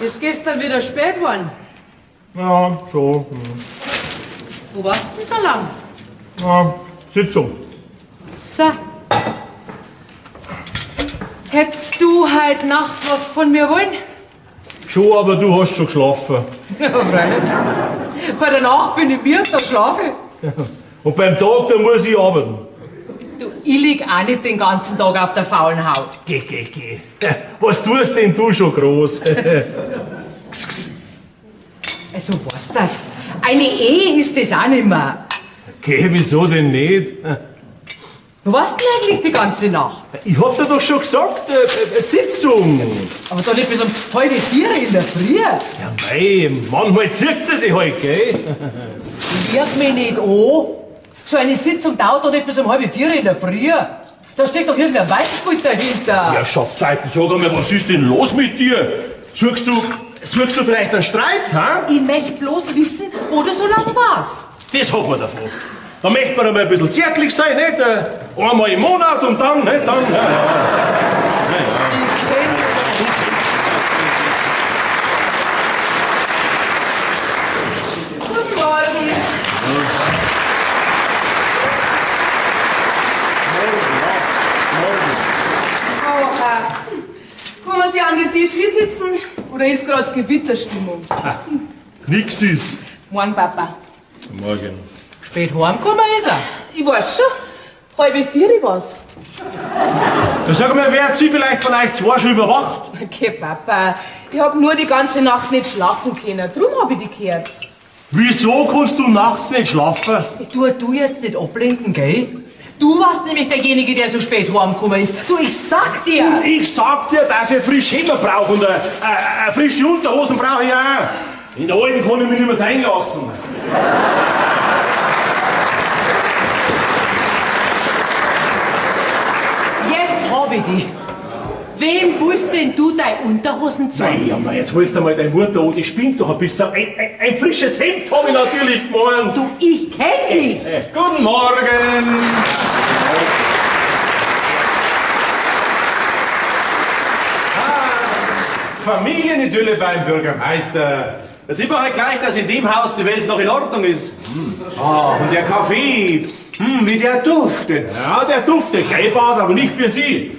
Ist gestern wieder spät geworden. Ja, schon. Wo warst denn so lang? Ja, Sitzung. So. Hättest du heute Nacht was von mir wollen? Schon, aber du hast schon geschlafen. Ja, freilich. Bei der Nacht bin ich müde, da schlafe ich. Und beim Tag, da muss ich arbeiten. Du, ich lieg auch nicht den ganzen Tag auf der faulen Haut. Geh, geh, geh. Was tust denn du schon groß? X, x. Also, was das? Eine Ehe ist das auch nicht mehr. Geh, wieso denn nicht? Wo warst denn eigentlich die ganze Nacht? Ich hab dir doch schon gesagt, Sitzung. Aber doch nicht bis um 3:30 in der Früh. Ja, mei, manchmal zieht sie sich halt, gell? Lüg mich nicht an. So eine Sitzung dauert doch nicht bis um 3:30 in der Früh. Da steckt doch irgendein Weitbild dahinter. Ja, Schaffzeiten, sag einmal, was ist denn los mit dir? Suchst du vielleicht einen Streit, ha? Ich möchte bloß wissen, wo du so lange warst. Das hat man davon. Da möchte man einmal ein bisschen zärtlich sein, nicht? Einmal im Monat und dann, nicht? Dann, ja, ja. Ich kenn Guten Morgen. Oh, kann man sich an den Tisch hinsitzen oder ist grad Gewitterstimmung? Ah, nix ist. Morgen, Papa. Morgen. Spät heimgekommen ist er. Ich weiß schon. 3:30 war's. Da sag mal, wer hat sie vielleicht von euch zwei schon überwacht? Okay, Papa. Ich hab nur die ganze Nacht nicht schlafen können. Drum hab ich dich gehört. Wieso kannst du nachts nicht schlafen? Du jetzt nicht ablenken, gell? Du warst nämlich derjenige, der so spät heimgekommen ist. Du, ich sag dir! Und ich sag dir, dass ich frisch Hemd brauche und frische Unterhosen brauche ich auch. In der alten kann ich mich nicht mehr sein lassen. Jetzt hab ich dich. Wem willst denn du deine Unterhosen zeigen? Nein, aber jetzt hol dir mal deine Mutter an, die spinnt doch ein bisschen. Ein frisches Hemd hab ich natürlich gemeint. Du, ich kenn dich. Guten Morgen. Ah, Familienidylle beim Bürgermeister. Da sieht man halt gleich, dass in dem Haus die Welt noch in Ordnung ist. Ah, und der Kaffee, wie der duftet. Ja, der duftet, gell, Bad, aber nicht für Sie.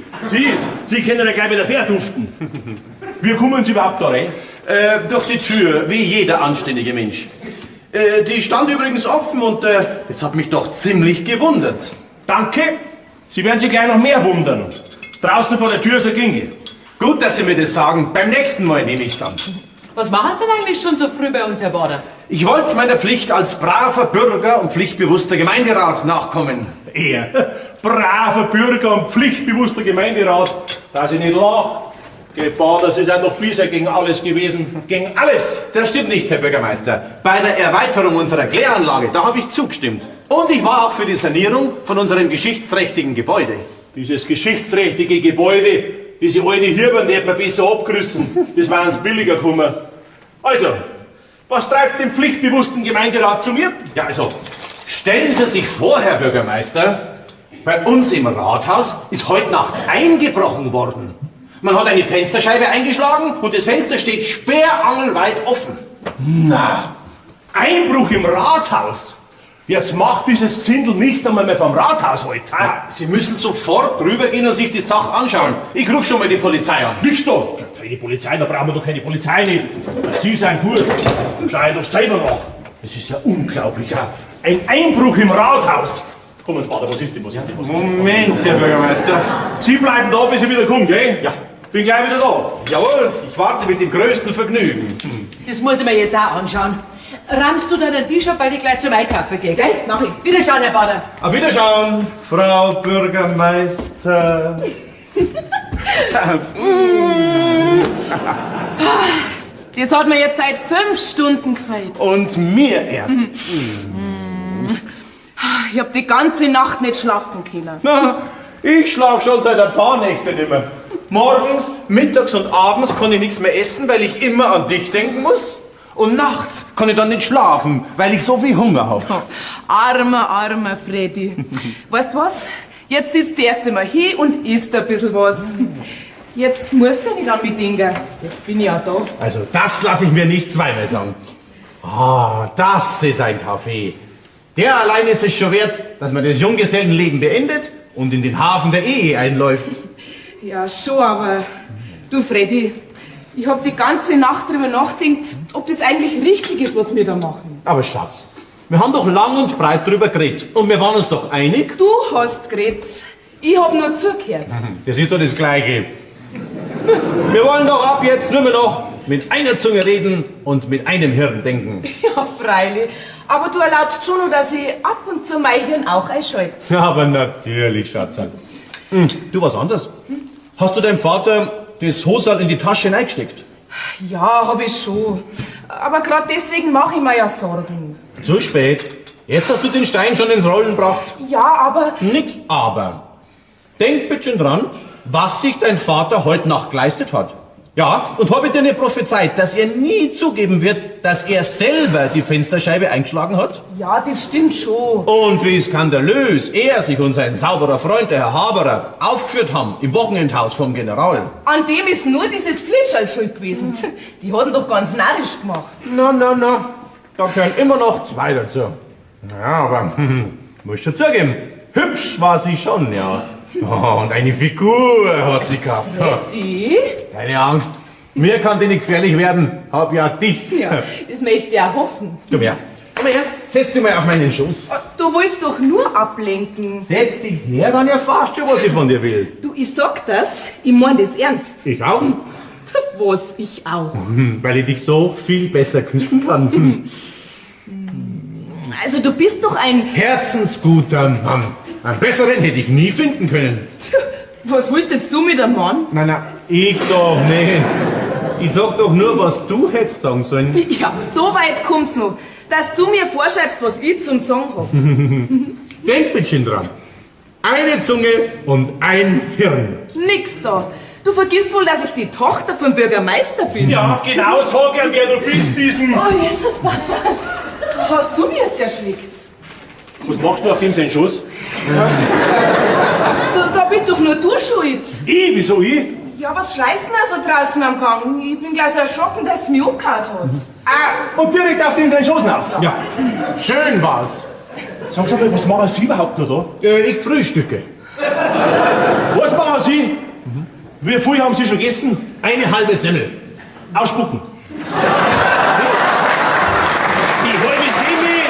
Sie können ja gleich wieder verduften. Wie kommen Sie überhaupt da rein? Durch die Tür, wie jeder anständige Mensch. Die stand übrigens offen und das hat mich doch ziemlich gewundert. Danke. Sie werden sich gleich noch mehr wundern. Draußen vor der Tür ist eine Klingel. Gut, dass Sie mir das sagen. Beim nächsten Mal nehme ich's dann. Was machen Sie denn eigentlich schon so früh bei uns, Herr Bader? Ich wollte meiner Pflicht als braver Bürger und pflichtbewusster Gemeinderat nachkommen. Er, braver Bürger und pflichtbewusster Gemeinderat, dass ich nicht lach. Geh, Bader, Sie sind doch bisher gegen alles gewesen. Gegen alles! Das stimmt nicht, Herr Bürgermeister. Bei der Erweiterung unserer Kläranlage, da habe ich zugestimmt. Und ich war auch für die Sanierung von unserem geschichtsträchtigen Gebäude. Dieses geschichtsträchtige Gebäude, diese alte Hirben, die hätte man besser abgerissen. Das war uns billiger gekommen. Also, was treibt den pflichtbewussten Gemeinderat zu mir? Ja, also, stellen Sie sich vor, Herr Bürgermeister, bei uns im Rathaus ist heute Nacht eingebrochen worden. Man hat eine Fensterscheibe eingeschlagen und das Fenster steht sperrangelweit offen. Na, Einbruch im Rathaus? Jetzt macht dieses Gesindel nicht einmal mehr vom Rathaus halt, ha? Ja, Sie müssen sofort rübergehen und sich die Sache anschauen. Ich ruf schon mal die Polizei an. Nix da! Keine Polizei, da brauchen wir doch keine Polizei nicht. Sie sind gut. Schau ich doch selber nach. Das ist ja unglaublich, ja. Ein Einbruch im Rathaus. Komm jetzt, Vater, was ist denn, was ist denn, was ist denn? Moment, Herr Bürgermeister. Sie bleiben da, bis ich wieder komme, gell? Ja. Bin gleich wieder da. Jawohl, ich warte mit dem größten Vergnügen. Das muss ich mir jetzt auch anschauen. Rammst du deinen Tisch ab, weil ich gleich zum Einkaufen gehe, gell? Mach ich. Wiederschauen, Herr Bader. Auf Wiederschauen, Frau Bürgermeister. Das hat mir jetzt seit 5 Stunden gefällt. Und mir erst. Ich hab die ganze Nacht nicht schlafen können. Na, ich schlaf schon seit ein paar Nächten nicht mehr. Morgens, mittags und abends kann ich nichts mehr essen, weil ich immer an dich denken muss. Und nachts kann ich dann nicht schlafen, weil ich so viel Hunger hab. Oh, armer, armer Freddy. Weißt du was? Jetzt sitzt du erst einmal hier und isst ein bisschen was. Jetzt musst du nicht an mich denken. Jetzt bin ich ja da. Also das lasse ich mir nicht zweimal sagen. Ah, das ist ein Kaffee. Der allein ist es schon wert, dass man das Junggesellenleben beendet und in den Hafen der Ehe einläuft. Ja, schon, aber du, Freddy, ich hab die ganze Nacht drüber nachgedacht, ob das eigentlich richtig ist, was wir da machen. Aber Schatz, wir haben doch lang und breit drüber geredet und wir waren uns doch einig. Du hast geredet. Ich hab nur zugehört. Das ist doch das Gleiche. Wir wollen doch ab jetzt nur mehr noch mit einer Zunge reden und mit einem Hirn denken. Ja, freilich. Aber du erlaubst schon noch, dass ich ab und zu mein Hirn auch einschalte. Aber natürlich, Schatz. Du, was anderes. Hast du deinem Vater das Hosal in die Tasche hineingesteckt? Ja, hab ich schon. Aber grad deswegen mache ich mir ja Sorgen. Zu spät. Jetzt hast du den Stein schon ins Rollen gebracht. Ja, aber Nix aber. Denk bitte schön dran, was sich dein Vater heute Nacht geleistet hat. Ja, und habe dir eine prophezeit, dass er nie zugeben wird, dass er selber die Fensterscheibe eingeschlagen hat? ja, das stimmt schon. Und wie skandalös er sich und sein sauberer Freund, der Herr Haberer, aufgeführt haben im Wochenendhaus vom General. An dem ist nur dieses Flischerl schuld gewesen. Die hat ihn doch ganz narrisch gemacht. Na, na, na, da gehören immer noch zwei dazu. Ja, aber muss schon zugeben, hübsch war sie schon, ja. Oh, und eine Figur hat sie gehabt. Die? Keine Angst, mir kann die nicht gefährlich werden, hab ja dich. Ja, das möchte ich auch hoffen. Komm her, komm her, setz dich mal auf meinen Schoß. Du willst doch nur ablenken. Setz dich her, dann erfahrst du, was ich von dir will. Du, ich sag das, ich mein das ernst. Ich auch. Was, ich auch. Weil ich dich so viel besser küssen kann. Also du bist doch ein... Herzensguter Mann. Einen besseren hätte ich nie finden können. Was willst jetzt du mit einem Mann? Nein, nein, ich doch nicht. Ich sag doch nur, was du hättest sagen sollen. Ja, so weit kommt's noch, dass du mir vorschreibst, was ich zum Sagen hab. Denk bitte dran. Eine Zunge und ein Hirn. Nix da. Du vergisst wohl, dass ich die Tochter vom Bürgermeister bin. Ja, genau sag er, wer du bist, diesem. Oh, Jesus, Papa. Hast du mich jetzt erschreckt? Was machst du auf dem seinen Schoß? Da bist doch nur du schuld. Ich, wieso ich? Ja, was schreist denn da so draußen am Gang? Ich bin gleich so erschrocken, dass es mich umgehauen hat. Ah, und direkt auf den seinen Schoß rauf. Ja, schön war's. Sagen Sie mal, was machen Sie überhaupt noch da? Ich frühstücke. Was machen Sie? Wie viel haben Sie schon gegessen? Eine halbe Semmel. Ausspucken. Die halbe Semmel!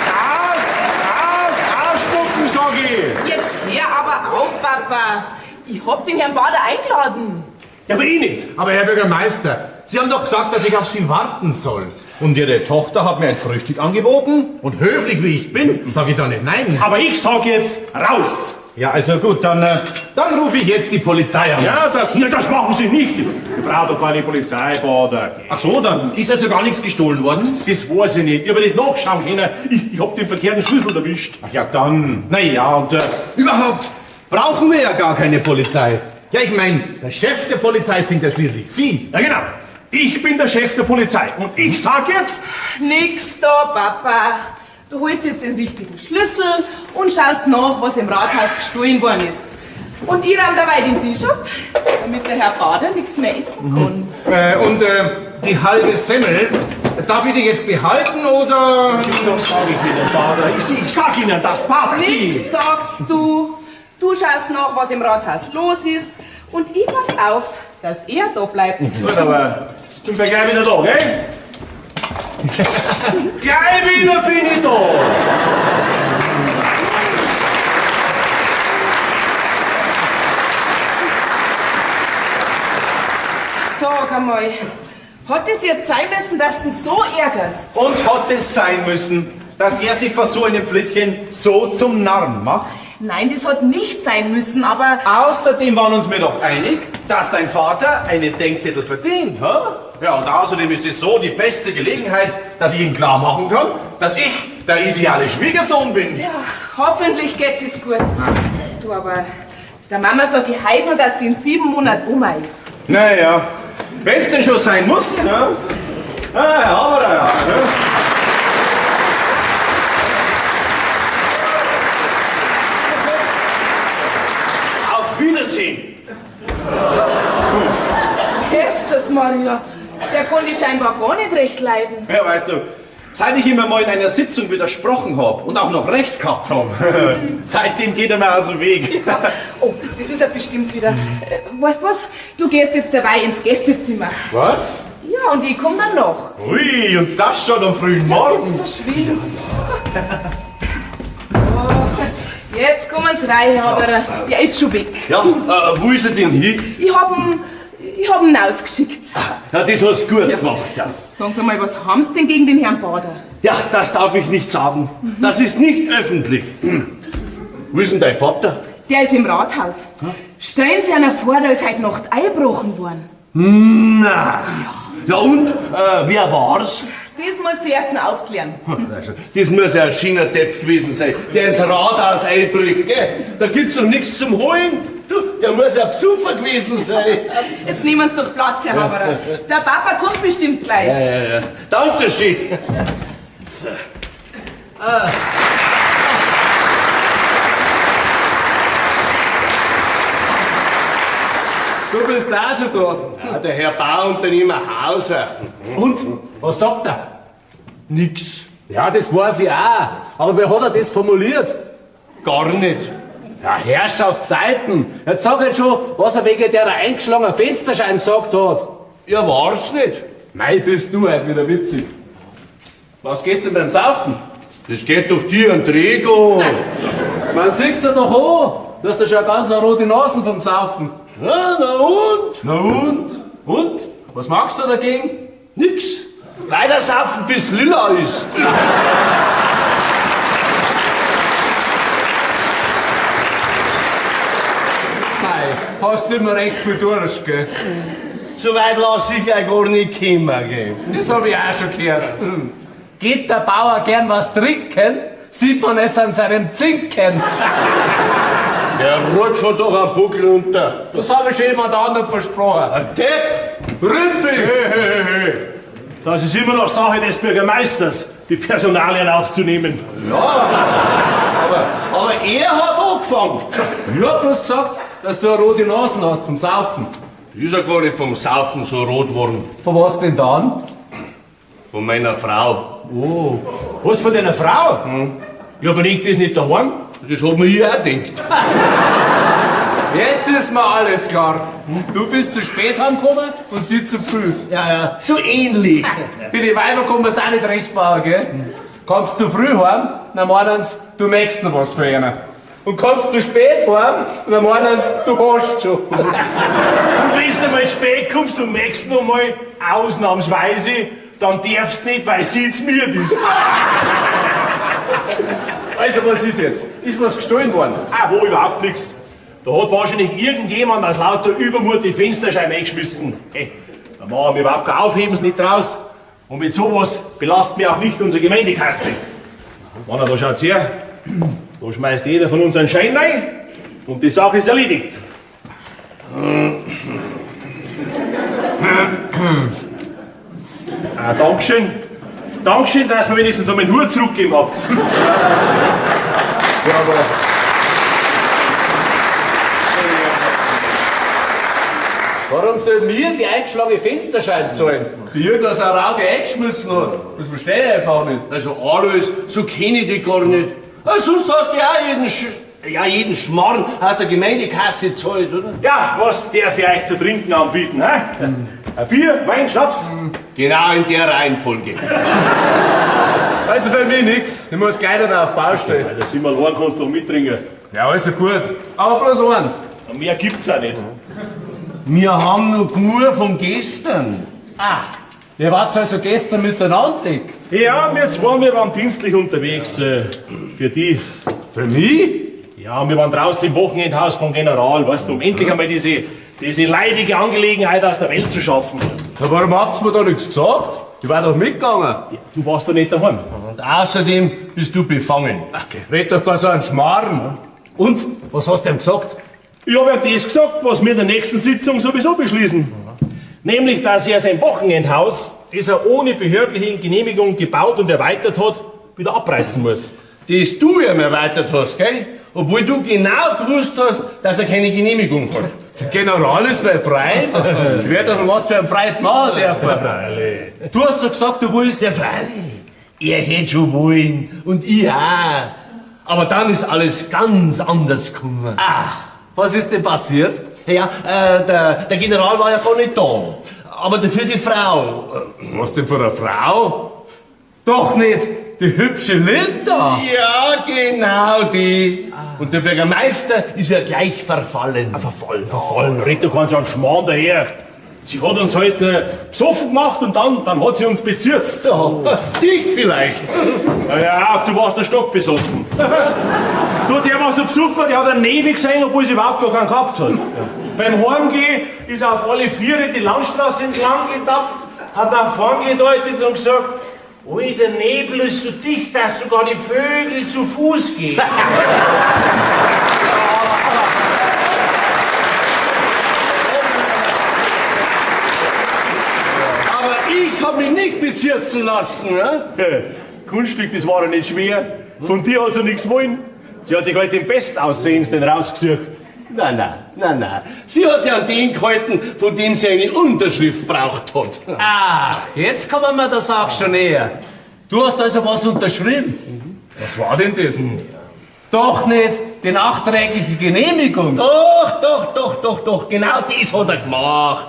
Das, ausspucken, sag ich! Jetzt hör aber auf, Papa. Ich hab den Herrn Bader eingeladen. Ja, aber ich nicht. Aber Herr Bürgermeister, Sie haben doch gesagt, dass ich auf Sie warten soll. Und Ihre Tochter hat mir ein Frühstück angeboten. Und höflich wie ich bin, sage ich doch nicht nein. Aber ich sag jetzt raus! Ja, also gut, dann rufe ich jetzt die Polizei an. Ja, das machen Sie nicht. Ich brauche doch keine Polizei, Bader. Ach so, dann ist also gar nichts gestohlen worden? Das weiß ich nicht. Ich habe nicht nachschauen können. Ich hab den verkehrten Schlüssel erwischt. Ach ja, dann. Na ja, und überhaupt brauchen wir ja gar keine Polizei. Ja, ich meine, der Chef der Polizei sind ja schließlich Sie. Ja, genau. Ich bin der Chef der Polizei. Und ich sag jetzt... Nix da, Papa. Du holst jetzt den richtigen Schlüssel und schaust nach, was im Rathaus gestohlen worden ist. Und ich räum dabei den Tisch ab, damit der Herr Bader nichts mehr essen kann. Die halbe Semmel, darf ich die jetzt behalten oder? Das sag ich Ihnen, Bader. Ich sag Ihnen das, Bader. Nix sagst du. Du schaust nach, was im Rathaus los ist. Und ich pass auf, dass er da bleibt. Gut, aber bin wir gleich wieder da, gell? Gleich wieder bin ich da! Sag einmal, hat es jetzt sein müssen, dass du ihn so ärgerst? Und hat es sein müssen, dass er sich vor so einem Flittchen so zum Narren macht? Nein, das hat nicht sein müssen, aber... Außerdem waren uns wir doch einig, dass dein Vater einen Denkzettel verdient, hä? Ja, und außerdem ist es so die beste Gelegenheit, dass ich ihm klar machen kann, dass ich der ideale Schwiegersohn bin. Ja, hoffentlich geht es gut. Du, aber der Mama sag ich heute noch, dass sie in 7 Monaten Oma ist. Naja, wenn's denn schon sein muss, ne? Ah, haben wir da ja. Ne? Auf Wiedersehen. Jesus Maria, der konnte scheinbar gar nicht recht leiden. Ja, weißt du, seit ich ihm einmal in einer Sitzung widersprochen habe und auch noch recht gehabt habe, seitdem geht er mir aus dem Weg. Ja. Oh, das ist er bestimmt wieder. Weißt du was? Du gehst jetzt dabei ins Gästezimmer. Was? Ja, und ich komm dann noch. Ui, und das schon am frühen Morgen. Jetzt verschwind's. So, jetzt kommen sie rein, Herr Haberer. Der ist schon weg. Ja, wo ist er denn hin? Ich hab ihn ausgeschickt. Ja, das hast du gut gemacht. Ja. Sagen Sie mal, was haben Sie denn gegen den Herrn Bader? Ja, das darf ich nicht sagen. Das ist nicht öffentlich. Wo ist denn dein Vater? Der ist im Rathaus. Stellen Sie einer vor, da ist heute Nacht eingebrochen worden. Na. Ja und? Wer war's? Das muss sie erst noch aufklären. Also, das muss ja ein schöner Depp gewesen sein, der ins Rathaus einbricht, gell? Da gibt's doch nichts zum Holen. Du, der muss ja Besucher gewesen sein. Jetzt nehmen Sie doch Platz, Herr Haberer. Der Papa kommt bestimmt gleich. Ja, ja, ja. Dankeschön. So. Du bist auch schon da. Ja, der Herr Bauunternehmer Hauser. Und? Was sagt er? Nix. Ja, das weiß ich auch. Aber wie hat er das formuliert? Gar nicht. Ja, Herrschaftszeiten. Jetzt sag ich schon, was er wegen der eingeschlagenen Fensterscheibe gesagt hat. Ja, war's nicht. Mei, bist du heute wieder witzig. Was gehst denn beim Saufen? Das geht doch dir an Träger. Man sieht's dir doch an. Du hast ja schon eine ganz rote Nase vom Saufen. Ja, na und? Na und? Und? Was machst du dagegen? Nix. Weiter saufen, bis lila ist. Mei, hast du immer recht viel Durst, gell? So weit lass ich gleich gar nicht kommen, gell? Das hab ich auch schon gehört. Geht der Bauer gern was trinken, sieht man es an seinem Zinken. Der rutscht schon doch am Buckel runter. Das habe ich schon jemand anderem versprochen. Ein Depp! Rümpfig! Hey, hey, hey. Das ist immer noch Sache des Bürgermeisters, die Personalien aufzunehmen. Ja, aber er hat angefangen. Ich hab bloß gesagt, dass du eine rote Nase hast vom Saufen. Ist er gar nicht vom Saufen so rot geworden. Von was denn dann? Von meiner Frau. Oh. Was, von deiner Frau? Hm. Ja, aber liegt das nicht daheim? Das hat mir ich auch gedacht. Jetzt ist mir alles klar. Du bist zu spät heimgekommen und sie zu früh. Ja, ja, so ähnlich. Für die Weiber kann man's auch nicht recht machen, gell? Kommst zu früh heim, dann meinen sie, du möchtest noch was für einen. Und kommst zu spät heim, dann meinen sie, du hast schon. Und wenn du mal spät kommst und möchtest noch mal, ausnahmsweise, dann darfst du nicht, weil sie zu mir ist. Also, was ist jetzt? Ist was gestohlen worden? Ah, wo überhaupt nichts. Da hat wahrscheinlich irgendjemand aus lauter Übermut die Fensterscheibe eingeschmissen. Hey, da machen wir überhaupt kein Aufhebens nicht draus. Und mit sowas belasten wir auch nicht unsere Gemeindekasse. Mann, da schaut's her. Da schmeißt jeder von uns einen Schein rein und die Sache ist erledigt. Ah, Dankeschön. Dankeschön, dass ihr mir wenigstens noch meinen Hut zurückgegeben habt. Ja, aber... Warum soll mir die eingeschlagene Fensterscheibe zahlen, die irgendein Rauge eingeschmissen hat? Das verstehe ich einfach nicht. Also Alois, so kenne ich dich gar nicht. Ah, sonst hast du ja auch jeden Schmarrn aus der Gemeindekasse gezahlt, oder? Ja, was darf ich euch zu trinken anbieten, hä? Ein Bier, Wein, Schnaps? Genau in der Reihenfolge. Also für mich nix. Ich muss gleich wieder auf Baustelle. Ja, das sind wir allein, kannst du doch mittrinken. Ja, also gut. Aber bloß einen. Und mehr gibt's auch nicht. Wir haben noch genug von gestern. Ah, ihr wart also gestern miteinander weg? Ja, wir zwei, wir waren dienstlich unterwegs. Für die. Für mich? Ja, wir waren draußen im Wochenendhaus vom General, weißt du, um endlich einmal diese leidige Angelegenheit aus der Welt zu schaffen. Na, warum habt ihr mir da nichts gesagt? Ich war doch mitgegangen. Ja, du warst doch nicht daheim. Und außerdem bist du befangen. Okay, red doch gar so einen Schmarrn. Und, was hast du ihm gesagt? Ich hab ja das gesagt, was wir in der nächsten Sitzung sowieso beschließen. Nämlich, dass er sein Wochenendhaus, das er ohne behördliche Genehmigung gebaut und erweitert hat, wieder abreißen muss. Das du ihm erweitert hast, gell? Obwohl du genau gewusst hast, dass er keine Genehmigung hat. Der General ist mein Freund. Ich werde doch noch was für einen Freund machen dürfen. Freilich. Du hast doch gesagt, du willst. Ja, freilich. Er hätte schon wollen und ich auch. Aber dann ist alles ganz anders gekommen. Ach, was ist denn passiert? Ja, der General war ja gar nicht da. Aber dafür die Frau. Was denn für eine Frau? Doch nicht die hübsche Linda. Ja, genau die. Und der Bürgermeister ist ja gleich verfallen. Verfallen, verfallen. Red, du kannst einen Schmarrn daher. Sie hat uns heute besoffen gemacht und dann hat sie uns bezirzt. Ja, dich vielleicht. Na ja, auf, du warst der Stock besoffen. Du, der war so besoffen, der hat einen Nebel gesehen, obwohl sie überhaupt gar keinen gehabt hat. Beim Heimgehen ist er auf alle Viere die Landstraße entlang getappt, hat nach vorn gedeutet und gesagt, ui, der Nebel ist so dicht, dass sogar die Vögel zu Fuß gehen. Aber ich hab mich nicht bezirzen lassen, ne? Kunststück, das war ja nicht schwer. Von dir hat sie nichts wollen. Sie hat sich halt den Bestaussehendsten rausgesucht. Nein, nein, nein, nein. Sie hat sich an den gehalten, von dem sie eine Unterschrift braucht hat. Ach, jetzt kommen wir der Sache schon näher. Du hast also was unterschrieben. Was war denn das? Doch nicht die nachträgliche Genehmigung. Doch, doch, doch, doch, doch. Genau das hat er gemacht.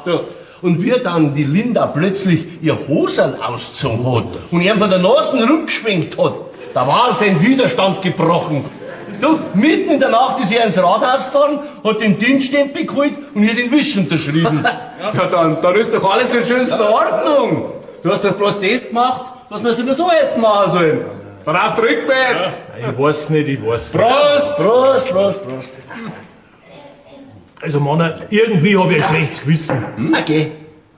Und wie dann die Linda plötzlich ihr Hosen ausgezogen hat und ihm von der Nase rumgeschwenkt hat, da war sein Widerstand gebrochen. Du, mitten in der Nacht ist er ins Rathaus gefahren, hat den Dienststempel geholt und ihr den Wisch unterschrieben. Ja, dann ist doch alles in schönster Ordnung. Du hast doch bloß das gemacht, was wir sowieso hätten machen sollen. Darauf drücken wir jetzt. Ja, ich weiß nicht, ich weiß nicht. Prost! Prost, Prost, Prost. Also, Mann, irgendwie hab ich ein schlechtes Gewissen. Okay.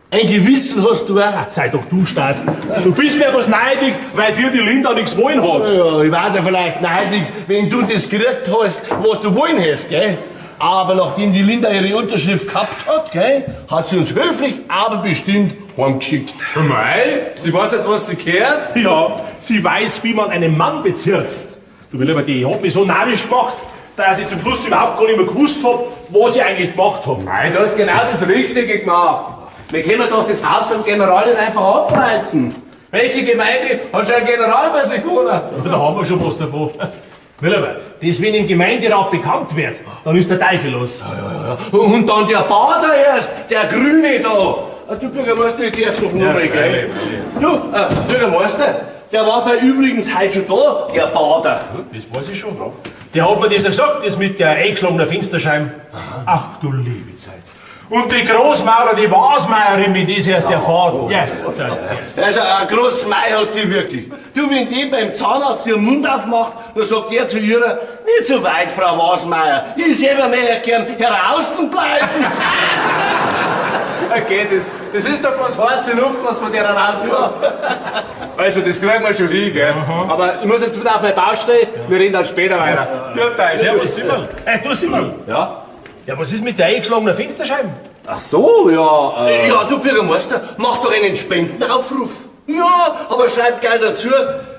Ein Gewissen hast du auch. Sei doch du stark. Du bist mir was neidig, weil dir die Linda nichts wollen hat. Ja, ich war dir vielleicht neidig, wenn du das gekriegt hast, was du wollen hast, gell? Aber nachdem die Linda ihre Unterschrift gehabt hat, gell, hat sie uns höflich, aber bestimmt heimgeschickt. Mei, sie weiß nicht, was sie gehört. Ja, sie weiß, wie man einen Mann bezirzt. Du, mein Lieber, die hat mich so narrisch gemacht, dass ich zum Schluss überhaupt gar nicht mehr gewusst hab, was ich eigentlich gemacht hab. Mei, du hast genau das Richtige gemacht. Wir können doch das Haus vom General nicht einfach abreißen. Welche Gemeinde hat schon einen General bei sich wohnen? Ja, da haben wir schon was davon. Mein Lieber, das, wenn im Gemeinderat bekannt wird, dann ist der Teufel los. Ja, ja. Und dann der Bader erst, der Grüne da. Du Bürgermeister, ich darf doch nur mal, gell? Du, Bürgermeister, der war da übrigens heute schon da, der Bader. Das weiß ich schon. Der hat mir das ja gesagt, das mit der eingeschlagenen Fensterscheibe. Ach du liebe Zeit. Und die Großmaurer, die Wasmeierin, wenn das erst erfahrt. Yes, yes, yes. Also, ein Großmei hat die wirklich. Du, wenn die beim Zahnarzt ihren Mund aufmacht, dann sagt er zu ihr, nicht so weit, Frau Wasmeier, ich selber möchte gern heraußen bleiben. Okay, das ist doch bloß heiße Luft, was von der rauskommt. Also, das kriegen wir schon hin, gell? Aber ich muss jetzt wieder auf meine Baustelle, wir reden dann später weiter. Ja. Servus, Simmerl. Du, Simmerl. Ja? Ja, was ist mit der eingeschlagenen Fensterscheibe? Ach so, ja. Ja, du Bürgermeister, mach doch einen Spendenaufruf. Ja, aber schreib gleich dazu,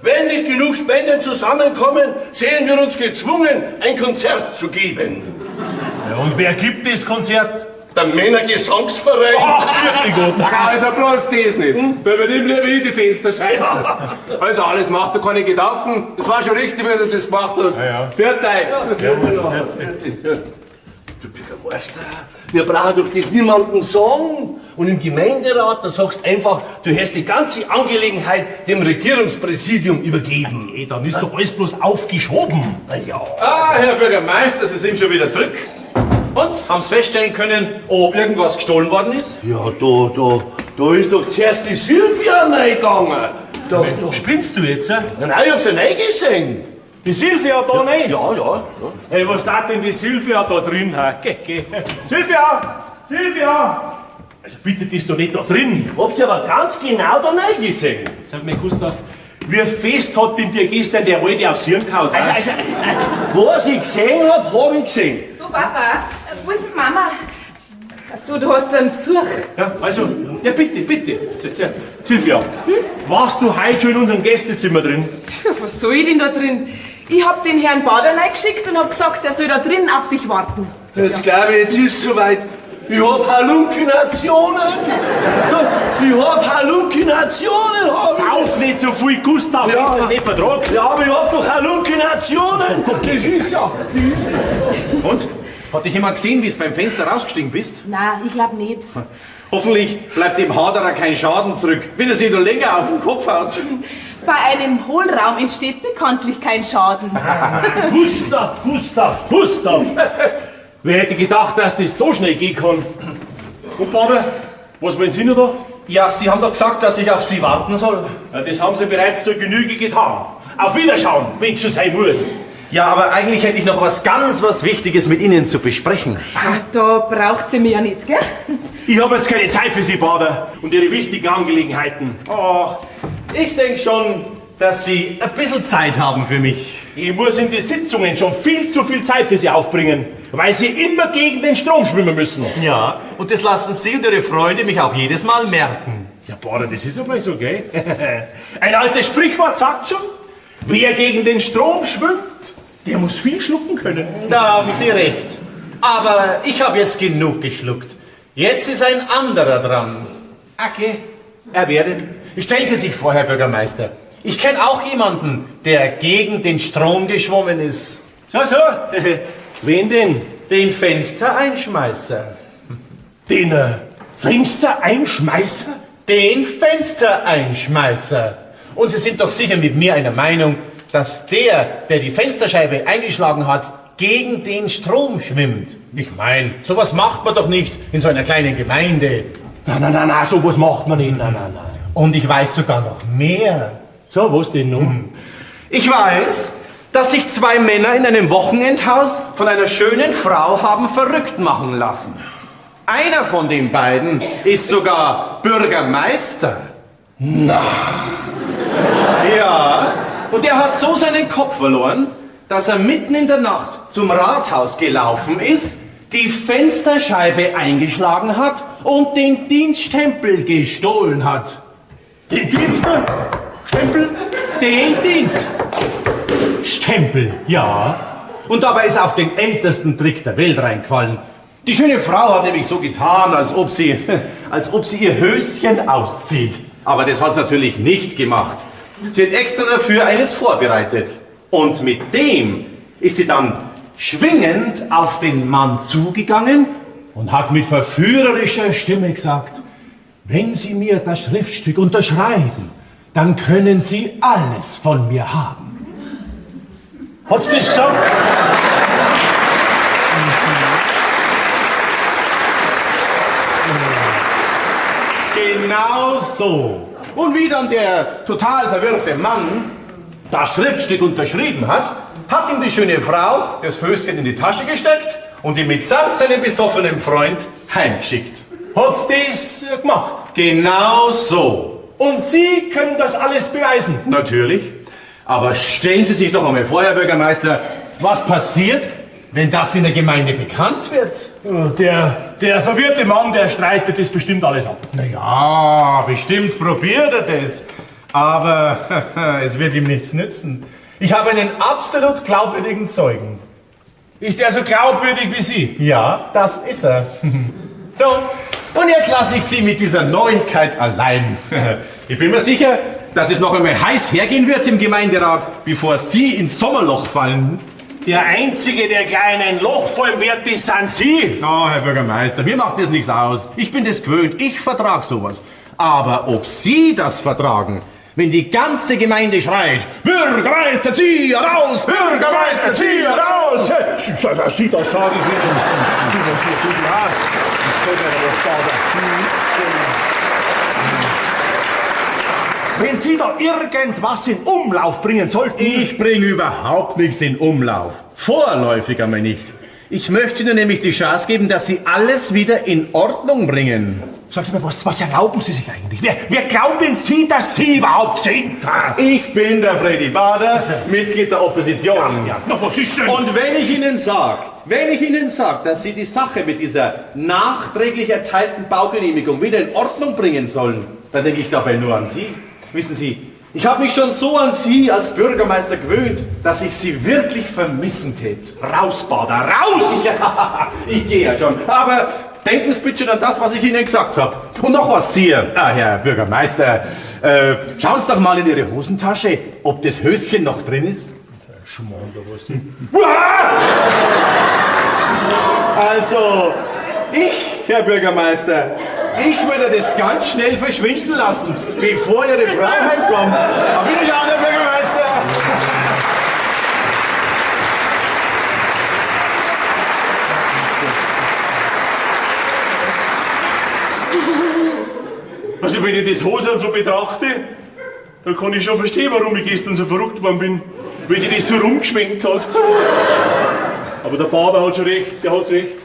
wenn nicht genug Spenden zusammenkommen, sehen wir uns gezwungen, ein Konzert zu geben. Ja, und wer gibt das Konzert? Der Männergesangsverein. Ah, wirklich gut. Also bloß das nicht. Weil bei dem lieber ich die Fensterscheibe. Also alles, mach dir keine Gedanken. Das war schon richtig, wie du das gemacht hast. Ja, ja. Pfiat euch. Ja, ja. Du Bürgermeister, wir brauchen doch das niemandem sagen. Und im Gemeinderat, da sagst einfach, du hast die ganze Angelegenheit dem Regierungspräsidium übergeben. Ey, dann ist doch alles bloß aufgeschoben. Na ja. Ah, Herr Bürgermeister, Sie sind schon wieder zurück. Und, haben Sie feststellen können, ob irgendwas gestohlen worden ist? Ja, da ist doch zuerst die Silvia reingegangen. Da. Spinnst du jetzt? Nein, nein, ich hab's ja nicht gesehen. Die Silvia da nicht? Ja, ja. Hey, was tat denn die Silvia da drin? Ha? Geh, geh. Silvia! Silvia! Also bitte, die ist doch nicht da drin. Ich hab's aber ganz genau da rein gesehen. Sag mir, Gustav, wie fest hat denn dir gestern der Alte aufs Hirn gehauen? Also, was ich gesehen hab, hab ich gesehen. Du, Papa, wo ist denn Mama? Ach so, du hast einen Besuch. Ja, also, ja bitte, bitte. Silvia, warst du heute schon in unserem Gästezimmer drin? Tja, was soll ich denn da drin? Ich hab den Herrn Bader reingeschickt und hab gesagt, er soll da drin auf dich warten. Jetzt glaube ich, jetzt ist es soweit. Ich hab Halluzinationen. Ich hab Halluzinationen. Sauf nicht so viel, Gustav, Ja. wenn du das nicht vertragst. Ja, aber ich hab doch Halluzinationen. Das ist ja... Und? Hat dich jemand gesehen, wie du beim Fenster rausgestiegen bist? Na, ich glaub nicht. Hoffentlich bleibt dem Haderer kein Schaden zurück, wenn er sich noch länger auf den Kopf haut. Bei einem Hohlraum entsteht bekanntlich kein Schaden. Gustav, Gustav, Gustav! Wer hätte gedacht, dass das so schnell gehen kann? Und Bader, was wollen Sie noch da? Ja, Sie haben doch gesagt, dass ich auf Sie warten soll. Ja, das haben Sie bereits zur Genüge getan. Auf Wiederschauen, wenn schon sein muss. Ja, aber eigentlich hätte ich noch was ganz was Wichtiges mit Ihnen zu besprechen. Da braucht sie mich ja nicht, gell? Ich habe jetzt keine Zeit für Sie, Bader, und Ihre wichtigen Angelegenheiten. Och, ich denke schon, dass Sie ein bisschen Zeit haben für mich. Ich muss in die Sitzungen schon viel zu viel Zeit für Sie aufbringen, weil Sie immer gegen den Strom schwimmen müssen. Ja, und das lassen Sie und Ihre Freunde mich auch jedes Mal merken. Ja, Bader, das ist aber so, gell? Ein altes Sprichwort sagt schon, wer gegen den Strom schwimmt, der muss viel schlucken können. Da haben Sie recht. Aber ich habe jetzt genug geschluckt. Jetzt ist ein anderer dran. Okay. Er werdet. Stellen Sie sich vor, Herr Bürgermeister. Ich kenne auch jemanden, der gegen den Strom geschwommen ist. So, so. Wen denn? Den Fenstereinschmeißer. Den Fenstereinschmeißer? Den Fenstereinschmeißer. Und Sie sind doch sicher mit mir einer Meinung, dass der, der die Fensterscheibe eingeschlagen hat, gegen den Strom schwimmt. Ich meine, sowas macht man doch nicht in so einer kleinen Gemeinde. Nein, nein, nein, nein, sowas macht man nicht. Nein, nein, nein. Und ich weiß sogar noch mehr. So, was denn nun? Ich weiß, dass sich zwei Männer in einem Wochenendhaus von einer schönen Frau haben verrückt machen lassen. Einer von den beiden ist sogar Bürgermeister. Na. Ja, und der hat so seinen Kopf verloren, dass er mitten in der Nacht zum Rathaus gelaufen ist, die Fensterscheibe eingeschlagen hat und den Dienststempel gestohlen hat. Den Dienststempel? Den Dienststempel, ja. Und dabei ist er auf den ältesten Trick der Welt reingefallen. Die schöne Frau hat nämlich so getan, als ob sie ihr Höschen auszieht. Aber das hat sie natürlich nicht gemacht. Sie hat extra dafür eines vorbereitet. Und mit dem ist sie dann schwingend auf den Mann zugegangen und hat mit verführerischer Stimme gesagt, wenn Sie mir das Schriftstück unterschreiben, dann können Sie alles von mir haben. Hat's das gesagt? Genau so. Und wie dann der total verwirrte Mann das Schriftstück unterschrieben hat, hat ihm die schöne Frau das Höschen in die Tasche gesteckt und ihn mitsamt seinem besoffenen Freund heimgeschickt. Hat's das gemacht? Genau so. Und Sie können das alles beweisen? Natürlich. Aber stellen Sie sich doch einmal vor, Herr Bürgermeister, was passiert, wenn das in der Gemeinde bekannt wird? Der verwirrte Mann, der streitet das bestimmt alles ab. Na ja, bestimmt probiert er das. Aber es wird ihm nichts nützen. Ich habe einen absolut glaubwürdigen Zeugen. Ist der so glaubwürdig wie Sie? Ja, das ist er. So, und jetzt lasse ich Sie mit dieser Neuigkeit allein. Ich bin mir sicher, dass es noch einmal heiß hergehen wird im Gemeinderat, bevor Sie ins Sommerloch fallen. Der Einzige, der gleich in ein Loch fallen wird, das sind Sie. Oh, Herr Bürgermeister, mir macht das nichts aus. Ich bin das gewöhnt, ich vertrag sowas. Aber ob Sie das vertragen, wenn die ganze Gemeinde schreit, Bürgermeister, zieh raus! Bürgermeister, zieh raus! Sie, das sage ich Ihnen. Wenn Sie da irgendwas in Umlauf bringen sollten... Ich bringe überhaupt nichts in Umlauf. Vorläufig einmal nicht. Ich möchte Ihnen nämlich die Chance geben, dass Sie alles wieder in Ordnung bringen. Sagen Sie mir, was erlauben Sie sich eigentlich? Wer glauben denn Sie, dass Sie überhaupt sind? Ich bin der Freddy Bader, Mitglied der Opposition. Ja, na, was ist denn? Und wenn ich Ihnen sag, dass Sie die Sache mit dieser nachträglich erteilten Baugenehmigung wieder in Ordnung bringen sollen, dann denke ich dabei nur an Sie. Wissen Sie, ich habe mich schon so an Sie als Bürgermeister gewöhnt, dass ich Sie wirklich vermissen tät. Raus, Bader, raus! Ja, ich gehe ja schon. Aber Denken Sie bitte schon an das, was ich Ihnen gesagt habe. Und noch was, Zier. Ah, Herr Bürgermeister, schauen Sie doch mal in Ihre Hosentasche, ob das Höschen noch drin ist. Schmarrn, da was. Also, ich, Herr Bürgermeister, ich würde das ganz schnell verschwinden lassen, bevor Ihre Frau heimkommt. Auf Wiedersehen, Herr Bürgermeister. Also wenn ich das Hosen so betrachte, dann kann ich schon verstehen, warum ich gestern so verrückt worden bin, weil die das so rumgeschwenkt hat. Aber der Bader hat schon recht, der hat recht.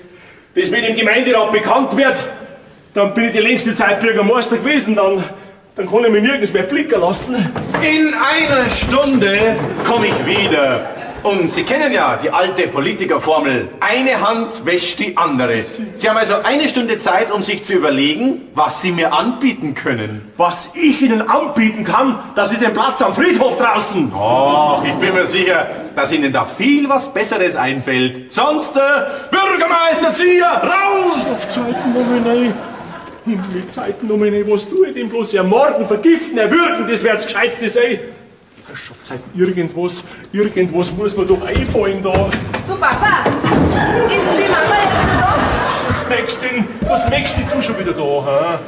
Das mit dem Gemeinderat bekannt wird, dann bin ich die längste Zeit Bürgermeister gewesen, dann kann ich mich nirgends mehr blicken lassen. In einer Stunde komme ich wieder. Und Sie kennen ja die alte Politikerformel. Eine Hand wäscht die andere. Sie haben also eine Stunde Zeit, um sich zu überlegen, was Sie mir anbieten können. Was ich Ihnen anbieten kann, das ist ein Platz am Friedhof draußen. Och, ich bin mir sicher, dass Ihnen da viel was Besseres einfällt. Sonst, Bürgermeister Zier, raus! Zeiten nominell. Himmel, Zeiten nominell, was tue ich denn bloß? Ermorden, vergiften, erwürgen, das wär das Gescheitste sein. Herrschaftszeiten, irgendwas muss mir doch einfallen da. Du Papa, ist die Mama jetzt schon da? Was möchtest denn du schon wieder da? Hä?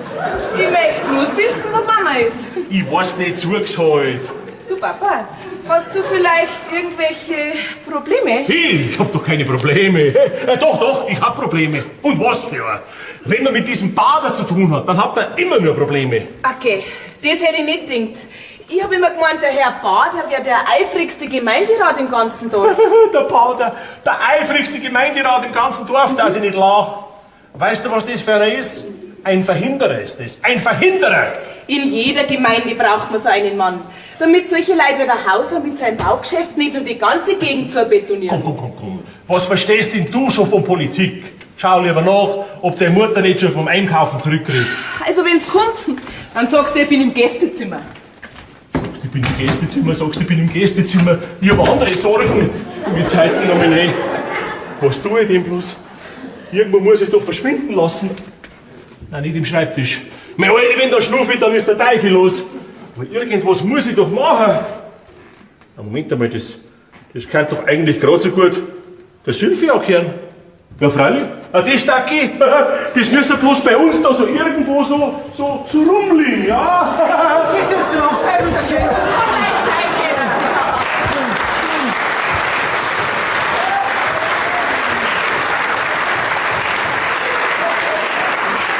Ich möchte bloß wissen, wo Mama ist. Ich weiß nicht, such's halt. Du Papa, hast du vielleicht irgendwelche Probleme? Hey, ich hab doch keine Probleme. Doch, ich hab Probleme. Und was für? Wenn man mit diesem Bader zu tun hat, dann hat man immer nur Probleme. Okay, das hätte ich nicht gedacht. Ich hab immer gemeint, der Herr Bader wäre der eifrigste Gemeinderat im ganzen Dorf. Der Bader, der eifrigste Gemeinderat im ganzen Dorf, dass ich nicht lach. Weißt du, was das für einer ist? Ein Verhinderer ist das. Ein Verhinderer! In jeder Gemeinde braucht man so einen Mann, damit solche Leute wie der Hauser mit seinem Baugeschäft nicht nur die ganze Gegend zu betonieren. Komm. Was verstehst denn du schon von Politik? Schau lieber nach, ob deine Mutter nicht schon vom Einkaufen zurück ist. Also wenn's kommt, dann sagst du, ich bin im Gästezimmer. Sagst, ich bin im Gästezimmer, sagst, ich bin im Gästezimmer. Ich hab andere Sorgen. Mit Zeiten noch mal rein. Was tue ich denn bloß? Irgendwo muss ich es doch verschwinden lassen. Nein, nicht im Schreibtisch. Mein Alter, wenn da schnuffelt, dann ist der Teufel los. Aber irgendwas muss ich doch machen. Na, Moment einmal, das kann doch eigentlich grad so gut der Sylvie auch hören. Ja, freilich. Ah, das Stacki, das müsste bloß bei uns da so irgendwo so rumliegen, ja?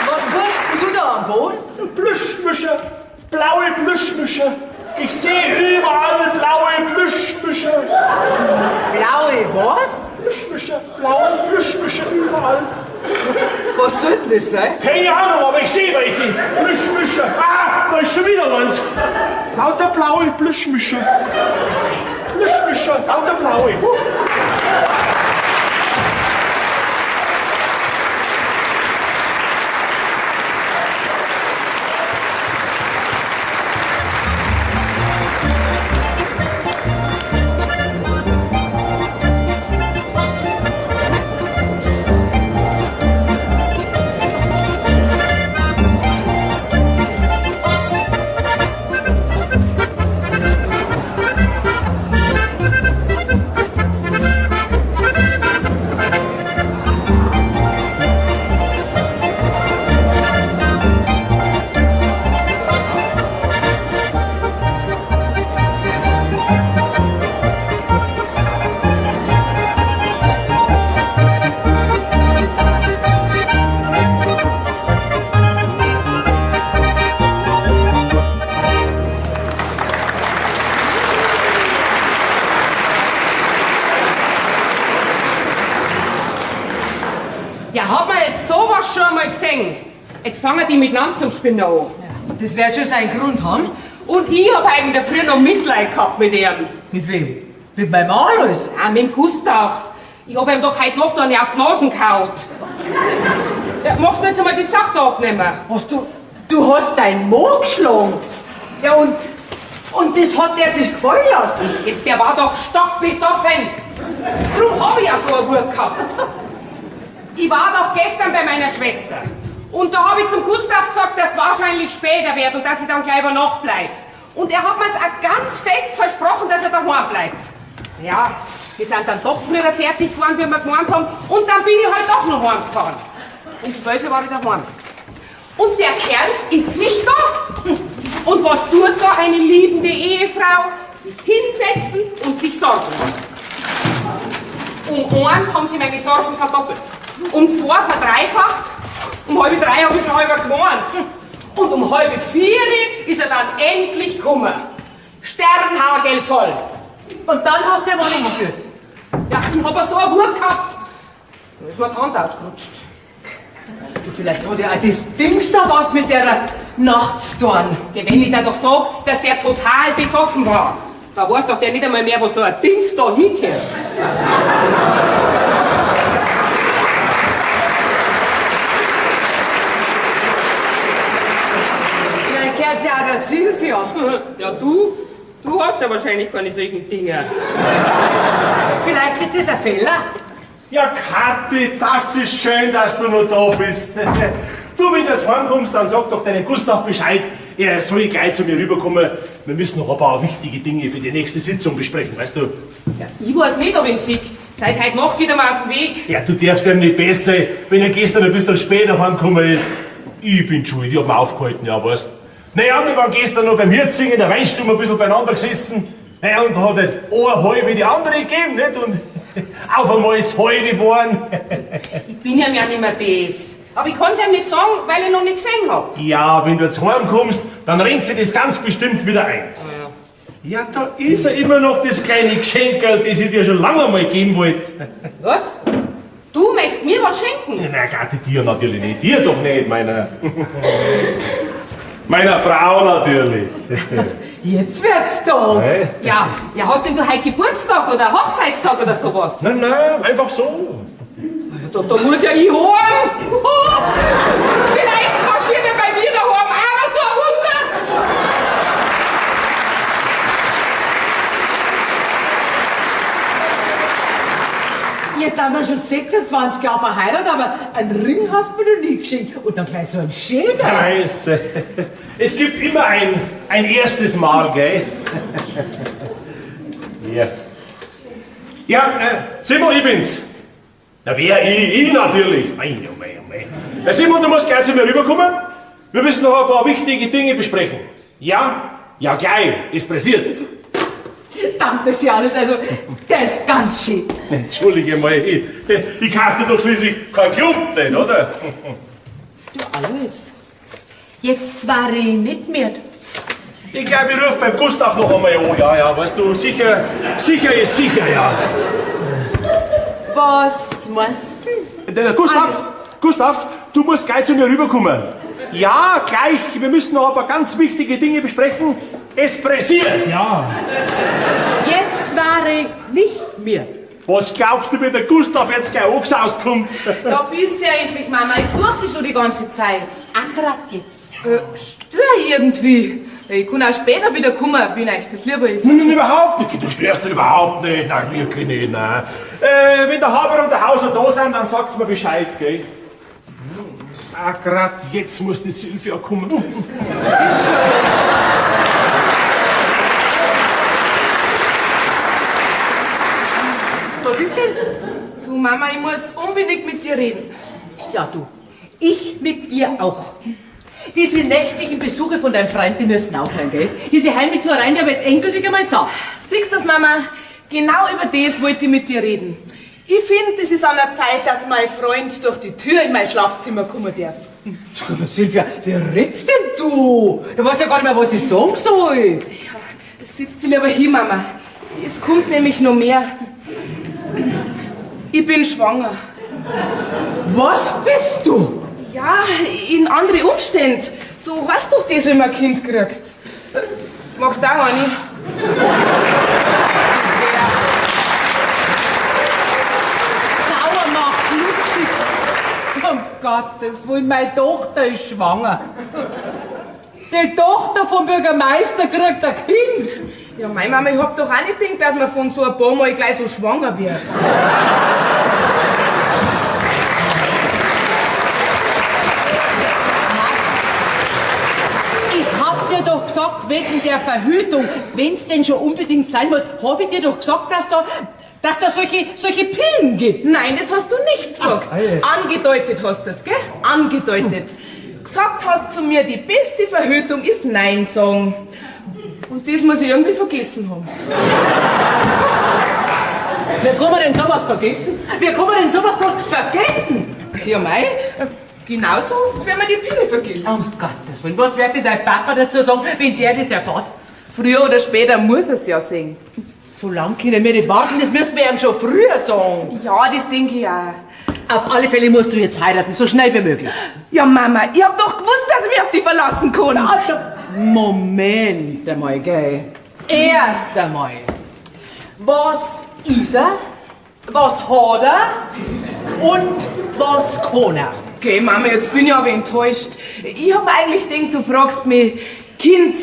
Was suchst denn du da am Boden? Plüschmischer, blaue Plüschmischer. Ich sehe überall blaue Plüschmischer. Blaue was? Plüschmischer, blaue Plüschmischer überall. Was soll denn das sein? Keine Ahnung, aber ich sehe welche. Plüschmischer. Ah, da ist schon wieder eins. Lauter blaue Plüschmischer. Plüschmischer, lauter blaue. Ja, hat man jetzt sowas schon einmal gesehen? Jetzt fangen die miteinander zum Spinnen an. Ja, das wird schon seinen Grund haben. Und ich hab heute in der Früh noch Mitleid gehabt mit ihm. Mit wem? Mit meinem Alois? Ah, mit dem Gustav. Ich hab ihm doch heute Nacht eine auf die Nasen gehauen. Ja, magst du jetzt einmal die Sache da abnehmen? Was, du hast deinen Mo geschlagen? Ja, und das hat der sich gefallen lassen? Der war doch stockbesoffen. Drum hab ich ja so eine Wut gehabt. Ich war doch gestern bei meiner Schwester. Und da habe ich zum Gustav gesagt, dass wahrscheinlich später wird und dass ich dann gleich über Nacht bleib. Und er hat mir's auch ganz fest versprochen, dass er daheim bleibt. Ja, wir sind dann doch früher fertig geworden, wie wir gemeint haben. Und dann bin ich halt doch noch heimgefahren. Um 12 Uhr war ich daheim. Und der Kerl ist nicht da. Und was tut da eine liebende Ehefrau? Sich hinsetzen und sich Sorgen machen. Um 1 haben sie meine Sorgen verdoppelt. Um 2 verdreifacht. Um 2:30 habe ich schon halber gemeint. Und um 3:30 ist er dann endlich gekommen. Sternhagelvoll. Und dann hast du ihn wohin geführt. Ja, ich hab so eine Wut gehabt. Da ist mir die Hand ausgerutscht. Du, vielleicht hat ja auch das Dings da was mit der Nachtstorn. Ja, wenn ich dir doch sag, dass der total besoffen war. Da weiß doch der nicht einmal mehr, wo so ein Dings da hingehört. Vielleicht gehört's ja auch der Silvia. Ja, du hast ja wahrscheinlich keine solchen Dinger. Vielleicht ist das ein Fehler. Ja, Kathi, das ist schön, dass du noch da bist. Du, wenn du jetzt heimkommst, dann sag doch deinem Gustav Bescheid, er soll gleich zu mir rüberkommen. Wir müssen noch ein paar wichtige Dinge für die nächste Sitzung besprechen, weißt du? Ja, ich weiß nicht, ob ich ihn sehe. Seit heute Nacht geht er mir aus dem Weg. Ja, du darfst ihm nicht besser sein, wenn er gestern ein bisschen später heimgekommen ist. Ich bin schuld, ich hab ihn aufgehalten, ja, weißt du. Naja, wir waren gestern noch beim Hirtsingen in der Weinstube ein bisschen beieinander gesessen. Naja, und da hat halt eine halbe die andere gegeben, nicht? Und auf einmal ist halbe geworden. Ich bin ihm ja nicht mehr bes. Aber ich kann's ihm nicht sagen, weil ich noch nicht gesehen hab. Ja, wenn du jetzt heimkommst, dann rennt sich das ganz bestimmt wieder ein. Ja, da ist ja immer noch das kleine Geschenkerl, das ich dir schon lange mal geben wollte. Was? Du möchtest mir was schenken? Na, Kathi, dir natürlich nicht. Dir doch nicht, meiner. Meiner Frau natürlich. Jetzt wird's doch. Hey. Ja, ja, hast denn du heute Geburtstag oder Hochzeitstag oder sowas? Nein, nein, einfach so. Da muss ja ich heim. Vielleicht passiert ja bei mir daheim auch noch so ein Wunder. Jetzt haben wir schon 26 Jahre verheiratet, aber einen Ring hast du mir noch nie geschenkt. Und dann gleich so ein schöner. Scheiße. Es gibt immer ein erstes Mal, gell? Ja. Ja, Simon, ich bin's. Na, wer? Ich natürlich. Mei, oh mei, oh mei. Na, Simon, du musst gleich zu mir rüberkommen. Wir müssen noch ein paar wichtige Dinge besprechen. Ja? Ja, gleich. Ist pressiert. Danke, Johannes. Also, das ist ganz schön. Entschuldige mal, ich kauf dir doch schließlich kein Klump nicht, oder? Du, Alois, jetzt war ich nicht mehr. Ich glaube, ich ruf beim Gustav noch einmal an. Ja, ja, weißt du, sicher, sicher ist sicher, ja. Was meinst du? Der Gustav, Gustav, du musst gleich zu mir rüberkommen. Ja, gleich. Wir müssen noch ein paar ganz wichtige Dinge besprechen. Es pressiert. Ja. Jetzt war ich nicht mehr. Was glaubst du, wenn der Gustav jetzt gleich angesaust kommt? Da bist du ja endlich, Mama. Ich such dich schon die ganze Zeit. Ach, grad jetzt. Stör ich irgendwie. Ich kann auch später wieder kommen, wenn euch das lieber ist. Nein, nein, überhaupt nicht. Du störst überhaupt nicht. Nein, wirklich nicht, nein. Wenn der Haber und der Hauser da sind, dann sagt's mir Bescheid, gell? Ah, grad jetzt muss die Silvia kommen. Ist schon. Was ist denn? Du, Mama, ich muss unbedingt mit dir reden. Ja, du. Ich mit dir auch. Diese nächtlichen Besuche von deinem Freund, die müssen aufhören, gell? Diese Heimlichtuereien, die hab ich jetzt endgültig einmal satt. Siehst du das, Mama? Genau über das wollte ich mit dir reden. Ich finde, es ist an der Zeit, dass mein Freund durch die Tür in mein Schlafzimmer kommen darf. Sag mal, Silvia, wie redst denn du? Du weißt ja gar nicht mehr, was ich sagen soll. Ja, sitz dich lieber hin, Mama. Es kommt nämlich noch mehr. Ich bin schwanger. Was bist du? Ja, in andere Umstände. So heißt doch das, wenn man ein Kind kriegt. Magst du auch eine? Sauer macht lustig. Um Gottes Willen, meine Tochter ist schwanger. Die Tochter vom Bürgermeister kriegt ein Kind. Ja, meine Mama, ich hab doch auch nicht gedacht, dass man von so ein paar Mal gleich so schwanger wird. dir doch gesagt, wegen der Verhütung, wenn's denn schon unbedingt sein muss, hab ich dir doch gesagt, dass da solche Pillen gibt. Nein, das hast du nicht gesagt. Angedeutet hast du es, gell? Angedeutet. Gesagt hast zu mir, die beste Verhütung ist Nein sagen. Und das muss ich irgendwie vergessen haben. Wie kann man denn sowas vergessen? Wie kann man denn sowas bloß vergessen? Ja, mei, genauso, wenn man die Pille vergisst. Um Gottes Willen, was wird denn dein Papa dazu sagen, wenn der das erfährt? Früher oder später muss er's ja sehen. So lange können wir nicht warten, das müssten wir ihm schon früher sagen. Ja, das denke ich auch. Auf alle Fälle musst du jetzt heiraten, so schnell wie möglich. Ja, Mama, ich hab doch gewusst, dass ich mich auf dich verlassen kann. Alter, Moment einmal, gell. Erst einmal. Was ist er? Was hat er? Und was kann er? Okay, Mama, jetzt bin ich aber enttäuscht. Ich hab eigentlich gedacht, du fragst mich, Kind,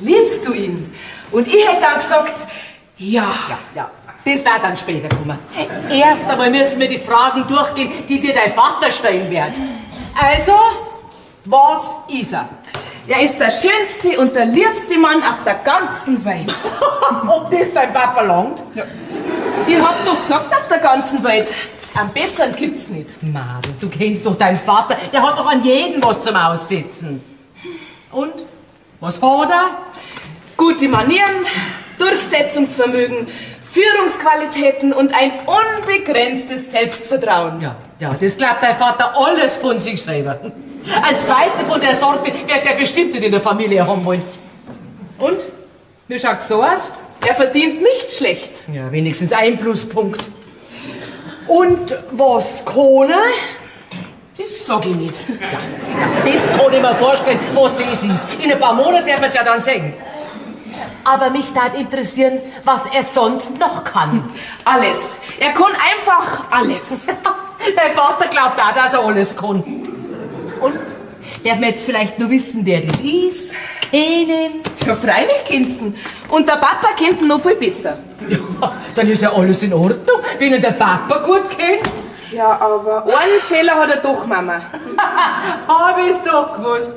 liebst du ihn? Und ich hätte dann gesagt, ja. Ja, ja. Das wird dann später kommen. Erst einmal müssen wir die Fragen durchgehen, die dir dein Vater stellen wird. Also, was ist er? Er ist der schönste und der liebste Mann auf der ganzen Welt. Ob das dein Papa langt? Ja. Ich hab doch gesagt, auf der ganzen Welt. Am besseren gibt's nicht. Madel, du kennst doch deinen Vater. Der hat doch an jedem was zum Aussitzen. Und? Was hat er? Gute Manieren, Durchsetzungsvermögen, Führungsqualitäten und ein unbegrenztes Selbstvertrauen. Ja, ja, das glaubt dein Vater alles von sich selber. Einen zweiten von der Sorte wird er bestimmt nicht in der Familie haben wollen. Und? Wie schaut's so aus? Er verdient nicht schlecht. Ja, wenigstens ein Pluspunkt. Und was kann er? Das sag ich nicht. Ja, ja, das kann ich mir vorstellen, was das ist. In ein paar Monaten werden wir's ja dann sehen. Aber mich darf interessieren, was er sonst noch kann. Alles. Er kann einfach alles. Dein Vater glaubt auch, dass er alles kann. Und? Darf man jetzt vielleicht nur wissen, wer das ist? Kennen? Ja, freilich kennst du ihn. Und der Papa kennt ihn noch viel besser. Ja, dann ist ja alles in Ordnung, wenn ihn der Papa gut kennt. Ja, aber einen Fehler hat er doch, Mama. Hab ich's doch gewusst.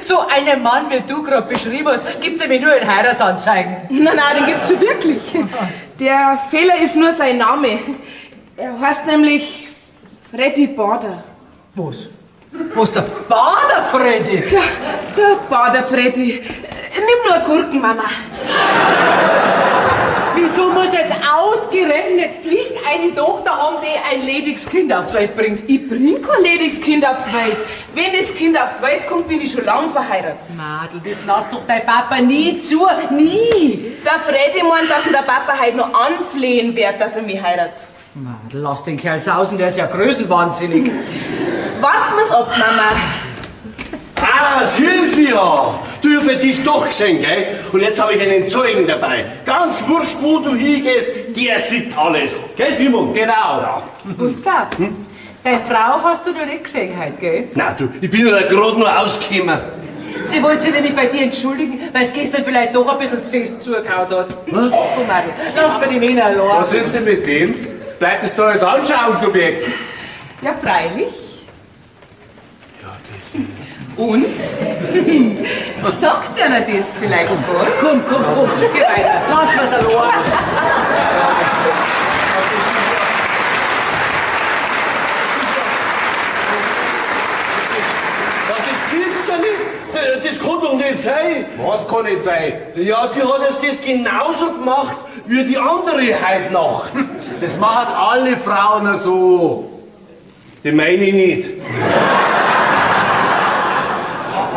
So einen Mann, wie du grad beschrieben hast, gibt's nämlich nur in Heiratsanzeigen. Nein, nein, den gibt's schon wirklich. Der Fehler ist nur sein Name. Er heißt nämlich Freddy Bader. Was? Was, der Bader Freddy? Ja, der Bader Freddy. Nimm nur Gurken, Mama. Wieso muss jetzt ausgerechnet ich eine Tochter haben, die ein lediges Kind auf die Welt bringt? Ich bring kein lediges Kind auf die Welt. Wenn das Kind auf die Welt kommt, bin ich schon lang verheiratet. Madel, das lässt doch dein Papa nie zu. Nie! Der Freddy meint, dass ihn der Papa heute noch anflehen wird, dass er mich heiratet. Madel, lass den Kerl sausen, der ist ja größenwahnsinnig. Warten wir's ab, Mama. Ah, Silvia! Du hast dich doch gesehen, gell? Und jetzt habe ich einen Zeugen dabei. Ganz wurscht, wo du hingehst, der sieht alles. Gell, Simon? Genau. Ja. Gustav, deine Frau hast du noch nicht gesehen heute, gell? Na du, ich bin ja gerade noch ausgekommen. Sie wollte sich nämlich bei dir entschuldigen, weil es gestern vielleicht doch ein bisschen zu fest zugehauen hat. Was? Komm, Madel, lass mir die Männer allein. Was ist denn mit dem? Bleibt es da als Anschauungsobjekt? Ja, freilich. Und? Sagt einer das vielleicht was? Komm, komm, komm, geh weiter. Lass mir's allein. Das gibt's ja nicht. Das kann doch nicht sein. Was kann nicht sein? Ja, die hat jetzt das genauso gemacht wie die andere heute Nacht. Das machen alle Frauen so. Die meine ich nicht.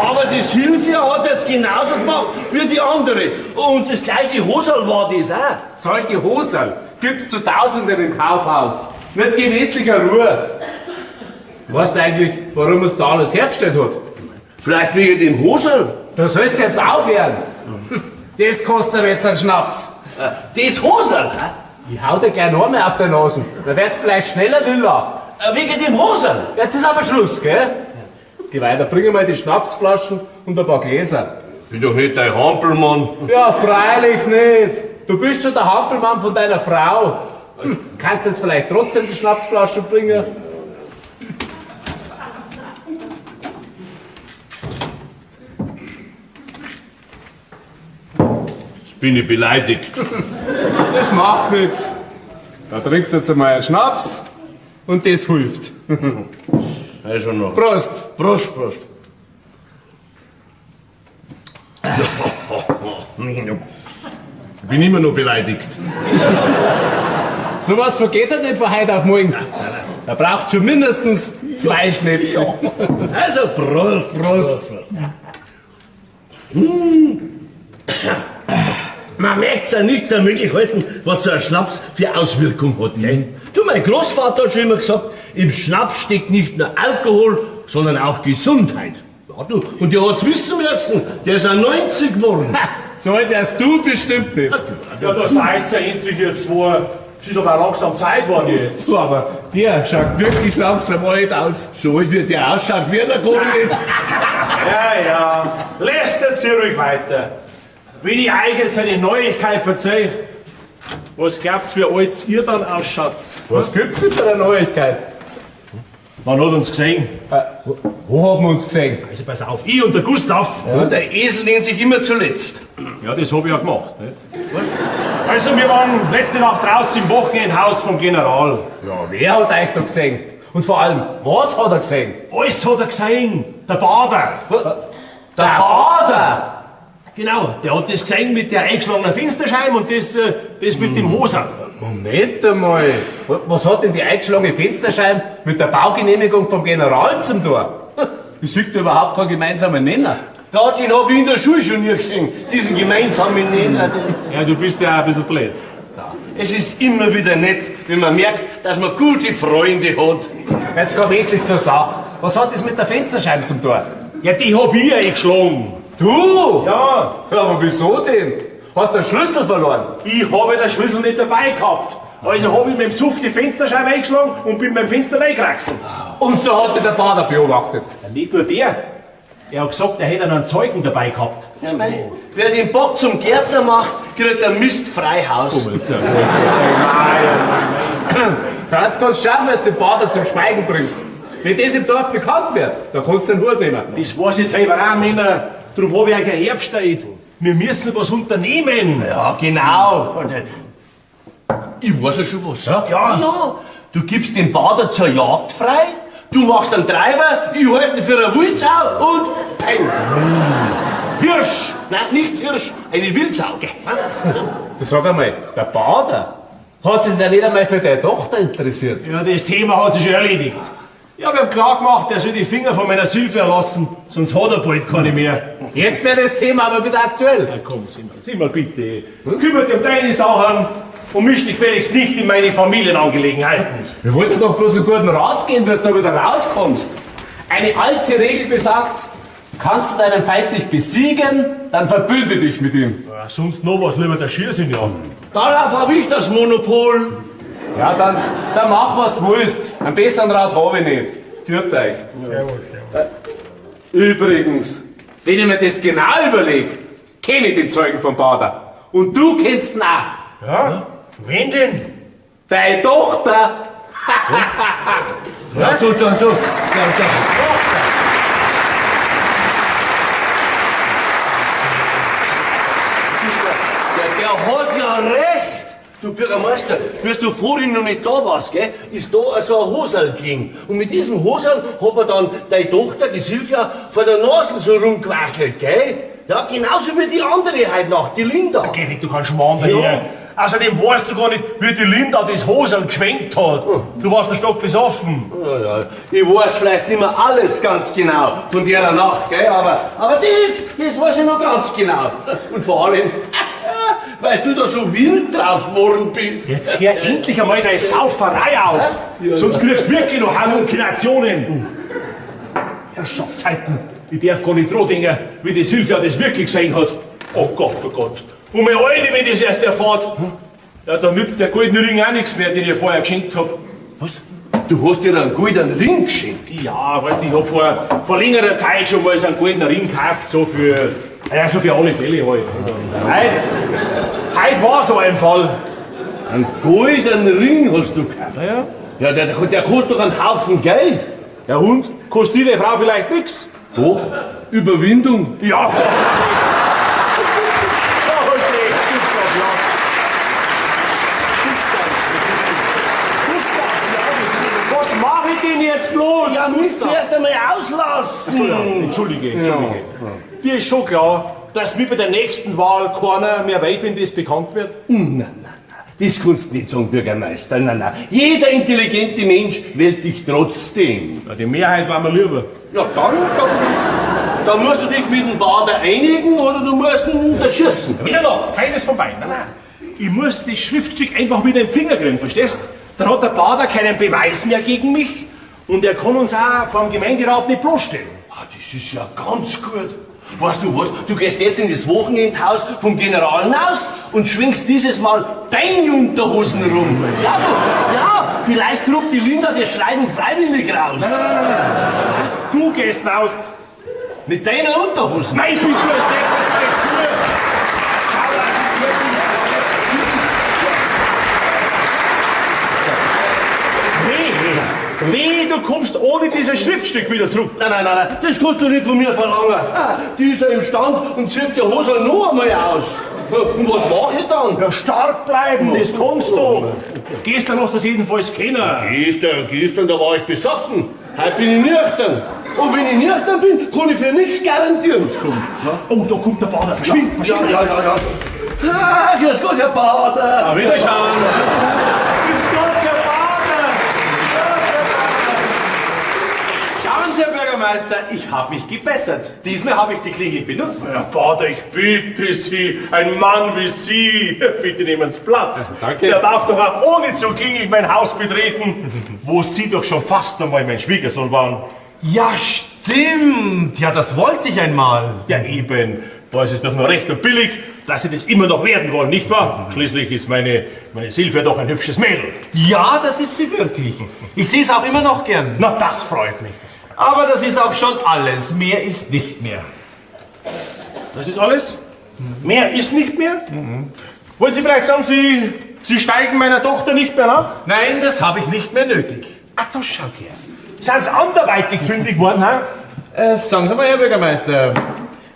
Aber die Silvia hat's jetzt genauso gemacht wie die andere. Und das gleiche Hosal war das auch. Solche Hoserl gibt's zu Tausenden im Kaufhaus. Und jetzt gib endlich eine Ruhe. Weißt du eigentlich, warum es da alles hergestellt hat? Vielleicht wegen dem Hosal. Da sollst du jetzt aufhören. Das kostet aber jetzt einen Schnaps. Das Hosal, hä? Ich hau dir gleich noch mehr auf die Nase. Dann wird's vielleicht schneller lila. Wegen dem Hosal. Jetzt ist aber Schluss, gell? Geh weiter, bring mal die Schnapsflaschen und ein paar Gläser. Bin doch nicht dein Hampelmann. Ja, freilich nicht. Du bist schon der Hampelmann von deiner Frau. Kannst du jetzt vielleicht trotzdem die Schnapsflaschen bringen? Bin ich beleidigt. Das macht nix. Da trinkst du jetzt einmal einen Schnaps und das hilft. Also noch. Prost! Prost, Prost. Bin immer noch beleidigt. Sowas vergeht halt nicht von heute auf morgen. Da braucht schon mindestens 2 Schnäpse. Also Prost, Prost. Prost. Man möchte ja nicht für möglich halten, was so ein Schnaps für Auswirkung hat, gell? Du, mein Großvater hat schon immer gesagt, im Schnaps steckt nicht nur Alkohol, sondern auch Gesundheit. Ja, du, und der hat's wissen müssen, der ist auch 90 geworden. Ha, so alt wärst du bestimmt nicht. Ja, da seid ihr endlich ihr zwei. Es ist aber langsam Zeit geworden jetzt. So, aber der schaut wirklich langsam alt aus. So alt wie der ausschaut, wird er gar nicht. Ja, ja, lästert sie ruhig weiter. Wenn ich euch jetzt eine Neuigkeit verzeihe, was glaubt ihr, wie alt ihr dann ausschaut? Was gibt's denn für eine Neuigkeit? Man hat uns gesehen. Wo haben wir uns gesehen? Also pass auf, ich und der Gustav. Ja. Und der Esel nennt sich immer zuletzt. Ja, das hab ich ja gemacht, nicht? Was? Also wir waren letzte Nacht draußen im Wochenendhaus vom General. Ja, wer hat euch da gesehen? Und vor allem, was hat er gesehen? Alles hat er gesehen. Der Bader. Der Bader? Genau, der hat das gesehen mit der eingeschlagenen Fensterscheibe und das mit dem Hosen. Moment einmal, was hat denn die eingeschlagene Fensterscheibe mit der Baugenehmigung vom General zum tun? Ich sehe da überhaupt keinen gemeinsamen Nenner. Ja, den hab ich in der Schule schon nie gesehen, diesen gemeinsamen Nenner. Ja, du bist ja auch ein bisschen blöd. Ja, es ist immer wieder nett, wenn man merkt, dass man gute Freunde hat. Jetzt komm endlich zur Sache. Was hat das mit der Fensterscheibe zum tun? Ja, die hab ich eingeschlagen. Du? Ja. Ja, aber wieso denn? Hast du den Schlüssel verloren? Ich habe den Schlüssel nicht dabei gehabt. Also hab ich mit dem Suff die Fensterscheibe eingeschlagen und bin beim Fenster reingekraxelt. Und da hat dich der Bader beobachtet. Ja, nicht nur der. Er hat gesagt, er hätte einen Zeugen dabei gehabt. Ja, mei. Wer den Bock zum Gärtner macht, kriegt der Mist frei Haus. Komm jetzt, ja. Kannst ganz schauen, dass du den Bader zum Schweigen bringst. Wenn das im Dorf bekannt wird, dann kannst du den Hut nehmen. Das weiß ich selber auch, Männer. Darum hab ich euch ein Herbsteit. Wir müssen was unternehmen. Ja, genau. Ich weiß ja schon was. Ja? Ja. Du gibst den Bader zur Jagd frei, du machst einen Treiber, ich halte ihn für eine Wildsau und peng. Hirsch! Nein, nicht Hirsch, eine Wildsau. Du sag einmal, der Bader hat sich denn nicht einmal für deine Tochter interessiert? Ja, das Thema hat sich schon erledigt. Ich hab ihm klar gemacht, er soll die Finger von meiner Silvia lassen, sonst hat er bald keine mehr. Jetzt wäre das Thema aber wieder aktuell. Ja, komm, sieh mal bitte. Kümmere dich um deine Sachen und misch dich gefälligst nicht in meine Familienangelegenheiten. Wir wollten doch bloß einen guten Rat geben, dass du da wieder rauskommst. Eine alte Regel besagt, kannst du deinen Feind nicht besiegen, dann verbünde dich mit ihm. Ja, sonst noch was, lieber der Schiersinn, ja. Darauf hab ich das Monopol. Ja, dann mach, was du willst. Einen besseren Rat hab ich nicht. Führt euch. Ja. Übrigens, wenn ich mir das genau überlege, kenne ich den Zeugen vom Bader. Und du kennst ihn auch. Ja? Wen denn? Deine Tochter. Ja, du. Der hat ja recht. Du Bürgermeister, wie du vorhin noch nicht da warst, gell, ist da so ein Hosal gelegen. Und mit diesem Hosal hat er dann deine Tochter, die Silvia, vor der Nase so rumgewackelt, gell? Ja, genauso wie die andere heute Nacht, die Linda. Geh weg, du kannst schmarrn daher. Außerdem weißt du gar nicht, wie die Linda das Hosal geschwenkt hat. Du warst der Stock besoffen. Ja, ja. Ich weiß vielleicht nicht mehr alles ganz genau von der Nacht, gell, aber das weiß ich noch ganz genau. Und vor allem, weil du da so wild drauf geworden bist. Jetzt hör endlich einmal deine Sauferei auf. Ja, sonst kriegst du wirklich noch Halluzinationen. Herrschaftszeiten, ich darf gar nicht dran denken, wie die Silvia das wirklich gesehen hat. Oh Gott, oh Gott. Und meine Alte, wenn das erst erfährt, ja, dann nützt der goldene Ring auch nichts mehr, den ich ihr vorher geschenkt hab. Was? Du hast dir einen goldenen Ring geschenkt? Ja, weißt du, ich hab vor längerer Zeit schon mal so einen goldenen Ring gekauft, so für, ja, so für alle Fälle halt. Heute war so ein Fall. Einen goldenen Ring hast du gekauft? Ja, ja. Ja, der kostet doch einen Haufen Geld. Der Hund kostet die Frau vielleicht nichts. Doch, Überwindung. Ja. Da hast du recht. Ja, mich zuerst einmal auslassen. Ach so, ja. Entschuldige, entschuldige. Dir ist schon klar, dass mir bei der nächsten Wahl keiner mehr wählt, wenn das bekannt wird? Nein, nein, nein. Das kannst du nicht sagen, Bürgermeister. Nein, nein. Jeder intelligente Mensch wählt dich trotzdem. Ja, die Mehrheit war mir lieber. Ja, dann musst du dich mit dem Bader einigen oder du musst ihn unterschießen. Weder noch, keines von beiden. Nein, nein. Ich muss das Schriftstück einfach mit dem Finger kriegen, verstehst? Dann hat der Bader keinen Beweis mehr gegen mich und er kann uns auch vom Gemeinderat nicht bloßstellen. Ah, das ist ja ganz gut. Weißt du was? Du gehst jetzt in das Wochenendhaus vom General hinaus und schwingst dieses Mal deine Unterhosen rum. Ja, du, ja, vielleicht druckt die Linda das Schreiben freiwillig raus. Nein, nein, nein, nein. Du gehst raus. Mit deiner Unterhosen? Nein, bist du ein Depp. Weh, du kommst ohne dieses Schriftstück wieder zurück. Nein, nein, nein, nein, das kannst du nicht von mir verlangen. Ah, die ist ja im Stand und zieht die Hose noch einmal aus. Und was mach ich dann? Ja, stark bleiben, das kannst du. Gestern hast du das jedenfalls kennen. Gestern, da war ich besoffen. Heute bin ich nüchtern. Und wenn ich nüchtern bin, kann ich für nichts garantieren. Oh, da kommt der Bader. Verschwind, verschwind. Ja, ja, ja. Ah, grüß Gott, Herr Bader. Auf Wiederschauen. Grüß Gott, Herr Bader. Schauen Sie, Herr Bürgermeister, ich habe mich gebessert. Diesmal habe ich die Klingel benutzt. Herr Bader, ich bitte Sie, ein Mann wie Sie, bitte nehmen Sie Platz. Danke. Der darf doch auch ohne zu klingeln mein Haus betreten, wo Sie doch schon fast einmal mein Schwiegersohn waren. Ja, stimmt. Ja, das wollte ich einmal. Ja, eben. Da ist es doch nur recht und billig, dass Sie das immer noch werden wollen, nicht wahr? Schließlich ist meine Silvia doch ein hübsches Mädel. Ja, das ist sie wirklich. Ich sehe es auch immer noch gern. Na, das freut mich. Das freut mich. Aber das ist auch schon alles. Mehr ist nicht mehr. Das ist alles? Mehr ist nicht mehr? Mhm. Wollen Sie vielleicht sagen, Sie steigen meiner Tochter nicht mehr nach? Nein, das habe ich nicht mehr nötig. Ach, das schau her. Sind Sie anderweitig fündig geworden, hä? Sagen Sie mal, Herr Bürgermeister,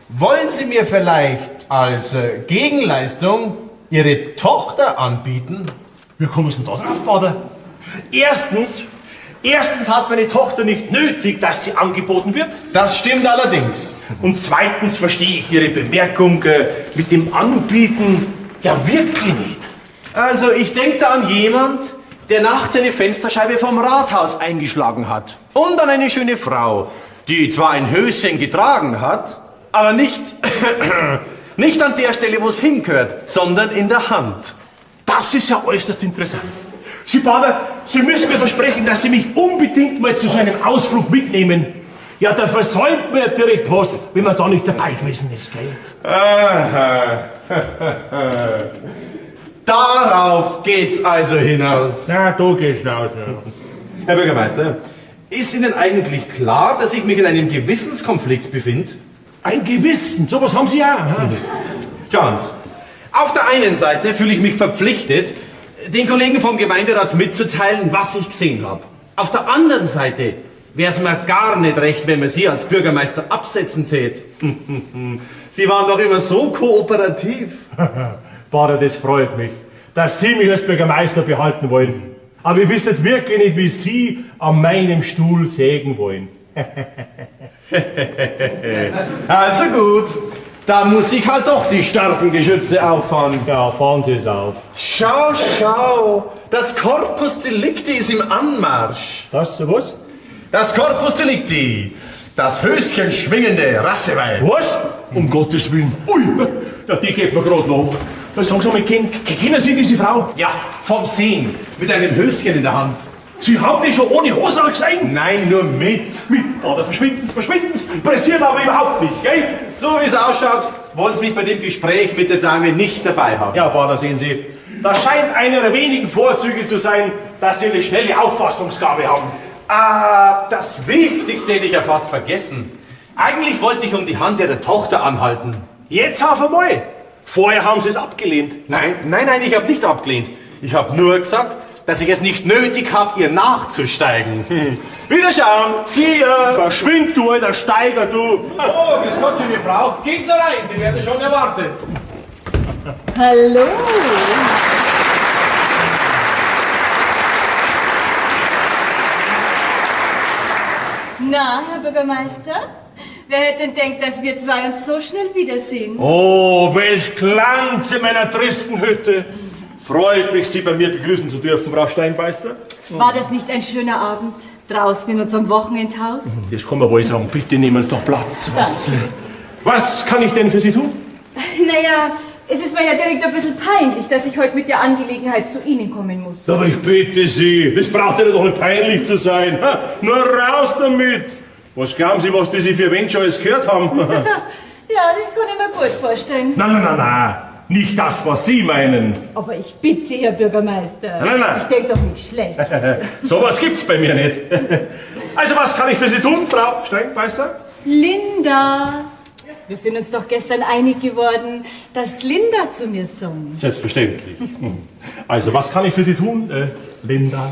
wollen Sie mir vielleicht als Gegenleistung Ihre Tochter anbieten? Wie kommen Sie denn da drauf, Bader? Erstens hat meine Tochter nicht nötig, dass sie angeboten wird. Das stimmt allerdings. Und zweitens verstehe ich Ihre Bemerkung mit dem Anbieten ja wirklich nicht. Also, ich denke da an jemand, der nachts eine Fensterscheibe vom Rathaus eingeschlagen hat. Und an eine schöne Frau, die zwar ein Höschen getragen hat, aber nicht an der Stelle, wo es hingehört, sondern in der Hand. Das ist ja äußerst interessant. Sie, Bader, Sie müssen mir versprechen, dass Sie mich unbedingt mal zu so einem Ausflug mitnehmen. Ja, da versäumt man ja direkt was, wenn man da nicht dabei gewesen ist, gell? Aha. Darauf geht's also hinaus. Na, da geht's hinaus, ja. Herr Bürgermeister, ist Ihnen eigentlich klar, dass ich mich in einem Gewissenskonflikt befinde? Ein Gewissen? Sowas haben Sie ja. Hm? Schauen Sie, auf der einen Seite fühle ich mich verpflichtet, den Kollegen vom Gemeinderat mitzuteilen, was ich gesehen habe. Auf der anderen Seite wäre es mir gar nicht recht, wenn man Sie als Bürgermeister absetzen tät. Sie waren doch immer so kooperativ. Bader, das freut mich, dass Sie mich als Bürgermeister behalten wollen. Aber ihr wisst wirklich nicht, wie Sie an meinem Stuhl sägen wollen. Also gut, da muss ich halt doch die starken Geschütze auffahren. Ja, fahren Sie es auf. Schau, schau, das Corpus Delicti ist im Anmarsch. Das, was? Das Corpus Delicti, das Höschen schwingende Rasseweib. Was? Um Gottes Willen. Ui, ja, die geht mir gerade noch. Da sagen Sie mal, kennen Sie diese Frau? Ja, vom Sehen, mit einem Höschen in der Hand. Sie haben die schon ohne Hose gesehen? Nein, nur mit. Mit, Bader, verschwinden Sie, verschwinden Sie. Pressiert aber überhaupt nicht, gell? So wie es ausschaut, wollen Sie mich bei dem Gespräch mit der Dame nicht dabei haben. Ja, Bader, sehen Sie, das scheint einer der wenigen Vorzüge zu sein, dass Sie eine schnelle Auffassungsgabe haben. Ah, das Wichtigste hätte ich ja fast vergessen. Eigentlich wollte ich um die Hand Ihrer Tochter anhalten. Jetzt auf einmal. Vorher haben Sie es abgelehnt. Nein, nein, nein, ich habe nicht abgelehnt. Ich habe nur gesagt, dass ich es nicht nötig habe, ihr nachzusteigen. Wiederschauen, Zieher! Verschwind, du alter Steiger, du! Oh, grüß Gott, schöne Frau. Geht's noch rein, Sie werden schon erwartet. Hallo! Na, Herr Bürgermeister, wer hätte denn denkt, dass wir zwei uns so schnell wiedersehen? Oh, welch Glanz in meiner tristen Hütte. Freut mich, Sie bei mir begrüßen zu dürfen, Frau Steinbeißer. War das nicht ein schöner Abend draußen in unserem Wochenendhaus? Das kann man wohl sagen. Bitte nehmen Sie doch Platz. Was kann ich denn für Sie tun? Naja, es ist mir ja direkt ein bisschen peinlich, dass ich heute mit der Angelegenheit zu Ihnen kommen muss. Aber ich bitte Sie, das braucht ja doch nicht peinlich zu sein. Ha, nur raus damit! Was glauben Sie, was diese vier Menschen alles gehört haben? Ja, das kann ich mir gut vorstellen. Nein, nein, nein, nein. Nicht das, was Sie meinen. Aber ich bitte Sie, Herr Bürgermeister. Nein, nein. Ich denke doch nichts Schlechtes. Sowas gibt's bei mir nicht. Also, was kann ich für Sie tun, Frau Steinbeißer? Linda! Wir sind uns doch gestern einig geworden, dass Linda zu mir sagt. Selbstverständlich. Also, was kann ich für Sie tun, Linda?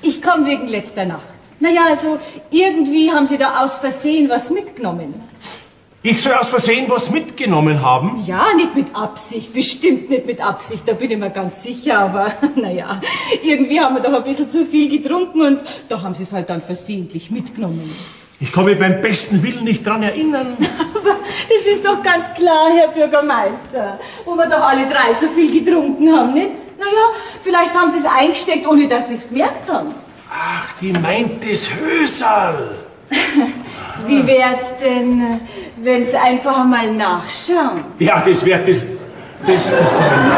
Ich komme wegen letzter Nacht. Naja, also irgendwie haben Sie da aus Versehen was mitgenommen. Ich soll aus Versehen was mitgenommen haben? Ja, nicht mit Absicht, bestimmt nicht mit Absicht, da bin ich mir ganz sicher, aber naja, irgendwie haben wir doch ein bisschen zu viel getrunken und da haben Sie es halt dann versehentlich mitgenommen. Ich kann mich beim besten Willen nicht dran erinnern. Aber das ist doch ganz klar, Herr Bürgermeister, wo wir doch alle drei so viel getrunken haben, nicht? Naja, vielleicht haben Sie es eingesteckt, ohne dass Sie es gemerkt haben. Ach, die meint das Höserl. Wie wär's denn, wenn's einfach einmal nachschauen? Ja, das wird das Beste sein.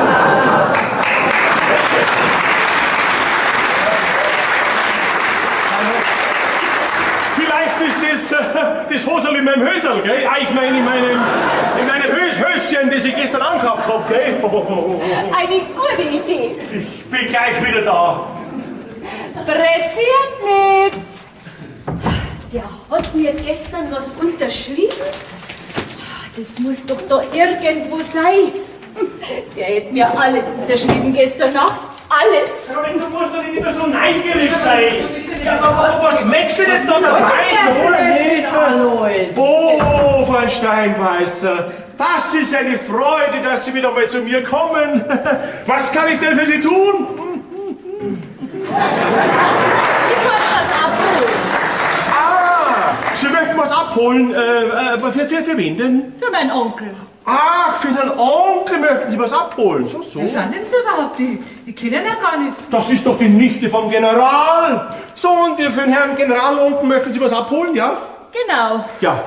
Vielleicht ist das, das Hoserl in meinem Höserl, gell? Ah, ich meine in meinem Höschen, das ich gestern angehabt hab, gell? Eine gute Idee. Ich bin gleich wieder da. Pressiert nicht. Der hat mir gestern was unterschrieben. Das muss doch da irgendwo sein. Der hätte mir alles unterschrieben gestern Nacht. Alles. Aber du musst doch nicht immer so neugierig sein. Ja, aber was möchtest du denn jetzt da dabei? Oh, Frau Steinbeißer, das ist eine Freude, dass Sie wieder mal zu mir kommen. Was kann ich denn für Sie tun? Ich wollte was abholen. Ah, Sie möchten was abholen? Für wen denn? Für meinen Onkel. Ach, für den Onkel möchten Sie was abholen. So, so. Wer sind denn Sie überhaupt? Ich kenne ihn ja gar nicht. Das ist doch die Nichte vom General. So, und für den Herrn Generalonkel möchten Sie was abholen, ja? Genau. Ja,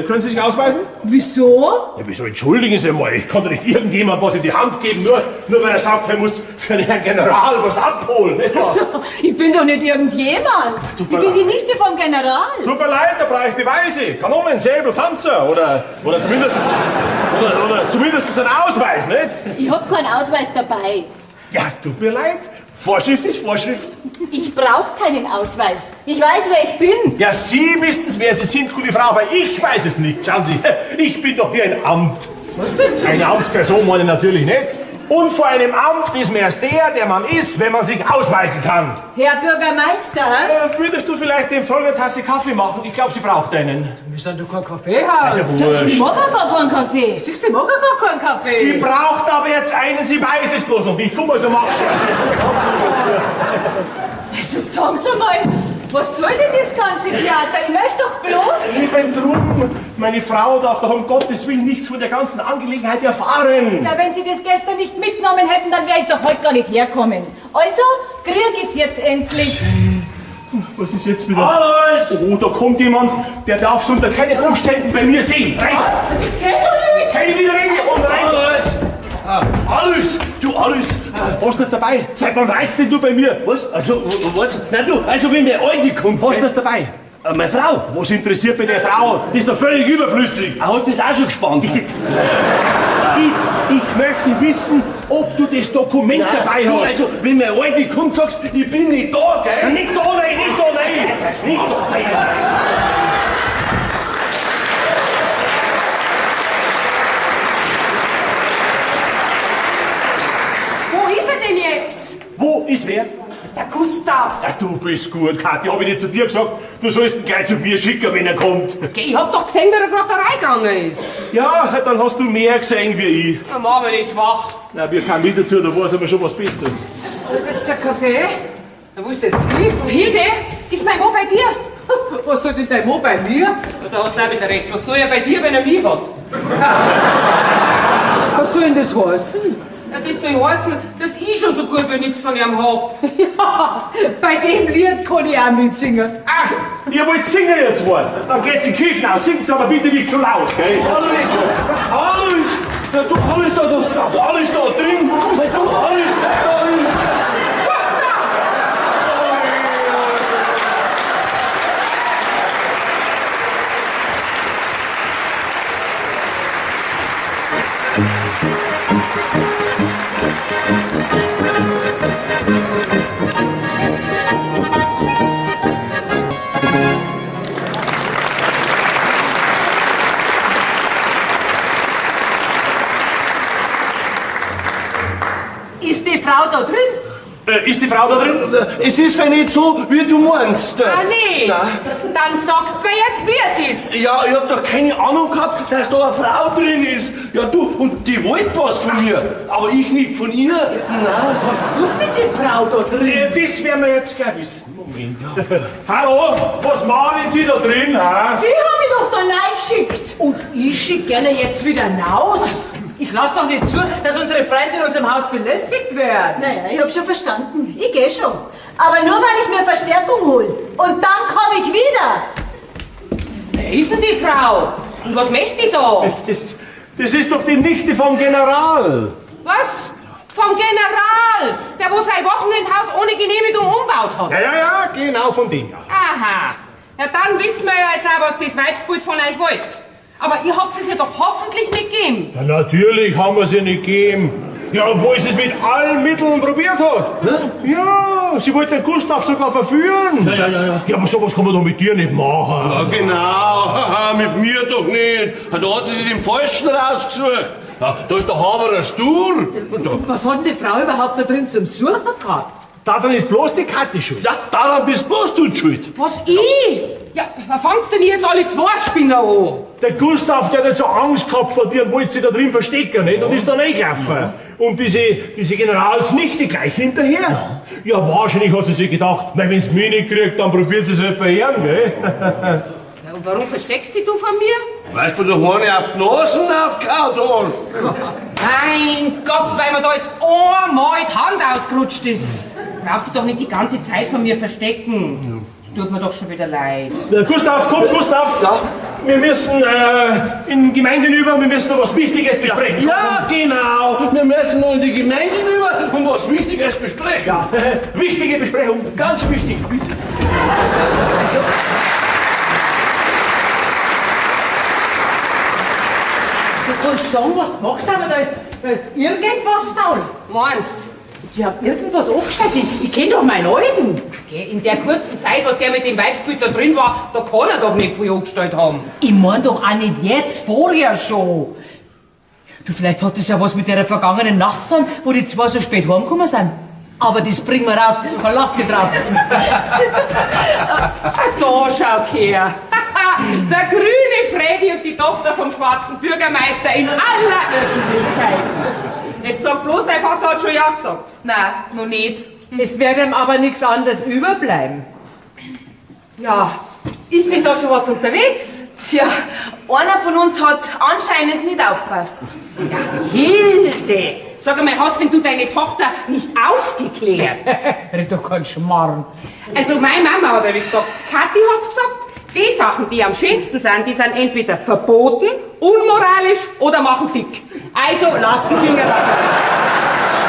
können Sie sich ausweisen? Wieso? Ja, wieso? Entschuldigen Sie mal, ich konnte nicht irgendjemand was in die Hand geben, nur weil er sagt, er muss für den Herrn General was abholen. Also, ich bin doch nicht irgendjemand. Ich bin die Nichte vom General. Tut mir leid, da brauche ich Beweise. Kanonen, Säbel, Panzer oder zumindest einen Ausweis, nicht? Ich hab keinen Ausweis dabei. Ja, tut mir leid. Vorschrift ist Vorschrift. Ich brauche keinen Ausweis. Ich weiß, wer ich bin. Ja, Sie wissen, wer Sie sind, gute Frau, aber ich weiß es nicht. Schauen Sie, ich bin doch hier ein Amt. Was bist du? Eine Amtsperson meine ich natürlich nicht. Und vor einem Amt ist man erst der man ist, wenn man sich ausweisen kann. Herr Bürgermeister? Würdest du vielleicht dem Fräulein eine Tasse Kaffee machen? Ich glaube, sie braucht einen. Wir sind doch kein Kaffeehaus. Ist ja wurscht. Ich mag ja gar keinen Kaffee. Siehst du, ich mag ja gar keinen Kaffee. Sie braucht aber jetzt einen, sie weiß es bloß noch nicht. Guck mal, so machst du. Also sagen Sie mal, was soll denn das ganze Theater? Ich möchte doch bloß... Lieben Drum, meine Frau darf doch um Gottes Willen nichts von der ganzen Angelegenheit erfahren. Ja, wenn Sie das gestern nicht mitgenommen hätten, dann wäre ich doch heute gar nicht herkommen. Also, krieg ich's jetzt endlich. Was ist jetzt wieder? Alois! Oh, da kommt jemand, der darf's unter keinen Umständen bei mir sehen. Rein! Das geht doch nicht! Keine Widerrede und rein! Alois! Alois! Du, Alois! Hast du das dabei? Seit wann reizt denn du bei mir? Was? Also, was? Nein, du, also wenn mir Alte kommt... Hast du das dabei? Meine Frau. Was interessiert mich die Frau? Die ist doch völlig überflüssig. Ah, hast du das auch schon gespannt? Ich möchte wissen, ob du das Dokument dabei du, hast. Also, wenn meine Alte kommt, sagst du, ich bin nicht da, gell? Ja, nicht da, nein, nicht da, nein. Nicht da, nein. Wo ist er denn jetzt? Wo ist wer? Der Gustav. Ja, du bist gut, Kathi. Hab ich nicht zu dir gesagt, du sollst ihn gleich zu mir schicken, wenn er kommt. Okay, ich hab doch gesehen, wie er gerade da reingegangen ist. Ja, dann hast du mehr gesehen wie ich. Na, mach mich nicht schwach. Na, wir kamen wieder dazu, da weiß aber schon was Besseres. Wo ist jetzt der Kaffee? Na, wo ist jetzt hin? Hilde, ist mein Mann bei dir? Was soll denn dein Mann bei mir? Ja, da hast du auch wieder recht. Was soll er bei dir, wenn er mich hat? Was soll denn das heißen? Ja, das soll heißen, dass ich schon so gut wie nichts von ihm hab. Ja, bei dem Lied kann ich auch mitsingen. Ach, ihr wollt singen jetzt wohl. Dann geht's in die Kirche aus. Singt's aber bitte nicht zu laut, gell? Alois! Alois! Ja, du, alles da, das, alles da drin! Du, alles da drin! Ist die Frau da drin? Ist die Frau da drin? Es ist wenn nicht so, wie du meinst. Ah, nee. Nein. Dann sagst mir jetzt, wie es ist. Ja, ich hab doch keine Ahnung gehabt, dass da eine Frau drin ist. Ja, du, und die wollte was von mir, aber ich nicht von ihr. Nein. Was tut denn die Frau da drin? Das werden wir jetzt gleich wissen. Moment. Hallo, was machen Sie da drin? Ha? Sie haben mich doch da reingeschickt. Und ich schick gerne jetzt wieder raus. Ich lass doch nicht zu, dass unsere Freunde in unserem Haus belästigt werden. Naja, ich hab schon verstanden. Ich geh schon. Aber nur, weil ich mir Verstärkung hol. Und dann komme ich wieder. Wer ist denn die Frau? Und was möchte die da? Das ist doch die Nichte vom General. Was? Vom General, der wo sein Wochenendhaus ohne Genehmigung umbaut hat. Ja, ja, ja, genau von dem. Ja. Aha. Ja, dann wissen wir ja jetzt auch, was das Weibsbild von euch wollt. Aber ihr habt es ihr doch hoffentlich nicht gegeben. Ja, natürlich haben wir sie nicht gegeben. Ja, obwohl sie es mit allen Mitteln probiert hat. Ja, sie wollte den Gustav sogar verführen. Ja, ja, ja, ja. Ja, aber sowas kann man doch mit dir nicht machen. Ja, genau. Haha, mit mir doch nicht. Da hat sie sich den Falschen rausgesucht. Ja, da ist der Haberer stur. Und da, Was hat denn die Frau überhaupt da drin zum Suchen gehabt? Daran ist bloß die Kathi schuld. ja, daran bist bloß du schuld. Was, ich? Ja, was fangt's denn ihr jetzt alle zwei Spinner an? Der Gustav, der hat jetzt so Angst gehabt vor dir und wollte sich da drin verstecken, nicht? Und ist dann reingelaufen. Und diese Generalsnichte gleich hinterher. Ja, wahrscheinlich hat sie sich gedacht, na, wenn's mich nicht kriegt, dann probiert sie es halt bei ihm, gell? Ja, und warum versteckst dich du von mir? Weißt du, du eine auf die Nasen aufgehauen hast. Mein Gott, weil mir da jetzt einmal die Hand ausgerutscht ist. Brauchst du doch nicht die ganze Zeit von mir verstecken. Das tut mir doch schon wieder leid. Na, Gustav, komm, Gustav! Ja? Wir müssen in Gemeinde rüber, wir müssen noch was Wichtiges besprechen. Ja, genau. Wir müssen noch in die Gemeinde rüber und was Wichtiges besprechen. Ja, wichtige Besprechung. Ganz wichtig, bitte. Also, du kannst sagen, was du magst, aber da ist irgendwas faul. Meinst? Die haben irgendwas angestellt. Ich kenn doch meinen Alten. Geh, in der kurzen Zeit, was der mit dem Weibsbild da drin war, da kann er doch nicht viel angestellt haben. Ich mein doch auch nicht jetzt, vorher schon. Du, vielleicht hat das ja was mit der vergangenen Nacht zu tun, wo die zwei so spät heimgekommen sind. Aber das bringen wir raus. Verlass dich drauf. Da schau her. Der grüne Freddy und die Tochter vom schwarzen Bürgermeister in aller Öffentlichkeit. Jetzt sag bloß, dein Vater hat schon Ja gesagt. Nein, noch nicht. Es wird ihm aber nichts anderes überbleiben. Ja, ist denn da schon was unterwegs? Tja, einer von uns hat anscheinend nicht aufgepasst. Ja, Hilde! Sag einmal, hast denn du deine Tochter nicht aufgeklärt? Red doch keinen Schmarrn. Also meine Mama hat ja gesagt, Kathi hat's gesagt, die Sachen, die am schönsten sind, die sind entweder verboten, unmoralisch oder machen dick. Also lass die Finger davon.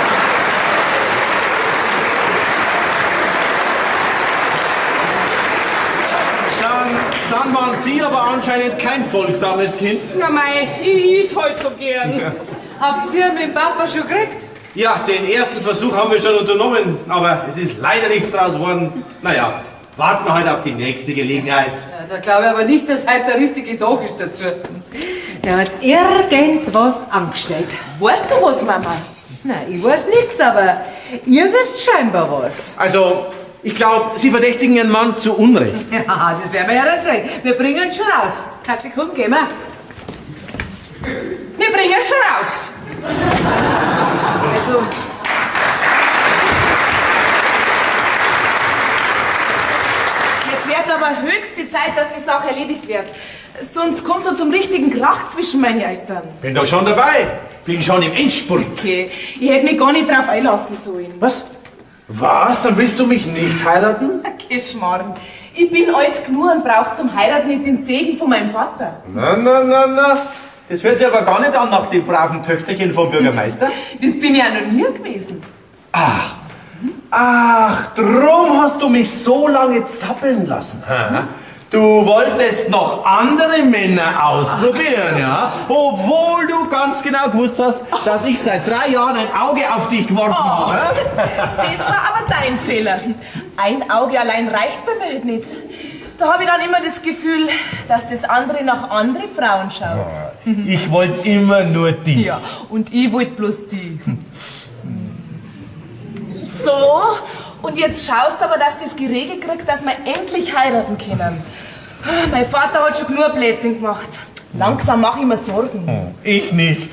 Dann waren Sie aber anscheinend kein folgsames Kind. Na mei, ich is halt so gern. Ja. Habt ihr mit dem Papa schon geredet? Ja, den ersten Versuch haben wir schon unternommen, aber es ist leider nichts draus geworden. Naja, warten wir halt auf die nächste Gelegenheit. Ja, da glaube ich aber nicht, dass heute der richtige Tag ist dazu. Der hat irgendwas angestellt. Weißt du was, Mama? Nein, ich weiß nix, aber ihr wisst scheinbar was. Also, ich glaube, Sie verdächtigen Ihren Mann zu Unrecht. Ja, das werden wir ja dann sehen. Wir bringen ihn schon raus. Kathi, komm, gehen wir. Wir bringen ihn schon raus. Also, jetzt wird's aber höchste dass die Sache erledigt wird. Sonst kommt so zum richtigen Krach zwischen meinen Eltern. Bin doch schon dabei. Bin schon im Endspurt. Okay, ich hätte mich gar nicht drauf einlassen sollen. Was? Was? Dann willst du mich nicht heiraten? Okay, Schmarrn. Ich bin alt genug und brauche zum Heiraten nicht den Segen von meinem Vater. Na, na, na, na. Das hört sich aber gar nicht an nach dem braven Töchterchen vom Bürgermeister. Das bin ich ja noch nie gewesen. Ach, ach, drum hast du mich so lange zappeln lassen. Ha? Du wolltest noch andere Männer ausprobieren, ja? Obwohl du ganz genau gewusst hast, dass ich seit 3 Jahren ein Auge auf dich geworfen habe. Das war aber dein Fehler. Ein Auge allein reicht bei mir halt nicht. Da habe ich dann immer das Gefühl, dass das andere nach andere Frauen schaut. Ich wollte immer nur dich. Ja, und ich wollte bloß die. So, und jetzt schaust aber, dass du das geregelt kriegst, dass wir endlich heiraten können. Mein Vater hat schon genug Blödsinn gemacht. Langsam mache ich mir Sorgen. Ich nicht.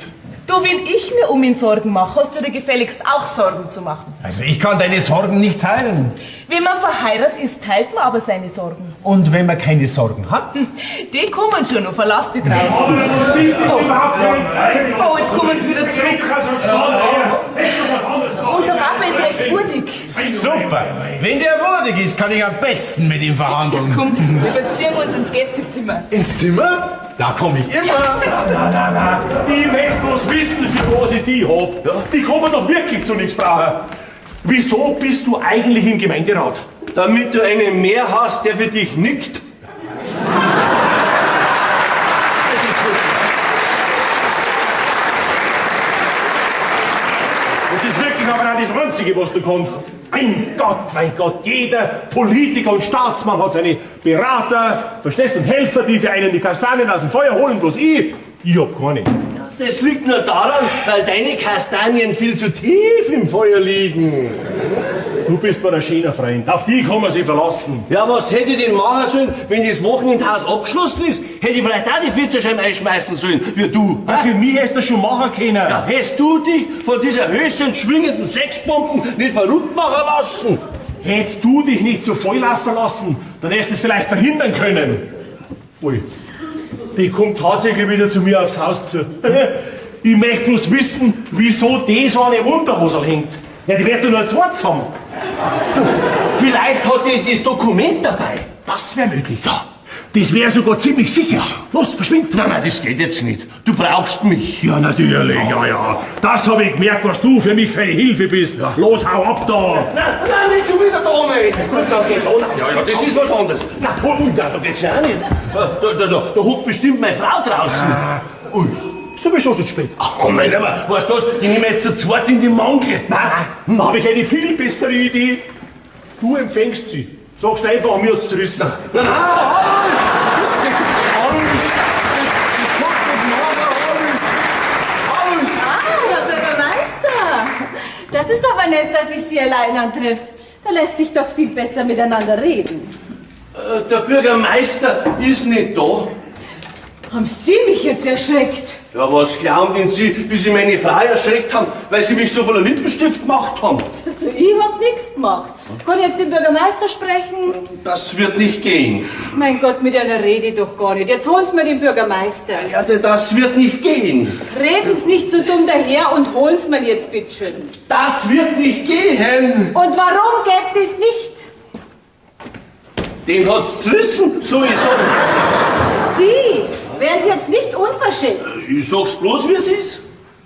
Du, wenn ich mir um ihn Sorgen mache, hast du dir gefälligst auch Sorgen zu machen. Also ich kann deine Sorgen nicht teilen. Wenn man verheiratet ist, teilt man aber seine Sorgen. Und wenn man keine Sorgen hat? Die kommen schon noch, verlass dich drauf. Oh, jetzt kommen sie wieder zurück. Und der Papa ist recht wurdig. Super! Wenn der wurdig ist, kann ich am besten mit ihm verhandeln. Komm, wir verziehen uns ins Gästezimmer. Ins Zimmer? Da komme ich immer. Na, na, na. Ich möchte bloß wissen, für was ich die hab. Die kann man doch wirklich zu nichts brauchen. Wieso bist du eigentlich im Gemeinderat? Damit du einen mehr hast, der für dich nickt. Das ist wirklich aber auch das Einzige, was du kannst. Mein Gott, jeder Politiker und Staatsmann hat seine Berater, verstehst du, und Helfer, die für einen die Kastanien aus dem Feuer holen, bloß ich hab keine. Das liegt nur daran, weil deine Kastanien viel zu tief im Feuer liegen. Du bist mir ein schöner Freund, auf die kann man sich verlassen. Ja, was hätte ich denn machen sollen, wenn das Wochenendhaus abgeschlossen ist? Hätte ich vielleicht auch die Fensterscheiben einschmeißen sollen, wie du. Ja, für mich hättest du das schon machen können. Ja, hättest du dich von dieser höchstens schwingenden Sexbomben nicht verrückt machen lassen? Hättest du dich nicht so volllaufen lassen, dann hättest du es vielleicht verhindern können. Ui, die kommt tatsächlich wieder zu mir aufs Haus zu. Ich möchte bloß wissen, wieso die so an dem Unterhosel hängt. Ja, die wird doch nur ein zweites haben. Du, vielleicht hat die das Dokument dabei. Das wär möglich. Ja. Das wär sogar ziemlich sicher. Los, verschwind. Nein, nein, das geht jetzt nicht. Du brauchst mich. Ja, natürlich, ja, ja. Das hab ich gemerkt, was du für mich für eine Hilfe bist. Ja. Los, hau ab da. Nein, nein, nicht schon wieder da rein. Gut, da steht da raus. Ja, ja, das ist was anderes. Nein, ui, nein, da geht's ja auch nicht. Da hockt bestimmt meine Frau draußen. Ah. Ui. Sowieso schon zu spät. Ach, mein Lieber, weißt du was? Die nehmen wir jetzt zu zweit in die Mankel. Nein, nein, da hab ich eine viel bessere Idee. Du empfängst sie. Sagst einfach, mir hat's zerrissen. Nein, nein, Alois! Alois! Das kommt nicht nach, Alois! Alois! Ah, Herr Bürgermeister! Das ist aber nett, dass ich Sie allein antreffe. Da lässt sich doch viel besser miteinander reden. Der Bürgermeister ist nicht da. Haben Sie mich jetzt erschreckt? Ja, was glauben denn Sie, wie Sie meine Frau erschreckt haben, weil Sie mich so voller Lippenstift gemacht haben? Also, ich hab nichts gemacht. Kann ich jetzt den Bürgermeister sprechen? Das wird nicht gehen. Mein Gott, mit einer Rede doch gar nicht. Jetzt holen Sie mir den Bürgermeister. Ja, das wird nicht gehen. Reden Sie nicht so dumm daher und holen Sie mir jetzt bitteschön. Das wird nicht gehen. Und warum geht das nicht? Den hat's zerrissen, so ich sag. Sie? Wären Sie jetzt nicht unverschämt? Ich sag's bloß, wie es ist.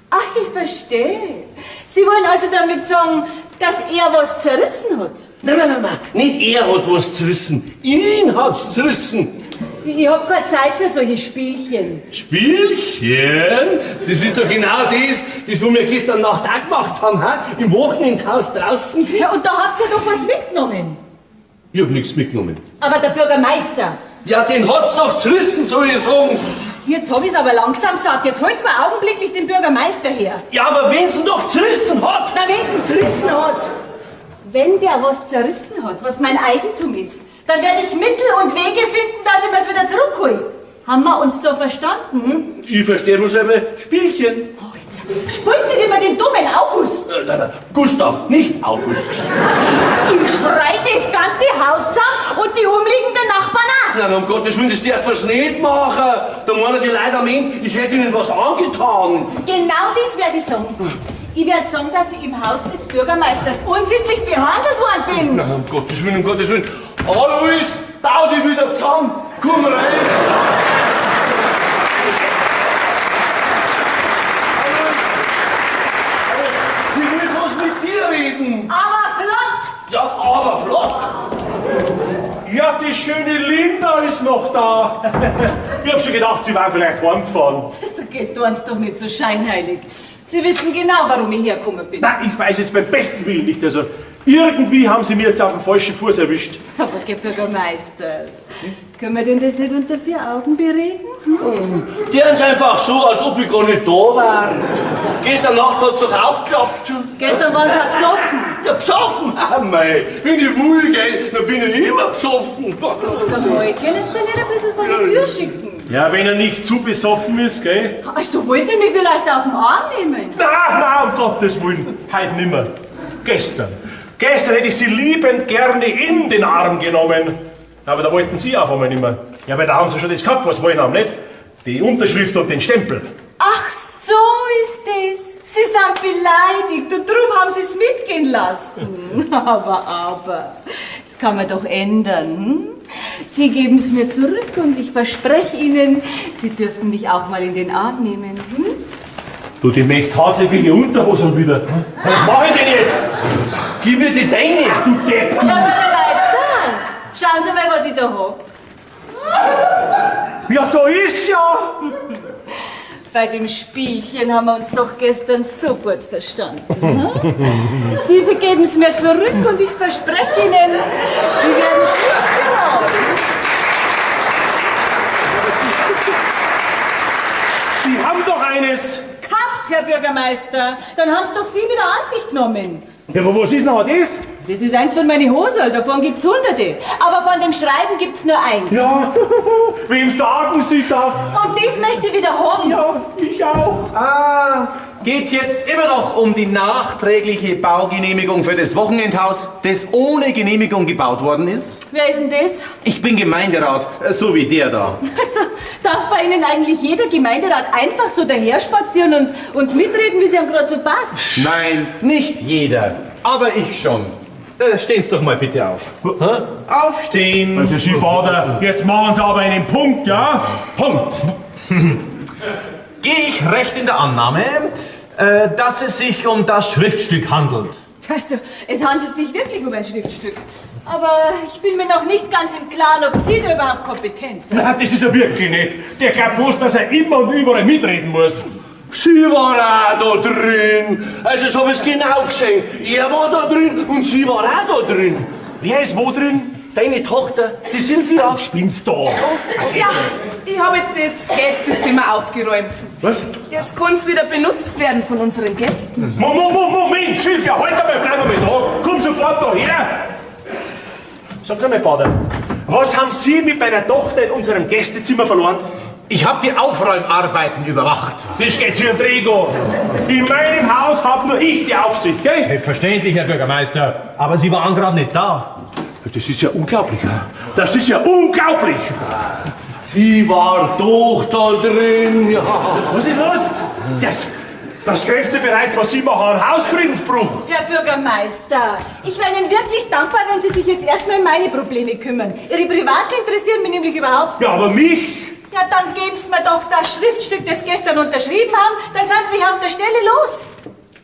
Ach, ich verstehe. Sie wollen also damit sagen, dass er was zerrissen hat? Nein, nein, nein, nein. Nicht er hat was zerrissen. Ihn hat's zerrissen. Sie, ich hab keine Zeit für solche Spielchen. Spielchen? Das ist doch genau das, wo wir gestern Nacht auch gemacht haben, ha? Im Wochenendhaus draußen. Ja, und da habt ihr doch was mitgenommen. Ich hab nichts mitgenommen. Aber der Bürgermeister. Ja, den hat's doch zerrissen, soll ich sagen. Sie, jetzt hab ich's aber langsam satt. Jetzt holt's mir augenblicklich den Bürgermeister her. Ja, aber wenn's ihn doch zerrissen hat. Na, wenn's ihn zerrissen hat. Wenn der was zerrissen hat, was mein Eigentum ist, dann werde ich Mittel und Wege finden, dass ich mir's wieder zurückhol. Haben wir uns da verstanden? Hm? Ich verstehe bloß einmal Spielchen. Oh, jetzt spielt nicht immer den dummen August. Nein, nein, Gustav, nicht August. Ich schrei das ganze Haus zusammen und die umliegenden Nachbarn auch. Nein, um Gottes Willen, das dürfen sie nicht machen. Da meinen die Leute am Ende, ich hätte ihnen was angetan. Genau das werde ich sagen. Ich werde sagen, dass ich im Haus des Bürgermeisters unsittlich behandelt worden bin. Nein, um Gottes Willen, um Gottes Willen. Alois, bau dich wieder zusammen. Komm rein. Alois, sie will was mit dir reden. Aber flott. Ja, aber flott. Ja, die schöne Linda ist noch da. Ich hab schon gedacht, Sie waren vielleicht heimgefahren. Das geht uns doch nicht so scheinheilig. Sie wissen genau, warum ich hergekommen bin. Nein, ich weiß es beim besten Willen nicht. Also, irgendwie haben Sie mir jetzt auf den falschen Fuß erwischt. Aber, Herr Bürgermeister, können wir denn das nicht unter vier Augen bereden? Hm? Der ist einfach so, als ob ich gar nicht da war. Gestern Nacht hat's doch aufgeklappt. Gestern waren Sie auch besoffen. Ja, besoffen? Ah, mei. Wenn ich will, gell, dann bin ich immer besoffen. Sag mal, können Sie denn nicht ein bisschen vor die Tür schicken? Ja, wenn er nicht zu besoffen ist, gell? Also wollen Sie mich vielleicht auf den Arm nehmen? Na, na, um Gottes Willen, heute nimmer. Gestern. Gestern hätte ich Sie liebend gerne in den Arm genommen. Aber da wollten Sie auf einmal nimmer. Ja, weil da haben Sie schon das gehabt, was wollen haben, nicht? Die Unterschrift und den Stempel. Ach, so ist es. Sie sind beleidigt und drum haben Sie es mitgehen lassen. Aber, das kann man doch ändern. Hm? Sie geben es mir zurück und ich verspreche Ihnen, Sie dürfen mich auch mal in den Arm nehmen. Hm? Du, die möchte tatsächlich ihre Unterhosen wieder. Was mach ich denn jetzt? Gib mir die deine, du Depp! Herr Bürgermeister, schauen Sie mal, was ich da hab. Ja, da ist ja! Bei dem Spielchen haben wir uns doch gestern so gut verstanden. Ne? Sie vergeben es mir zurück und ich verspreche Ihnen, Sie werden es nicht bereuen. Sie haben doch eines! Gehabt, Herr Bürgermeister. Dann haben es doch Sie wieder an sich genommen. Ja, aber was ist noch das? Das ist eins von meinen Hosen, davon gibt's Hunderte. Aber von dem Schreiben gibt's nur eins. Ja, wem sagen Sie das? Und das möchte ich wieder haben. Ja, ich auch. Ah, geht's jetzt immer noch um die nachträgliche Baugenehmigung für das Wochenendhaus, das ohne Genehmigung gebaut worden ist? Wer ist denn das? Ich bin Gemeinderat, so wie der da. Also, darf bei Ihnen eigentlich jeder Gemeinderat einfach so daherspazieren und mitreden, wie es ihm gerade so passt? Nein, nicht jeder, aber ich schon. Stehen Sie doch mal bitte auf. Hä? Aufstehen! Also Sie, Vater, jetzt machen Sie aber einen Punkt, ja? Punkt! Gehe ich recht in der Annahme, dass es sich um das Schriftstück handelt? Also, es handelt sich wirklich um ein Schriftstück. Aber ich bin mir noch nicht ganz im Klaren, ob Sie da überhaupt kompetent sind. Nein, das ist er wirklich nicht. Der glaubt bloß, dass er immer und überall mitreden muss. Sie war auch da drin. Also, das hab ich's genau gesehen. Er war da drin und sie war auch da drin. Wer ist wo drin? Deine Tochter, die Silvia. Du spinnst da. Ja, ich hab jetzt das Gästezimmer aufgeräumt. Was? Jetzt kann's wieder benutzt werden von unseren Gästen. Moment, Silvia, halt einmal, bleib einmal da. Komm sofort daher. Sag einmal, Bader, was haben Sie mit meiner Tochter in unserem Gästezimmer verloren? Ich habe die Aufräumarbeiten überwacht. Das geht sich am Dreh an. In meinem Haus hab nur ich die Aufsicht, gell? Selbstverständlich, Herr Bürgermeister. Aber Sie waren gerade nicht da. Das ist ja unglaublich. Das ist ja unglaublich. Sie war doch da drin, ja. Was ist los? Das grenzt bereits, was Sie machen, an Hausfriedensbruch. Herr Bürgermeister, ich wäre Ihnen wirklich dankbar, wenn Sie sich jetzt erstmal um meine Probleme kümmern. Ihre privaten interessieren mich nämlich überhaupt nicht. Ja, aber mich? Ja, dann geben Sie mir doch das Schriftstück, das gestern unterschrieben haben, dann sind Sie mich auf der Stelle los.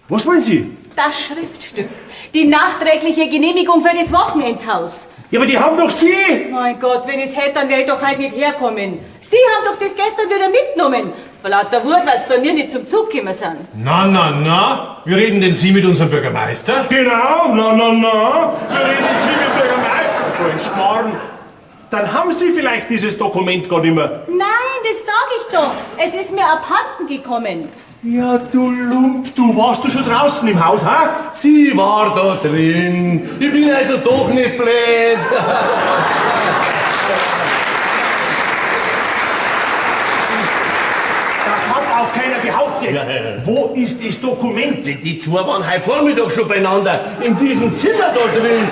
Was wollen Sie? Das Schriftstück. Die nachträgliche Genehmigung für das Wochenendhaus. Ja, aber die haben doch Sie! Mein Gott, wenn ich's hätte, dann wär ich doch heute nicht herkommen. Sie haben doch das gestern wieder mitgenommen. Vor lauter Wut, weil's bei mir nicht zum Zug gekommen sind. Na, na, na. Wie reden denn Sie mit unserem Bürgermeister? Genau, na, na, na. Wir reden Sie mit dem Bürgermeister. So ein Schmarrn. Dann haben Sie vielleicht dieses Dokument gar nicht mehr. Nein, das sag ich doch. Es ist mir abhanden gekommen. Ja, du Lump, du warst du schon draußen im Haus, ha? Sie war da drin. Ich bin also doch nicht blöd. Das hat auch keiner behauptet. Ja, ja, ja. Wo ist das Dokument? Die zwei waren heute Vormittag schon beieinander. In diesem Zimmer da drin.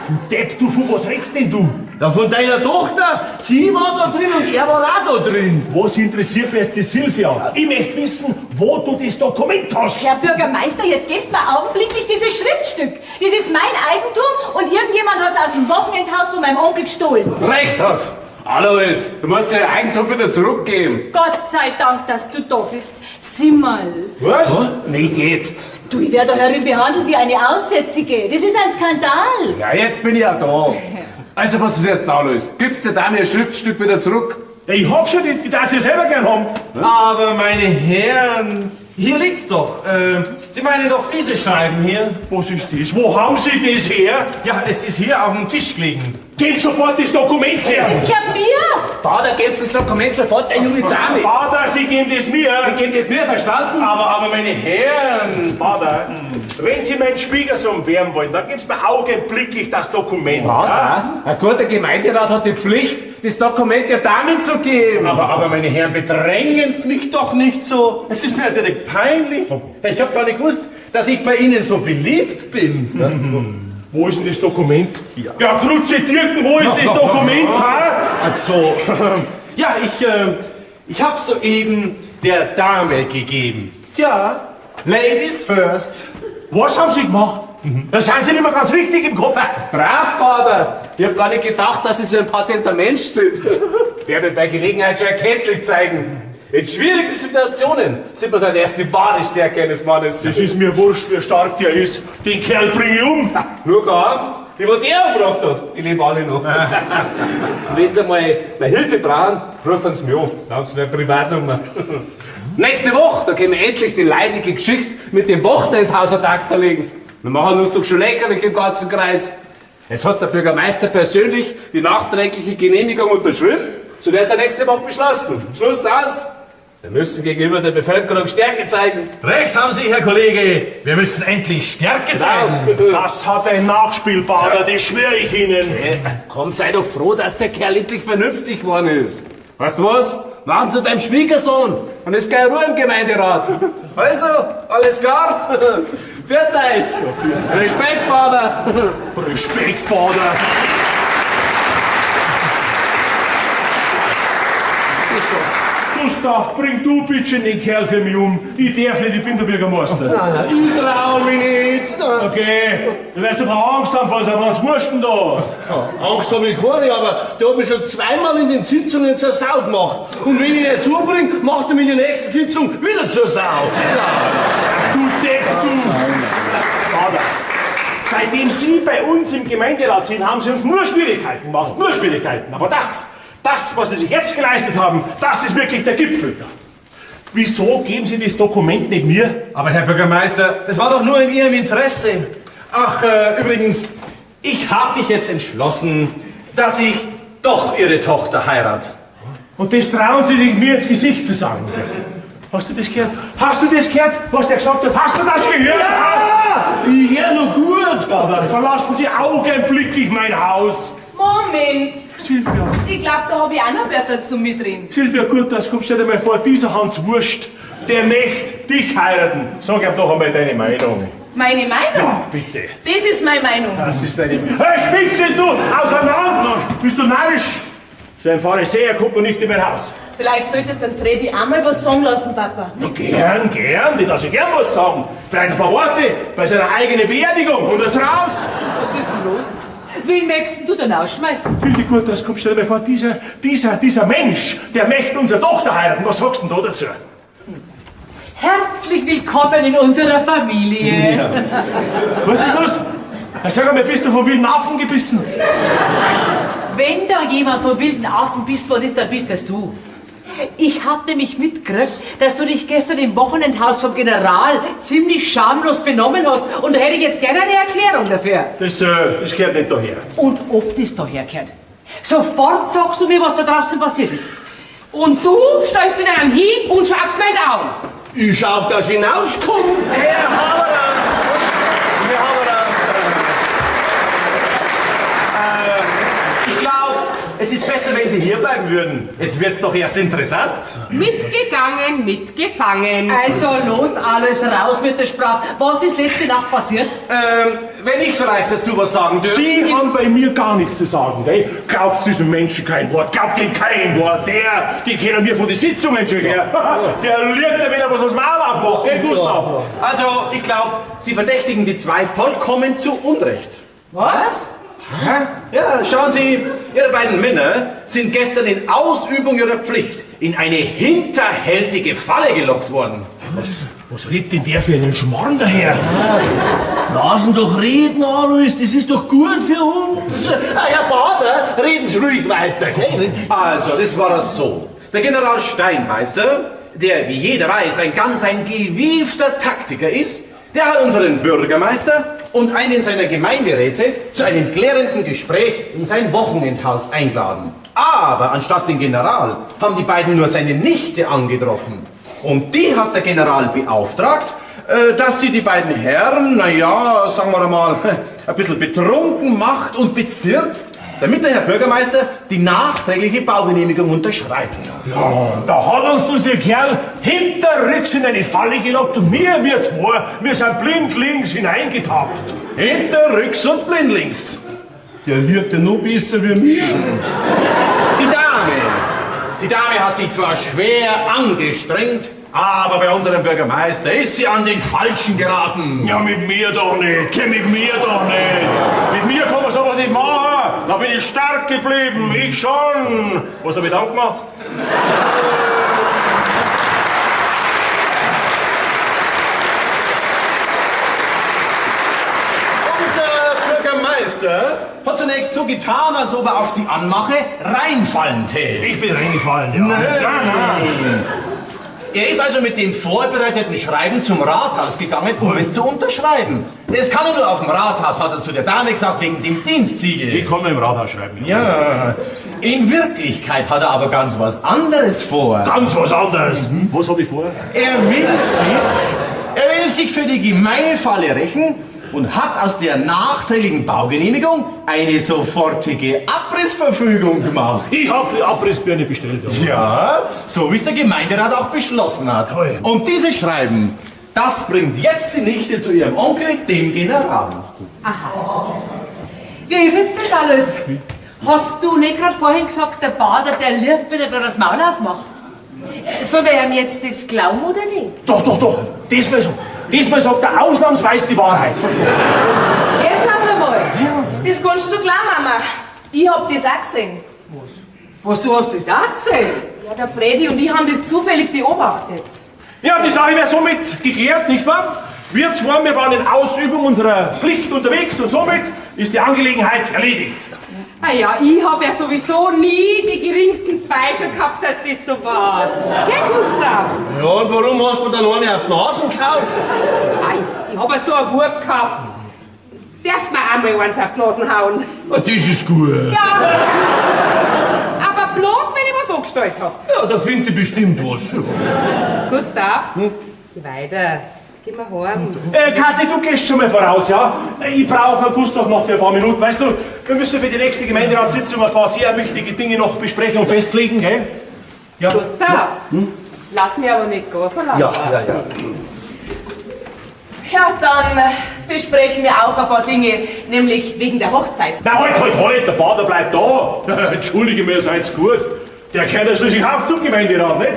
Du Depp, du Fu, was redst denn du? Ja, von deiner Tochter. Sie war da drin und er war auch da drin. Was interessiert mich jetzt die Silvia? Ich möchte wissen, wo du das Dokument hast. Herr Bürgermeister, jetzt gebst mir augenblicklich dieses Schriftstück. Das ist mein Eigentum und irgendjemand hat's aus dem Wochenendhaus von meinem Onkel gestohlen. Recht hat. Alois, du musst dein Eigentum wieder zurückgeben. Gott sei Dank, dass du da bist. Simmerl. Was? Nicht jetzt. Du, ich werde da herin behandelt wie eine Aussätzige. Das ist ein Skandal. Ja, jetzt bin ich ja da. Also, was ist jetzt da, Alois? Gibst der Dame ihr Schriftstück wieder zurück? Ja, ich hab's ja nicht. Ich darf sie ja selber gern haben. Aber meine Herren, hier liegt's doch. Sie meinen doch dieses Schreiben hier? Was ist das? Wo haben Sie das her? Ja, es ist hier auf dem Tisch gelegen. Gib sofort das Dokument her! Das gehört mir. Bader, gibst das Dokument sofort der jungen Dame. Bader, Sie geben das mir! Sie geben das mir, verstanden? Aber meine Herren, Bader, wenn Sie meinen Schwiegersohn wehren wollen, dann gibt's mir augenblicklich das Dokument. Bader, ein guter Gemeinderat hat die Pflicht, das Dokument der Dame zu geben. Aber meine Herren, bedrängen Sie mich doch nicht so. Es ist mir direkt peinlich. Ich habe gar nicht gewusst, dass ich bei Ihnen so beliebt bin. Ja. Wo ist denn das Dokument? Ja, ja Krutze Dirken, wo ist das Dokument? Ha? Also, ja, ich habe soeben der Dame gegeben. Tja, Ladies first. Was haben Sie gemacht? Da sind Sie nicht mehr ganz richtig im Kopf. Brav, Bader. Ich hab gar nicht gedacht, dass Sie so ein patenter Mensch sind. Werde bei Gelegenheit schon erkenntlich zeigen. In schwierigen Situationen sieht man dann erst die wahre Stärke eines Mannes. Es ist mir wurscht, wie stark der ist. Den Kerl bringe ich um. Nur keine Angst. Die, die der umgebracht hat, die leben alle noch. Und wenn Sie mal meine Hilfe brauchen, rufen Sie mich an. Da haben Sie meine Privatnummer. Nächste Woche, da können wir endlich die leidige Geschichte mit dem Wochenendhaus ad acta legen. Wir machen uns doch schon lächerlich im ganzen Kreis. Jetzt hat der Bürgermeister persönlich die nachträgliche Genehmigung unterschrieben. So wird es ja nächste Woche beschlossen. Schluss aus. Wir müssen gegenüber der Bevölkerung Stärke zeigen. Recht haben Sie, Herr Kollege. Wir müssen endlich Stärke zeigen. Das hat ein Nachspiel, Bader, das schwöre ich Ihnen. Komm, sei doch froh, dass der Kerl endlich vernünftig geworden ist. Weißt du was? Machen zu deinem Schwiegersohn und ist keine Ruhe im Gemeinderat. Also, alles klar? Pfiat euch! Respekt, Bader! Respekt, Bader! Gustav, bring du bitte den Kerl für mich um. Ich darf nicht, ich bin der Bürgermeister. Nein, nein, ich trau mich nicht. Nein. Okay, du wirst doch keine Angst haben vor so einem Wursten da. Ja, Angst habe ich keine, aber der hat mich schon zweimal in den Sitzungen zur Sau gemacht. Und wenn ich ihn nicht zubringe, macht er mich in der nächsten Sitzung wieder zur Sau. Ja. Du Depp, du! Vater, seitdem Sie bei uns im Gemeinderat sind, haben Sie uns nur Schwierigkeiten gemacht. Nur Schwierigkeiten. Aber das, was Sie sich jetzt geleistet haben, das ist wirklich der Gipfel. Wieso geben Sie das Dokument nicht mir? Aber Herr Bürgermeister, das war doch nur in Ihrem Interesse. Ach, übrigens, ich habe mich jetzt entschlossen, dass ich doch Ihre Tochter heirate. Und das trauen Sie sich mir ins Gesicht zu sagen. Hast du das gehört? Hast du das gehört, was der gesagt hat? Hast du das gehört? Ja, ich hör noch gut. Aber verlassen Sie augenblicklich mein Haus. Moment. Silvia. Ich glaube, da habe ich auch noch Wörter zum Mitreden. Silvia, gut, das kommt. Stell dir mal vor, dieser Hans Wurst, der möchte dich heiraten. Sag ihm doch einmal deine Meinung. Meine Meinung? Ja, bitte. Das ist meine Meinung. Das ist deine Meinung. Hey, spinnst denn du? Auseinander! Bist du narrisch? So ein Pharisäer kommt man nicht in mein Haus. Vielleicht solltest du den Freddy auch mal was sagen lassen, Papa. Na, gern, gern. Den lass ich gern was sagen. Vielleicht ein paar Worte bei seiner eigenen Beerdigung. Und jetzt raus! Was ist denn los? Wen möchtest du denn ausschmeißen? Hildegard, das kommt, stell dir mal vor, dieser Mensch, der möchte unsere Tochter heiraten. Was sagst du denn da dazu? Herzlich willkommen in unserer Familie. Ja. Was ist los? Sag einmal, bist du von wilden Affen gebissen? Wenn da jemand von wilden Affen bist, worden ist, dann bist das du. Ich hab nämlich mitgekriegt, dass du dich gestern im Wochenendhaus vom General ziemlich schamlos benommen hast. Und da hätte ich jetzt gerne eine Erklärung dafür. Das gehört nicht daher. Und ob das daher gehört? Sofort sagst du mir, was da draußen passiert ist. Und du stellst dich dann hin und schaust mir in die Augen. Ich schau, dass ich hinauskomme. Herr Haberer! Herr Haberer! Ich glaube, es ist besser, wenn Sie hier bleiben würden. bleiben würden. Jetzt wird's doch erst interessant. Mitgegangen, mitgefangen. Also los, alles raus mit der Sprache. Was ist letzte Nacht passiert? Wenn ich vielleicht dazu was sagen dürfte. Sie haben bei mir gar nichts zu sagen, gell? Glaubt diesem Menschen kein Wort, glaubt ihm kein Wort. Der, die kennen mir von den Sitzungen schon her. Der lügt ja, wenn er was aus dem Maul aufmacht, gell, Gustav? Also, ich glaube, Sie verdächtigen die zwei vollkommen zu Unrecht. Was? Hä? Ja, schauen Sie, Ihre beiden Männer sind gestern in Ausübung ihrer Pflicht in eine hinterhältige Falle gelockt worden. Was redet denn der für einen Schmarrn daher? Lassen doch reden, Alois, das ist doch gut für uns. Ah, Herr Bader, reden Sie ruhig weiter, gell? Also, das war das so. Der General Steinbeißer, der, wie jeder weiß, ein ganz ein gewiefter Taktiker ist, der hat unseren Bürgermeister und einen seiner Gemeinderäte zu einem klärenden Gespräch in sein Wochenendhaus eingeladen. Aber anstatt den General haben die beiden nur seine Nichte angetroffen. Und die hat der General beauftragt, dass sie die beiden Herren, na ja, sagen wir einmal, ein bisschen betrunken macht und bezirzt, damit der Herr Bürgermeister die nachträgliche Baugenehmigung unterschreibt. Ja, da hat uns dieser Kerl hinterrücks in eine Falle gelockt und wir zwei, wir sind blindlings hineingetappt. Hinterrücks und blindlings. Der liegt ja noch besser wie mir. Die Dame hat sich zwar schwer angestrengt, aber bei unserem Bürgermeister ist sie an den Falschen geraten. Ja, mit mir doch nicht, gell, mit mir doch nicht. Mit mir kann man sowas nicht machen. Da bin ich stark geblieben, ich schon. Was hab ich dann gemacht? Unser Bürgermeister hat zunächst so getan, als ob er auf die Anmache reinfallen täte. Ich bin reingefallen, ja. Nein. Nein. Er ist also mit dem vorbereiteten Schreiben zum Rathaus gegangen, um es zu unterschreiben. Das kann er nur auf dem Rathaus, hat er zu der Dame gesagt, wegen dem Dienstsiegel. Ich kann nur im Rathaus schreiben. Ja, in Wirklichkeit hat er aber ganz was anderes vor. Ganz was anderes? Mhm. Was hab ich vor? Er will sich für die gemeine Falle rächen und hat aus der nachträglichen Baugenehmigung eine sofortige Abrissverfügung gemacht. Ich hab die Abrissbirne bestellt. Ja, ja, so wie es der Gemeinderat auch beschlossen hat. Toll. Und dieses Schreiben, das bringt jetzt die Nichte zu ihrem Onkel, dem General. Aha. Wie ist jetzt das alles? Hast du nicht gerade vorhin gesagt, der Bader, der lügt, wenn er gerade das Maul aufmacht? Sollen wir ihm jetzt das glauben oder nicht? Doch, doch, doch. Diesmal sagt er ausnahmsweise die Wahrheit. Jetzt auf einmal. Ja. Das kannst du klar, Mama. Ich hab das auch gesehen. Was? Was, du hast das auch gesehen? Ja, der Fredi und ich haben das zufällig beobachtet. Ja, die Sache wäre somit geklärt, nicht wahr? Wir zwei, wir waren in Ausübung unserer Pflicht unterwegs und somit ist die Angelegenheit erledigt. Ah ja, ich hab ja sowieso nie die geringsten Zweifel gehabt, dass das so war. Gell, Gustav? Ja, und warum hast du dann eine auf die Nase gehauen? Ei, ich hab ja so einen Wut gehabt. Darfst mir einmal eins auf die Nase hauen? Ah, das ist gut. Ja, aber bloß, wenn ich was angestellt hab. Ja, da find ich bestimmt was. Gustav, geh weiter. Jetzt gehen wir heim. Kathi, du gehst schon mal voraus, ja? Ich brauche Gustav noch für ein paar Minuten, weißt du? Wir müssen für die nächste Gemeinderatssitzung ein paar sehr wichtige Dinge noch besprechen und festlegen, gell? Ja. Gustav, ja. Lass mich aber nicht gehen so lange. Ja, ja, ja. Ja, dann besprechen wir auch ein paar Dinge, nämlich wegen der Hochzeit. Na, halt, halt, halt, der Bader bleibt da. Entschuldige mir, seid's gut. Der gehört ja schließlich auch zum Gemeinderat, nicht?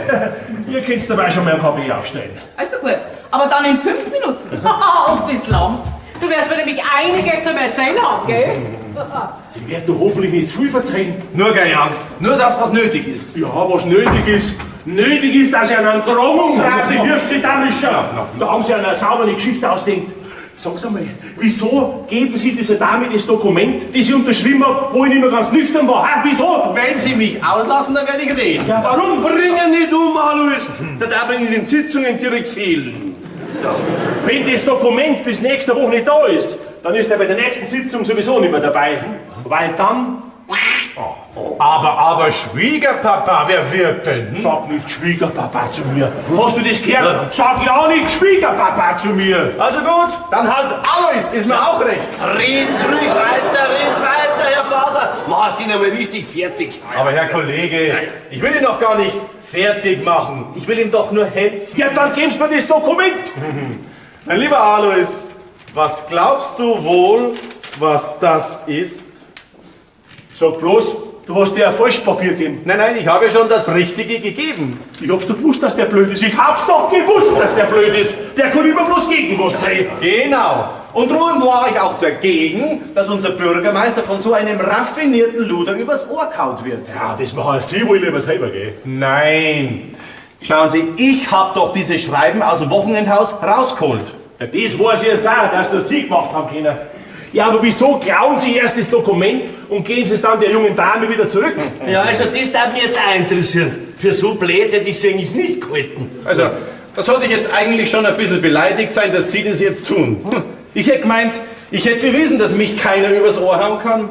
Ihr könnt dabei schon mal einen Kaffee aufstellen. Also gut, aber dann in 5 Minuten. Und das lang. Du wirst mir nämlich einiges zum Erzählen haben, gell? Ich werde doch hoffentlich nicht zu viel verzeihen. Nur keine Angst, nur das, was nötig ist. Ja, was nötig ist. Nötig ist, dass ich einen Kragen umtreibe, die Hirsche da. Da haben sie eine saubere Geschichte ausdenkt. Sagen Sie mal, wieso geben Sie dieser Dame das Dokument, das ich unterschrieben habe, wo ich nicht mehr ganz nüchtern war? Ha, wieso? Wenn Sie mich auslassen, dann werde ich reden. Ja, warum? Bringen nicht um, Alois. Da darf ich in den Sitzungen direkt fehlen. Ja. Wenn das Dokument bis nächste Woche nicht da ist, dann ist er bei der nächsten Sitzung sowieso nicht mehr dabei. Weil dann Aber Schwiegerpapa, wer wird denn? Sag nicht Schwiegerpapa zu mir. Hast du das gehört? Sag ja nicht Schwiegerpapa zu mir. Also gut, dann halt Alois, ist mir auch recht. Red's ruhig weiter, red's weiter, Herr Bader. Machst ihn einmal richtig fertig. Aber Herr Kollege, ich will ihn doch gar nicht fertig machen. Ich will ihm doch nur helfen. Ja, dann geben Sie mir das Dokument. Mein lieber Alois, was glaubst du wohl, was das ist? Sag bloß, du hast dir ein Falschpapier gegeben. Nein, nein, ich habe schon das Richtige gegeben. Ich hab's doch gewusst, dass der blöd ist. Ich hab's doch gewusst, dass der blöd ist. Der kann immer bloß gegen was sein. Genau. Und drum war ich auch dagegen, dass unser Bürgermeister von so einem raffinierten Luder übers Ohr kaut wird. Ja, das machen Sie wohl lieber selber, gell? Nein. Schauen Sie, ich hab doch dieses Schreiben aus dem Wochenendhaus rausgeholt. Ja, das weiß ich jetzt auch, dass das Sie gemacht haben können. Ja, aber wieso klauen Sie erst das Dokument und geben Sie es dann der jungen Dame wieder zurück? Ja, also das darf mich jetzt auch interessieren. Für so blöd hätte ich sie eigentlich nicht gehalten. Also, das sollte ich jetzt eigentlich schon ein bisschen beleidigt sein, dass Sie das jetzt tun. Ich hätte gemeint, ich hätte bewiesen, dass mich keiner übers Ohr hauen kann.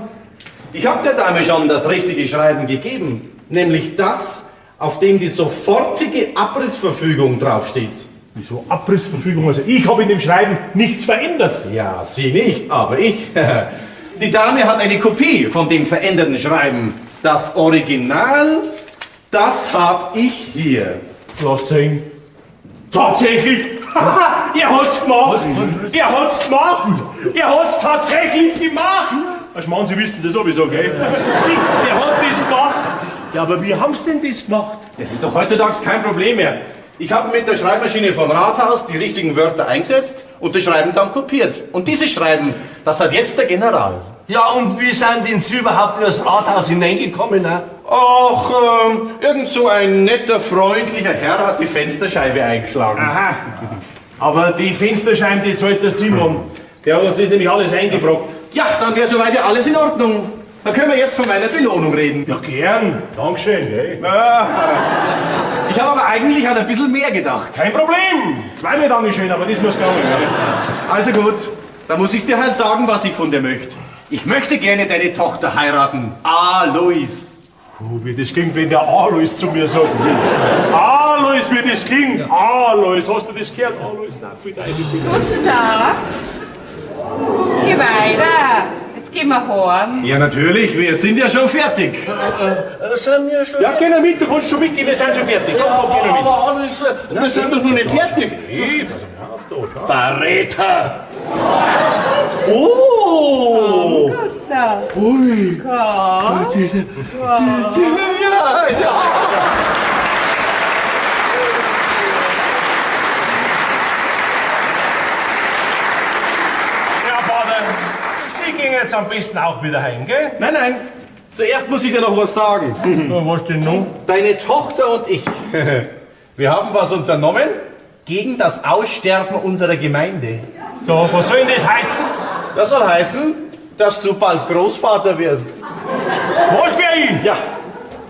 Ich habe der Dame schon das richtige Schreiben gegeben. Nämlich das, auf dem die sofortige Abrissverfügung draufsteht. Wieso Abrissverfügung? Also ich habe in dem Schreiben nichts verändert. Ja, Sie nicht, aber ich. Die Dame hat eine Kopie von dem veränderten Schreiben. Das Original, das hab ich hier. Lass sehen. Tatsächlich! Er hat's gemacht! Er hat's gemacht! Er hat's tatsächlich gemacht! Ach, Schmarrn, Sie wissen es sowieso, gell? Der hat das gemacht! Ja, aber wie haben's denn das gemacht? Das ist doch heutzutage kein Problem mehr. Ich habe mit der Schreibmaschine vom Rathaus die richtigen Wörter eingesetzt und das Schreiben dann kopiert. Und dieses Schreiben, das hat jetzt der General. Ja, und wie sind denn Sie überhaupt in das Rathaus hineingekommen? Ne? Ach, irgend so ein netter, freundlicher Herr hat die Fensterscheibe eingeschlagen. Aha. Aber die Fensterscheibe, die zahlt der Simon. Der hat uns das nämlich alles eingebrockt. Ja, dann wäre soweit ja alles in Ordnung. Dann können wir jetzt von meiner Belohnung reden. Ja, gern. Dankeschön, gell? Ich habe aber eigentlich an ein bisschen mehr gedacht. Kein Problem. Zweimal Dankeschön, aber das muss gegangen werden. Also gut, dann muss ich dir halt sagen, was ich von dir möchte. Ich möchte gerne deine Tochter heiraten. Alois. Oh, wie das klingt, wenn der Alois zu mir sagt. Alois, wie das klingt. Alois, hast du das gehört? Alois, nein, pfui Teufel, pfui Teufel. Gustav, geh weiter. Jetzt gehen wir heim. Ja, natürlich, wir sind ja schon fertig. Sind wir schon Ja, geh noch mit, du kannst schon mitgehen, wir sind schon fertig. Komm, komm, geh noch mit. Aber Alois, wir sind doch noch nicht fertig. Nee, pass auf, da, schau. Verräter! Oh! Gustav. Ui! Komm. Ja, ja! Ja, Vater, Sie gehen jetzt am besten auch wieder heim, gell? Nein, nein, zuerst muss ich dir noch was sagen. Na, was denn noch? Deine Tochter und ich, wir haben was unternommen gegen das Aussterben unserer Gemeinde. So, was soll denn das heißen? Das soll heißen, dass du bald Großvater wirst. Was wär ich? Ja,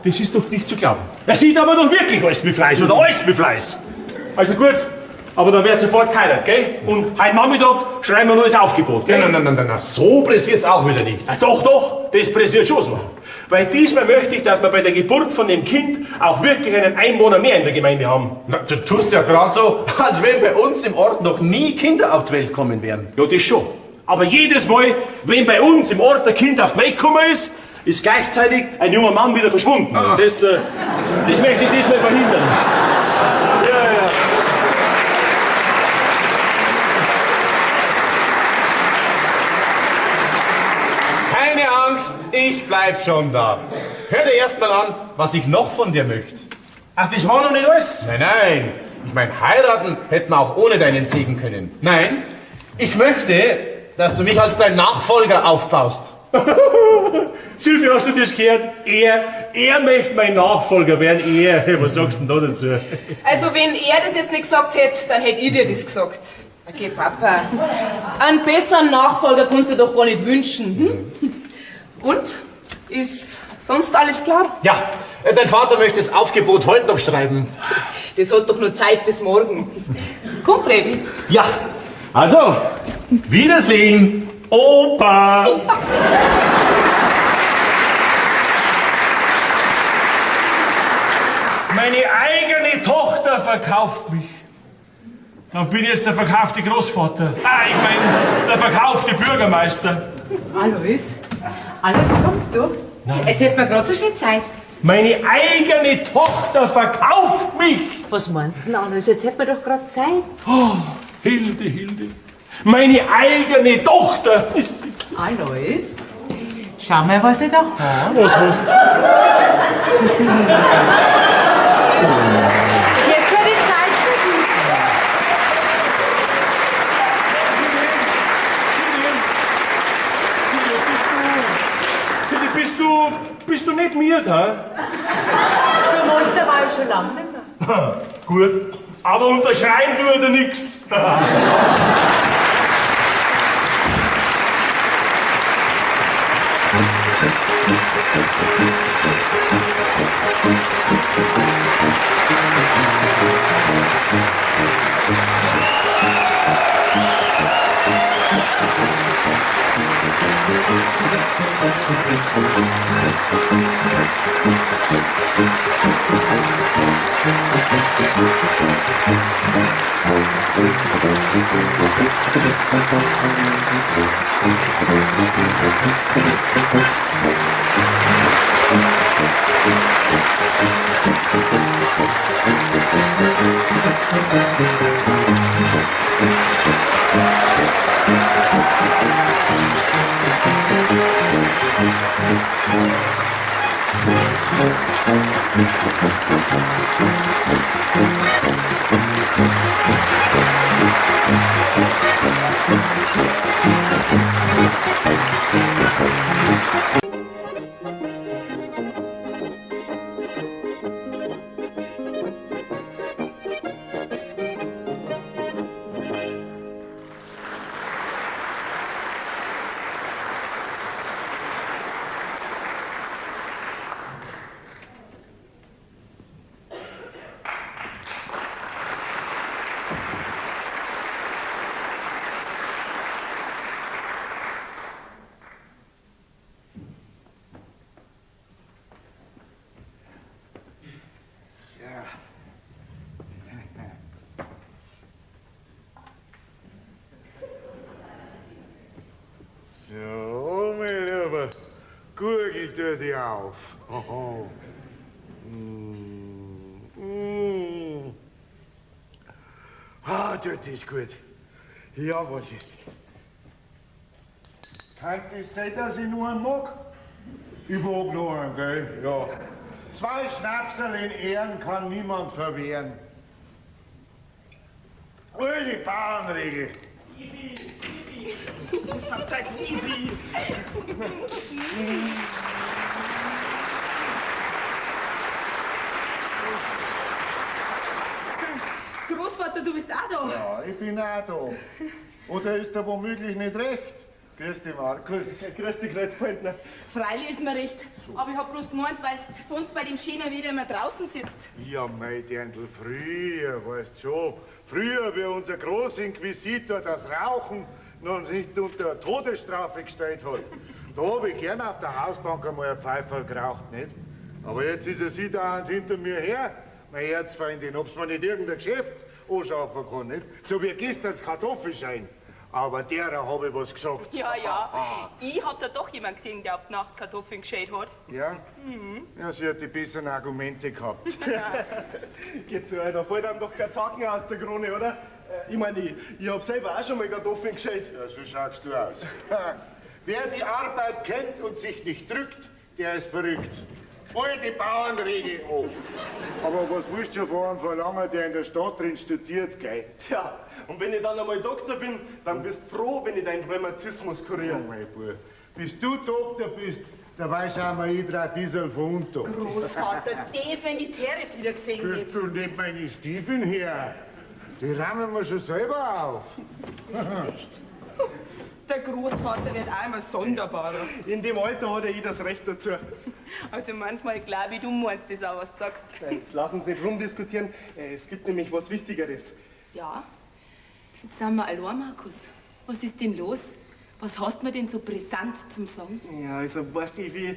Das ist doch nicht zu glauben. Er sieht aber doch wirklich alles mit Fleisch oder alles mit Fleiß. Also gut, aber dann wird sofort geheiratet, gell? Und heute Nachmittag schreiben wir noch das Aufgebot, gell? Nein, nein, nein, nein, nein, so pressiert's auch wieder nicht. Ah, doch, doch, das pressiert schon so. Weil diesmal möchte ich, dass wir bei der Geburt von dem Kind auch wirklich einen Einwohner mehr in der Gemeinde haben. Na, du tust ja gerade so, als wenn bei uns im Ort noch nie Kinder auf die Welt kommen wären. Ja, das schon. Aber jedes Mal, wenn bei uns im Ort ein Kind auf die Welt gekommen ist, ist gleichzeitig ein junger Mann wieder verschwunden. Und Das, das möchte ich diesmal verhindern. Ja, ja. Keine Angst, ich bleib schon da. Hör dir erst mal an, was ich noch von dir möchte. Ach, das war noch nicht alles. Nein, nein. Ich meine, heiraten hätten wir auch ohne deinen Segen können. Nein, ich möchte, dass du mich als dein Nachfolger aufbaust. Silvia, hast du das gehört? Er möchte mein Nachfolger werden. Er. Hey, was sagst du denn da dazu? Also wenn er das jetzt nicht gesagt hätte, dann hätte ich dir das gesagt. Okay, Papa. Einen besseren Nachfolger kannst du doch gar nicht wünschen. Hm? Und? Ist sonst alles klar? Ja, dein Vater möchte das Aufgebot heute noch schreiben. Das hat doch nur Zeit bis morgen. Komm, Freddy. Ja, also, Wiedersehen, Opa. Tochter verkauft mich. Dann bin ich jetzt der verkaufte Großvater. Ah, ich meine, der verkaufte Bürgermeister. Alois, alles kommst du? Jetzt hätten wir gerade so schön Zeit. Meine eigene Tochter verkauft mich. Was meinst du denn, Alois? Jetzt hätten wir doch gerade Zeit. Oh, Hilde, Hilde. Meine eigene Tochter. Es ist Alois, schau mal, was ich da hab. Was hast du? Jetzt wird die Zeit für dich. Hilde, bist du nicht mir, da? So munter war ich schon lange nicht mehr. Gut, aber unterschreiben tut er nix. So, mein Lieber, gurgel du dich auf. Oho. Mm. Mm. Ah, tut das gut. Ja, was ist? Kann das sein, dass ich nur einen mag? Ich mag noch einen, gell? Ja. 2 Schnapserl in Ehren kann niemand verwehren. Alte Bauernregel. Großvater, du bist auch da. Ja, ich bin auch da. Oder ist da womöglich nicht recht? Grüß dich, Markus. Grüß dich, Kreuzpointner. Freilich ist mir recht. Aber ich hab bloß gemeint, weil du sonst bei dem schönen Wetter immer draußen sitzt. Ja, mei Dirndl, früher, weißt schon. Früher, wie unser Großinquisitor das Rauchen noch nicht unter Todesstrafe gestellt hat. Da hab ich gern auf der Hausbank einmal ein Pfeiferl geraucht, nicht? Aber jetzt ist er sie da hinter mir her, mein Erzfeindin, ob's mir nicht irgendein Geschäft anschaffen kann, nicht? So wie gestern das Kartoffelschein. Aber derer hab ich was gesagt. Ja, ja. Ich hab da doch jemanden gesehen, der auf die Nacht Kartoffeln geschält hat. Ja? Mhm. Ja, sie hat die besseren Argumente gehabt. Geht so, da fällt einem doch kein Zacken aus der Krone, oder? Ich meine, ich hab selber auch schon mal Kartoffeln geschält. Ja, so schaust du aus. Wer die Arbeit kennt und sich nicht drückt, der ist verrückt. Alte Bauernregel an. Aber was willst du von einem verlangen, der in der Stadt drin studiert, gell? Tja, und wenn ich dann einmal Doktor bin, dann bist du froh, wenn ich deinen Rheumatismus kuriere. Oh, mein Bub. Bis du Doktor bist, da weiß auch mal ich drei Diesel von unten. Großvater, das, wenn die Teres wieder gesehen wird. Bist du nicht meine Stiefeln her? Die rammen wir schon selber auf. Echt? Der Großvater wird auch immer sonderbarer. In dem Alter hat ja jeder das Recht dazu. Also manchmal glaube ich, du meinst das auch, was du sagst. Jetzt lass uns nicht rumdiskutieren. Es gibt nämlich was Wichtigeres. Ja? Jetzt sind wir allein, Markus. Was ist denn los? Was hast du mir denn so brisant zum Sagen? Ja, also weißt du, Evi,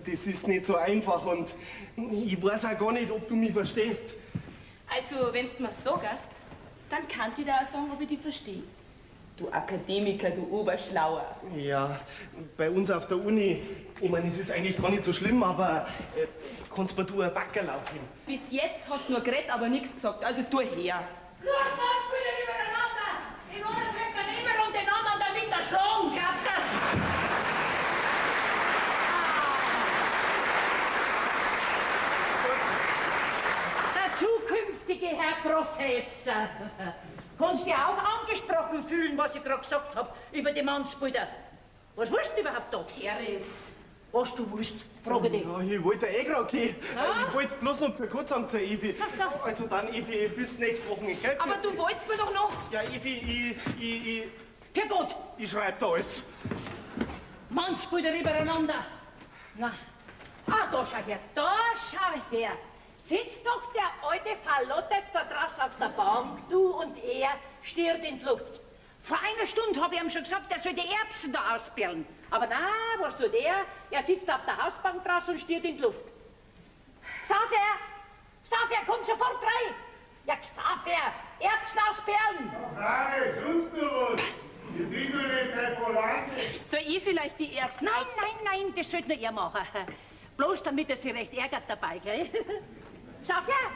das ist nicht so einfach und ich weiß auch gar nicht, ob du mich verstehst. Also, wenn's du mir sagst, dann kann ich dir auch sagen, ob ich dich verstehe. Du Akademiker, du Oberschlauer. Ja, bei uns auf der Uni, ich meine, es ist eigentlich gar nicht so schlimm, aber kannst mir du ein Backerl aufheben? Bis jetzt hast du nur geredet, aber nichts gesagt, also tu her. Los, Mannsbilder übereinander! Den einen fängt man immer und den anderen damit erschlagen, glaubt das? Der zukünftige Herr Professor. Kannst dich auch angesprochen fühlen, was ich gerade gesagt habe über die Mannsbilder. Was willst du überhaupt da? Teres. Was du willst, frage dich. Ja, ich wollte eh gerade gehen. Ah? Ich wollte bloß noch für kurz sagen zur Evi. So, so. Also dann, Evi, bis nächste Woche, gell? Aber du wolltest mir doch noch. Ja, Evi, ich... Für gut. Ich schreib da alles. Mannsbilder übereinander. Na, ah, da schau her, da schau her. Sitzt doch der alte Fallottet da draußen auf der Bank, du und er, stiert in die Luft. Vor einer Stunde habe ich ihm schon gesagt, er soll die Erbsen da ausperlen. Aber na, was tut er? Er sitzt auf der Hausbank draußen und stiert in die Luft. Xaver! Xaver, komm sofort rein! Ja, Xaver! Erbsen ausperlen! Nein, sonst noch was. Ich bin doch nicht dein Volante. Soll ich vielleicht die Erbsen Nein, nein, nein, das sollte nur er machen. Bloß damit er sich recht ärgert dabei, gell? Xaver,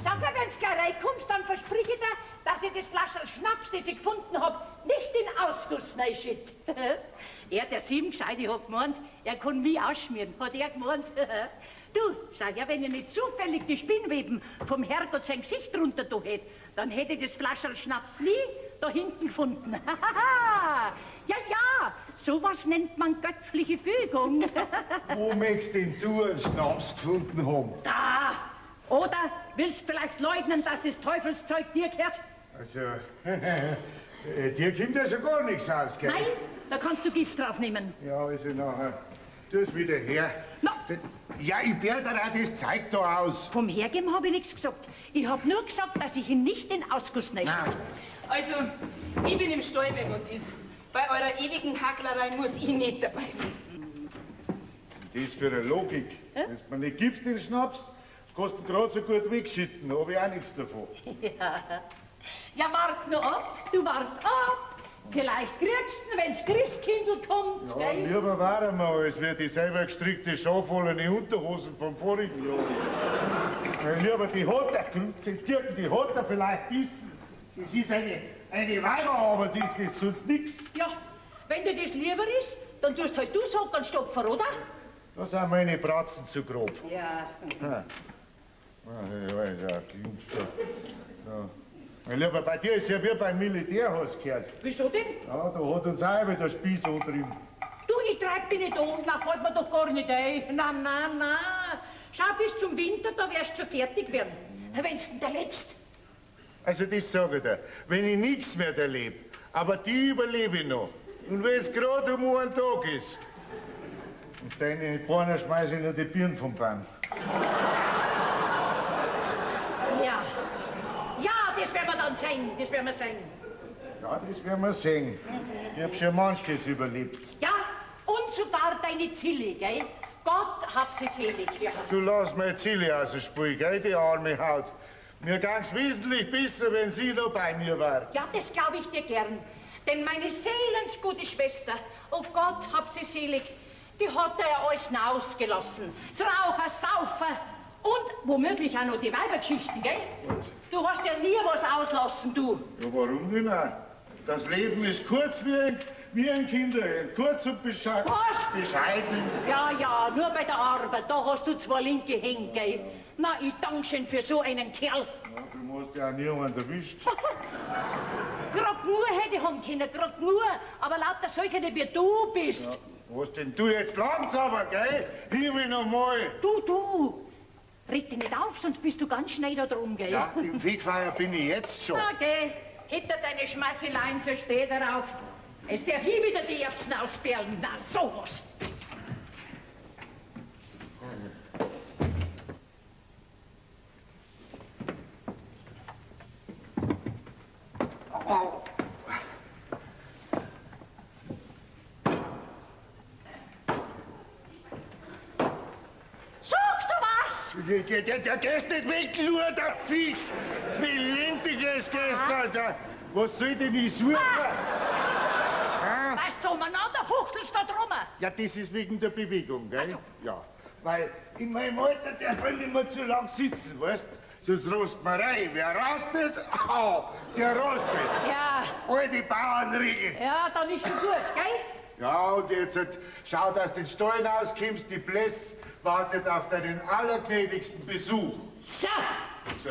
Xaver, wenn's gleich reinkommst, dann versprich ich dir, dass ich das Flascherl Schnaps, das ich gefunden hab, nicht in Ausguss reinschütt. Er, der sieben Gescheite, hat gemeint, er kann mich ausschmieren, hat er gemeint. Du, schau her, wenn ich nicht zufällig die Spinnweben vom Herrgott sein Gesicht runter da hätte, dann hätte ich das Flascherl Schnaps nie da hinten gefunden. Ja, ja, sowas nennt man göttliche Fügung. Wo möchtest denn du einen Schnaps gefunden haben? Da! Oder willst vielleicht leugnen, dass das Teufelszeug dir gehört? Also, dir kommt ja schon gar nichts aus, gell? Nein, da kannst du Gift draufnehmen. Ja, also nachher, tu es wieder her. Na. Ja, ich bär dir auch das Zeug da aus. Vom Hergeben habe ich nichts gesagt. Ich habe nur gesagt, dass ich ihn nicht in Ausguss nehme. Also, ich bin im Stall, wenn was ist. Bei eurer ewigen Hacklerei muss ich nicht dabei sein. Das für eine Logik. Wenn du mir nicht gibst den Schnaps, kannst du gerade so gut wegschütten, hab ich auch nichts davon. Ja, ja, wart nur ab, du wart ab. Vielleicht kriegst du ihn, wenn's Christkindl kommt, Ja, gell? lieber war mal, als wär die selber gestrickte schafwollene Unterhosen vom vorigen Jahr. Ja, lieber, die hat er, die hat er vielleicht bissen. Das ist eine Weiber, aber das ist sonst nix. Ja, wenn dir das lieber ist, dann tust halt du Sockenstopfer, oder? Da sind meine Bratzen zu grob. Ja. Ja. Ja, ja, ja. Mein Lieber, bei dir ist ja wie beim Militär, hast du gehört. Wieso denn? Ja, da hat uns auch wieder der Spieß angetrieben. Du, ich treib dich nicht an, na, fällt mir doch gar nicht ein. Na, na, na. Schau, bis zum Winter, da wirst du schon fertig werden. Wenn's denn erlebst. Also das sag ich dir, wenn ich nichts mehr erlebe, aber die überlebe ich noch. Und wenn's gerade um einen Tag ist. Und deine Beine schmeiße ich noch die Birnen vom Baum. Ja. Ja, das werden wir dann sehen, das werden wir sehen. Ja, das werden wir sehen. Ich hab schon manches überlebt. Ja, und sogar deine Zille, gell? Gott hab sie selig. Ja. Du lass meine Zille aus dem Spiel, gell, die arme Haut. Mir ging's wesentlich besser, wenn sie noch bei mir war. Ja, das glaub ich dir gern. Denn meine seelensgute Schwester, oh Gott, hab sie selig, die hat er ja alles ausgelassen. Das Raucher, Saufer und womöglich auch noch die Weibergeschichten, gell? Du hast ja nie was auslassen, du. Ja, warum denn auch? Das Leben ist kurz wie ein Kinderhemd, kurz und Was? bescheiden. Ja, ja, nur bei der Arbeit, da hast du zwei linke Hände, gell? Na, ich danke schön für so einen Kerl. Ja, du hast ja auch niemand erwischt. Grad nur hätte ich haben können, grad nur, aber lauter solche, die wie du bist. Ja, was denn du jetzt langsamer, gell? Himmel nochmal. Du, reg dich nicht auf, sonst bist du ganz schnell da drum, gell? Ja, im Fegfeuer bin ich jetzt schon. Na, geh, heb dir deine Schmeicheleien für später auf. Es darf nie wieder die Erbsen ausperlen. Na, sowas. Au. Sagst du was? Der gehst nicht weg, nur der Fisch. Wie lentig es gestern. Da. Was soll denn ich suchen? Was du umeinander fuchtelst da drum? Ja, das ist wegen der Bewegung, gell? Ja. Weil in meinem Alter darf man nicht mehr zu lang sitzen, weißt? Sonst rost man rein. Wer rastet, au, der rostet. Ja. Alte Bauernregel. Ja, dann ist schon gut, gell? Ja, und jetzt schau, dass du den Stollen auskommst, die Bläss wartet auf deinen allergnädigsten Besuch. So! So.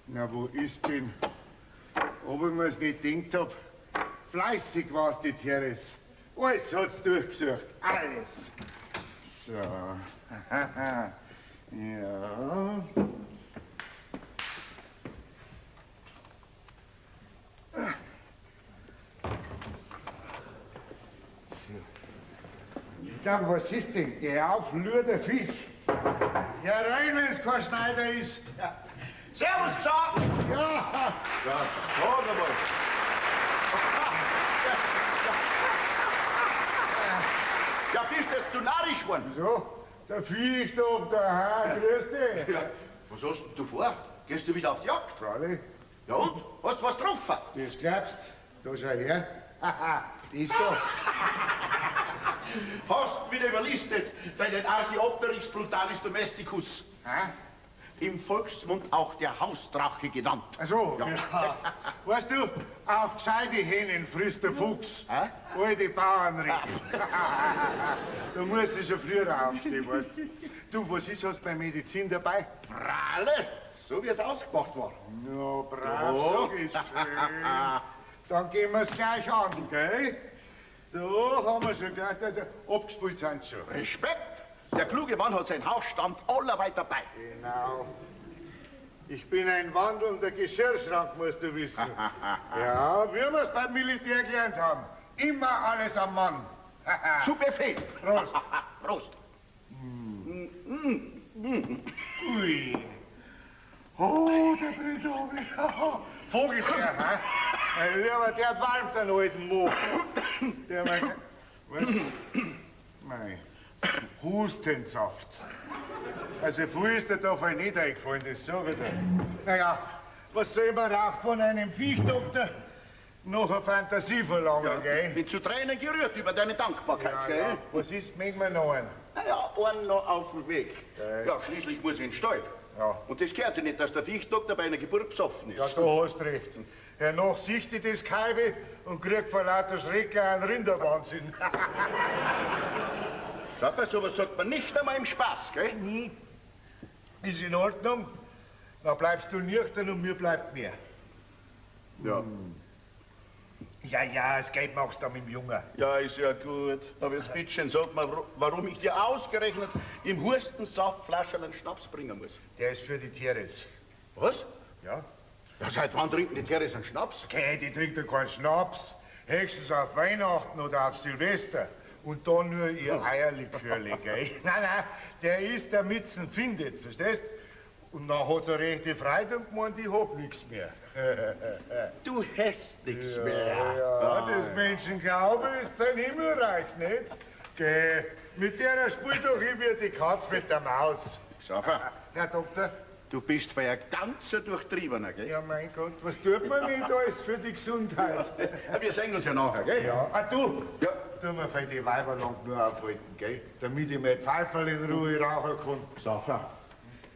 Na, wo ist denn? Ob ich mir's nicht gedacht hab, fleißig war's die Teres. Alles hat's durchgesucht, alles. So. Ja. Dann, was ist denn? Geh auf, lur der Fisch. Herein, wenn's kein Schneider ist. Ja. Servus, gesagt! Ja! Ja, sag einmal. Ja, bist du jetzt zu narrisch geworden? Wieso? Der Viechdoktor, ha, grüß dich. Ja, was hast denn du vor? Gehst du wieder auf die Jagd? Freilich. Ja und? Hast du was getroffen? Das glaubst? Da schau her. Haha, das da. Hast wieder überlistet, deinen Archaeopteryx brutalis domesticus. Ha? Im Volksmund auch der Hausdrache genannt. Ach so, ja. Ja. Weißt du, auch gescheite Hähnen frisst der Fuchs. Hä? Alte Bauernregel. Da muss ich schon früher aufstehen, weißt du. Du, was ist, hast du bei Medizin dabei? Pralle, so wie es ausgemacht war. Ja, brav, sag ich schön. Dann gehen wir's gleich an, gell? Da haben wir schon gleich, da, abgespult sind schon. Respekt! Der kluge Mann hat seinen Hausstand allerweit dabei. Genau. Ich bin ein wandelnder Geschirrschrank, musst du wissen. Ja, wie wir's beim Militär gelernt haben. Immer alles am Mann. Zu Befehl. Prost. Prost. Ui. Oh, der brennt ab. Vogelbär, hä? Mein Lieber, der palmt den alten Mo. Der mein... Was? Mei. Hustensaft. Also viel ist dir da voll nicht eingefallen, das sag ich dir. Naja, was soll man auch von einem Viechdoktor noch eine Fantasie verlangen, Ja, gell? Bin zu Tränen gerührt über deine Dankbarkeit, Ja, gell? ja. Was ist, mögen wir noch einen? Naja, einen noch auf dem Weg. Gell. Ja, schließlich muss ich in den Stall. Ja. Und das gehört sich nicht, dass der Viechdoktor bei einer Geburt besoffen ist. Ja, du hast recht. Hernach sieht ich das Kalbe und kriegt vor lauter Schrecken einen Rinderwahnsinn. Saffer, sowas sagt man nicht einmal im Spaß, gell? Hm. Ist in Ordnung. Dann bleibst du nüchtern und mir bleibt mehr. Ja. Ja, ja, das Geld machst du dann mit dem Jungen. Ja, ist ja gut. Aber jetzt bitte schön, sag mal, warum ich dir ausgerechnet im Hustensaftflascherl einen Schnaps bringen muss. Der ist für die Teres. Was? Ja. Ja, seit wann trinken die Teres einen Schnaps? Okay, die trinkt ja keinen Schnaps. Höchstens auf Weihnachten oder auf Silvester. Und dann nur ihr Eierlikörli, gell? Nein, nein, der ist, damit's ihn findet, verstehst? Und dann hat er rechte Freude und gemeint, ich hab nix mehr. Du hast nix ja, mehr. Ja, das Menschenglaube ist sein Himmelreich, nicht? Geh, mit der spielt doch ich wie die Katz mit der Maus. Xaver, Herr Doktor, du bist für ein ganzer Durchtriebener, gell? ja mein Gott, was tut man nicht alles für die Gesundheit? Ja, wir sehen uns ja nachher, gell? Ja, ah du, Ja. tu mir für die Weiber lang nur aufhalten, gell? Damit ich mein Pfeiferl in Ruhe rauchen kann. Xaver,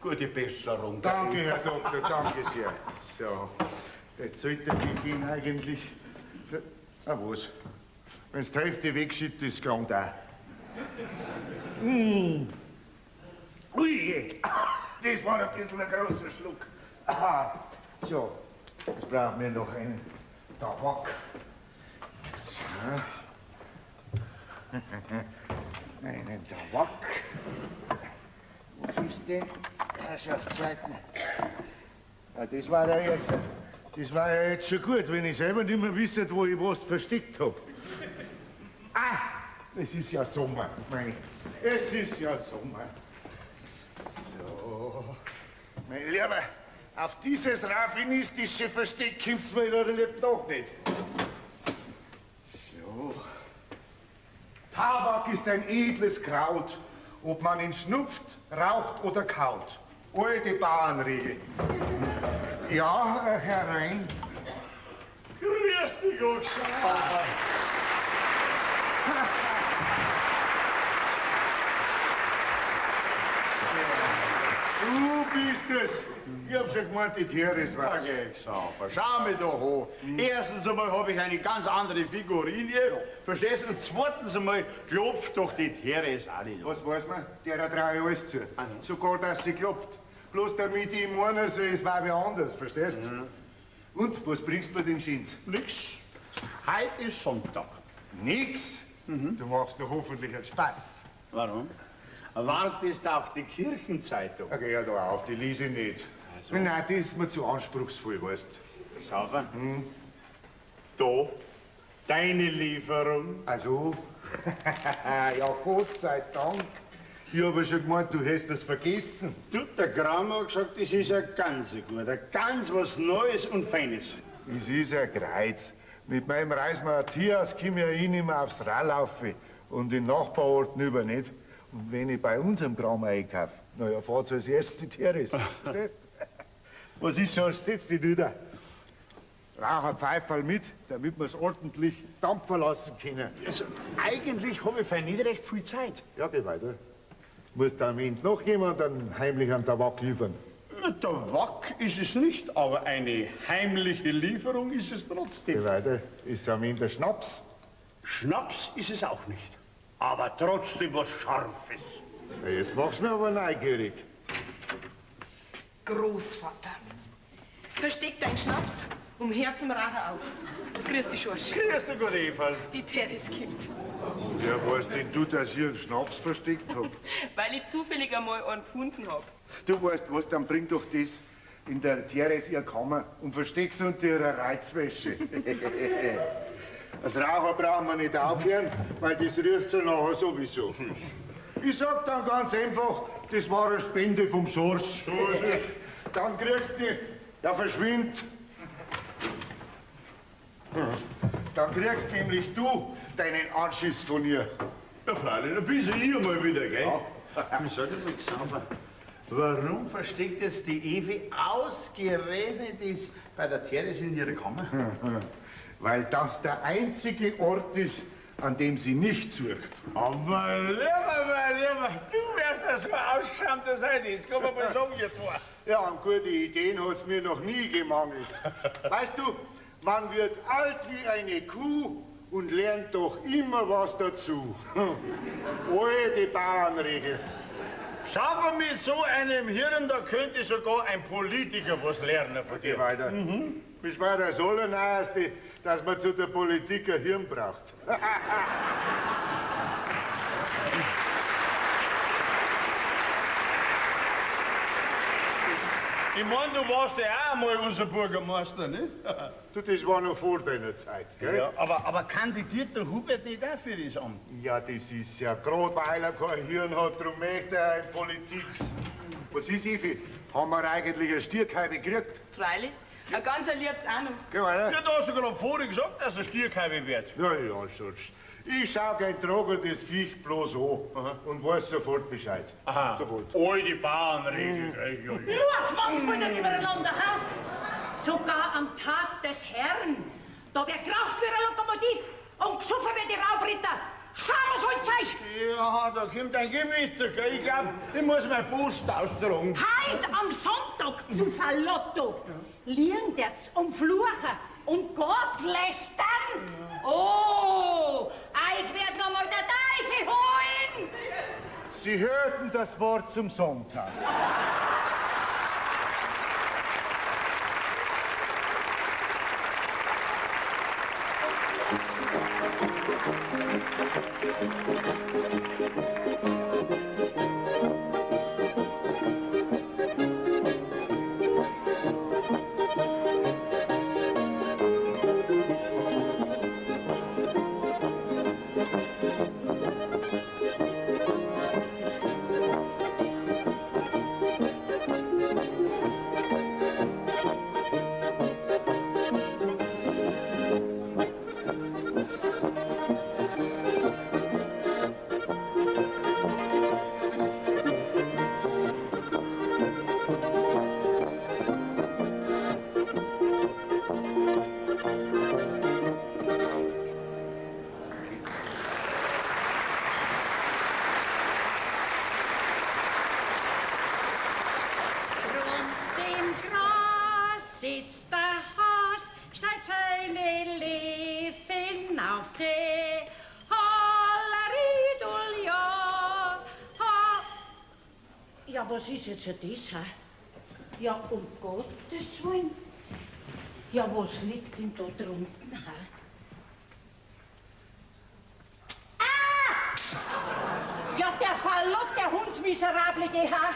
gute Besserung. gell? Danke, Herr Doktor, danke sehr. So, jetzt sollte ich gehen eigentlich. Ah, was? Wenn's die Hälfte wegschiebt, ist gelangt auch. Mm. Ui, das war ein bisschen ein großer Schluck. Aha. So, jetzt brauchen wir noch einen Tabak. So. Einen Tabak. Was ist denn? Herrschaftszeiten. Ja, das war ja jetzt, das war ja jetzt schon gut, wenn ich selber nicht mehr wüsste, wo ich was versteckt hab. Ah, es ist ja Sommer, mein. Es ist ja Sommer. So, mein Lieber, auf dieses raffinistische Versteck kommt's mir in eurem Leben doch nicht. Tabak ist ein edles Kraut, ob man ihn schnupft, raucht oder kaut. Alte Bauernregel. Ja, herein. Grüß dich, Oxana. Du bist es. Ich hab schon gemeint, die Therese war's. Okay, Xaver, schau mich doch an. Erstens einmal habe ich eine ganz andere Figurinie, verstehst du? Und zweitens einmal klopft doch die Therese auch nicht an. Was weiß man? Der traue ich alles zu. Sogar, dass sie klopft. Bloß damit ich ihm meinen soll, es war wer anders, verstehst du? Und, was bringst du mir denn Schins? Nix. Heute ist Sonntag. Nix? Du machst doch hoffentlich einen Spaß. Warum? Wartest auf die Kirchenzeitung. Okay, ja, da auf, die lese ich nicht. Also. Nein, das ist mir zu anspruchsvoll, weißt du. Xaver, da, deine Lieferung. Also, ja, Gott sei Dank. Ich habe ja schon gemeint, du hättest das vergessen. Du, der Kramer hat gesagt, das ist ein ganz guter, ganz was Neues und Feines. Es ist ein Kreuz. Mit meinem Reis Matthias komme ich ja nicht mehr aufs Rad laufen und in Nachbarorten über nicht. Und wenn ich bei unserem Kramer einkaufe, na ja, fahrt's als erstes die Therese. Verstehst? Was ist schon, setz dich nieder. Rauch ein Pfeiferl mit, damit wir's ordentlich dampfen lassen können. Also, eigentlich habe ich für nicht recht viel Zeit. Ja, geh weiter. Muss da am Ende noch jemand einen heimlich einen Tabak liefern? Na, Tabak ist es nicht, aber eine heimliche Lieferung ist es trotzdem. Geh weiter. Ist am Ende Schnaps? Schnaps ist es auch nicht. Aber trotzdem was Scharfes. Ja, jetzt machst du mich aber neugierig. Großvater, versteck deinen Schnaps und hör zum Rauchen auf. Grüß dich, Schorsch. Grüß dich, gute Eva. Die Therese kommt. Und wer weiß denn du, dass ich einen Schnaps versteckt hab? Weil ich zufällig einmal einen gefunden hab. Du weißt was, dann bring doch das in der Therese ihr Kammer und versteck's unter ihrer Reizwäsche. Als Raucher brauchen wir nicht aufhören, weil das riecht so nachher sowieso. Ich sag dann ganz einfach, das war eine Spende vom Schorsch. So ist es. Dann kriegst du die, der verschwindet. Dann kriegst nämlich du deinen Anschiss von ihr. Ja, freilich, dann bist du ihr mal wieder, gell? Ja. Du, sag mal, Xaver, warum versteckt jetzt die Evi ausgerechnet ist bei der Therese in ihrer Kammer? Weil das der einzige Ort ist, an dem sie nicht sucht. Aber lieber, mein Lieber, du wärst ja so ausgeschämter sein, das kann man mal sagen jetzt mal. Ja, an gute Ideen hat's mir noch nie gemangelt. Weißt du, man wird alt wie eine Kuh und lernt doch immer was dazu. Alte Bauernregel. Schau, mit so einem Hirn, da könnte sogar ein Politiker was lernen von dir. Geh weiter. Das war das Allerneueste, dass man zu der Politik ein Hirn braucht. Ich mein, du warst ja auch einmal unser Bürgermeister, nicht? Du, das war noch vor deiner Zeit, gell? Ja, aber kandidiert der Hubert nicht auch für das Amt? Ja, das ist ja grad, weil er kein Hirn hat, drum möchte er in Politik. Was ist, Evi? Haben wir eigentlich eine Stierkalbe gekriegt? Freilich. Ein ganz liebes auch noch. Geh weiter. Ja, da hast du gerade vorhin gesagt, dass er Stierkalbe wird. Ja, ja, sonst. Ich schau kein Trog und das Viech bloß an und weiß sofort Bescheid. Aha. Sofort. Alte Bauernregel, gell? Ja, ja. Los, manchmal nicht übereinander, ha? Sogar am Tag des Herrn. Da wird geraucht wie ein Lokomotiv und gesoffen wie die Raubritter. Schau mal so Zeug! Ja, da kommt ein Gewitter, gell? Ich glaub, ich muss meine Post austragen. Heut am Sonntag, du Verlotto, liegen der's um Fluchen und Gott lästern. Oh, ich werd noch mal der Teufel holen. Sie hörten das Wort zum Sonntag. Ja, was ist jetzt das, ha? Ja, um Gottes Willen. Ja, was liegt denn da drunten, ha? Ah! Ja, der Fallot, der Hundsmiserable, geh, ha?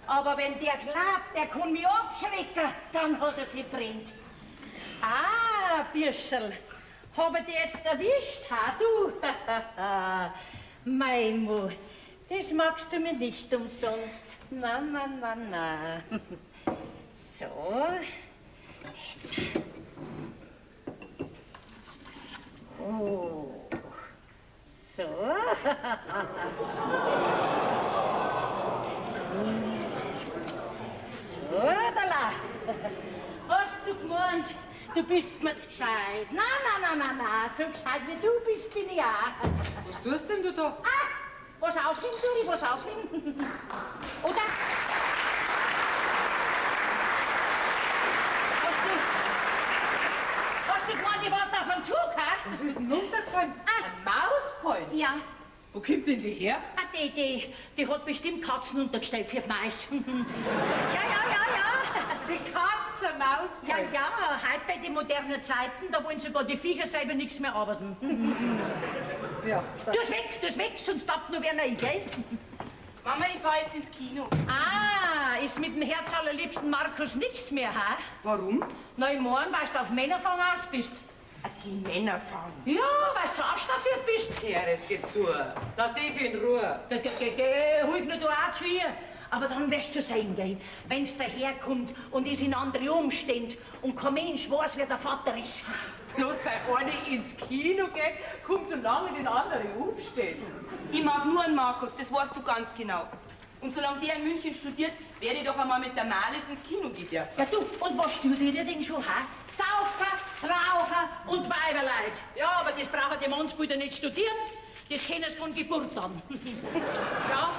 Aber wenn der glaubt, der kann mich abschrecken, dann hat er sich brennt. Ah, Bürscherl, hab ich dich jetzt erwischt, ha, du? Mei, Mo, das magst du mir nicht umsonst. Na, na, na, na. So, jetzt. Oh, so. So, da. Hast du gemeint, du bist mir zu gescheit? Na, na, na, na, na, so gescheit wie du bist, bin ich auch. Was tust denn du da? Ah, was aufnehmen, Duri, was aufnehmen. Oder? Hast du gemeint, ich warte auf einen Zug, ha? Was ist denn runtergefallen? Ah. Eine Maus gefallen? Ja. Wo kommt denn die her? Ah, die hat bestimmt Katzen untergestellt für die Mais. Ja, ja, ja, ja. Die Katze Maus Ja, ja, heute bei den modernen Zeiten, da wollen sogar die Viecher selber nichts mehr arbeiten. Ja. Tu's weg, sonst tappt nur wer rein, gell? Mama, ich fahr jetzt ins Kino. Ah, ist mit dem Herz allerliebsten Markus nichts mehr, ha? Warum? Na, im Morgen, weil du auf Männerfang aus bist. Die Männerfang? Ja, weil du ausstaffiert bist. Ja, das geht zu. Lass die Evi in Ruhe. Geh, geh, geh, hilf nur du auch zu ihr. Aber dann wirst du sehen, gell, wenn's daherkommt und ist in andere Umstände und kein Mensch weiß, wer der Vater ist. Bloß weil eine ins Kino geht, kommt so lange in andere Umstände. Ich mag nur einen Markus, das weißt du ganz genau. Und solange der in München studiert, werde ich doch einmal mit der Marlies ins Kino gehen dürfen. Ja du, und was studiert ihr denn schon, ha? Saufer, Raucher und Weiberleid. Ja, aber das brauchen die Mannsbilder nicht studieren. Das kennen sie von Geburt an. Ja,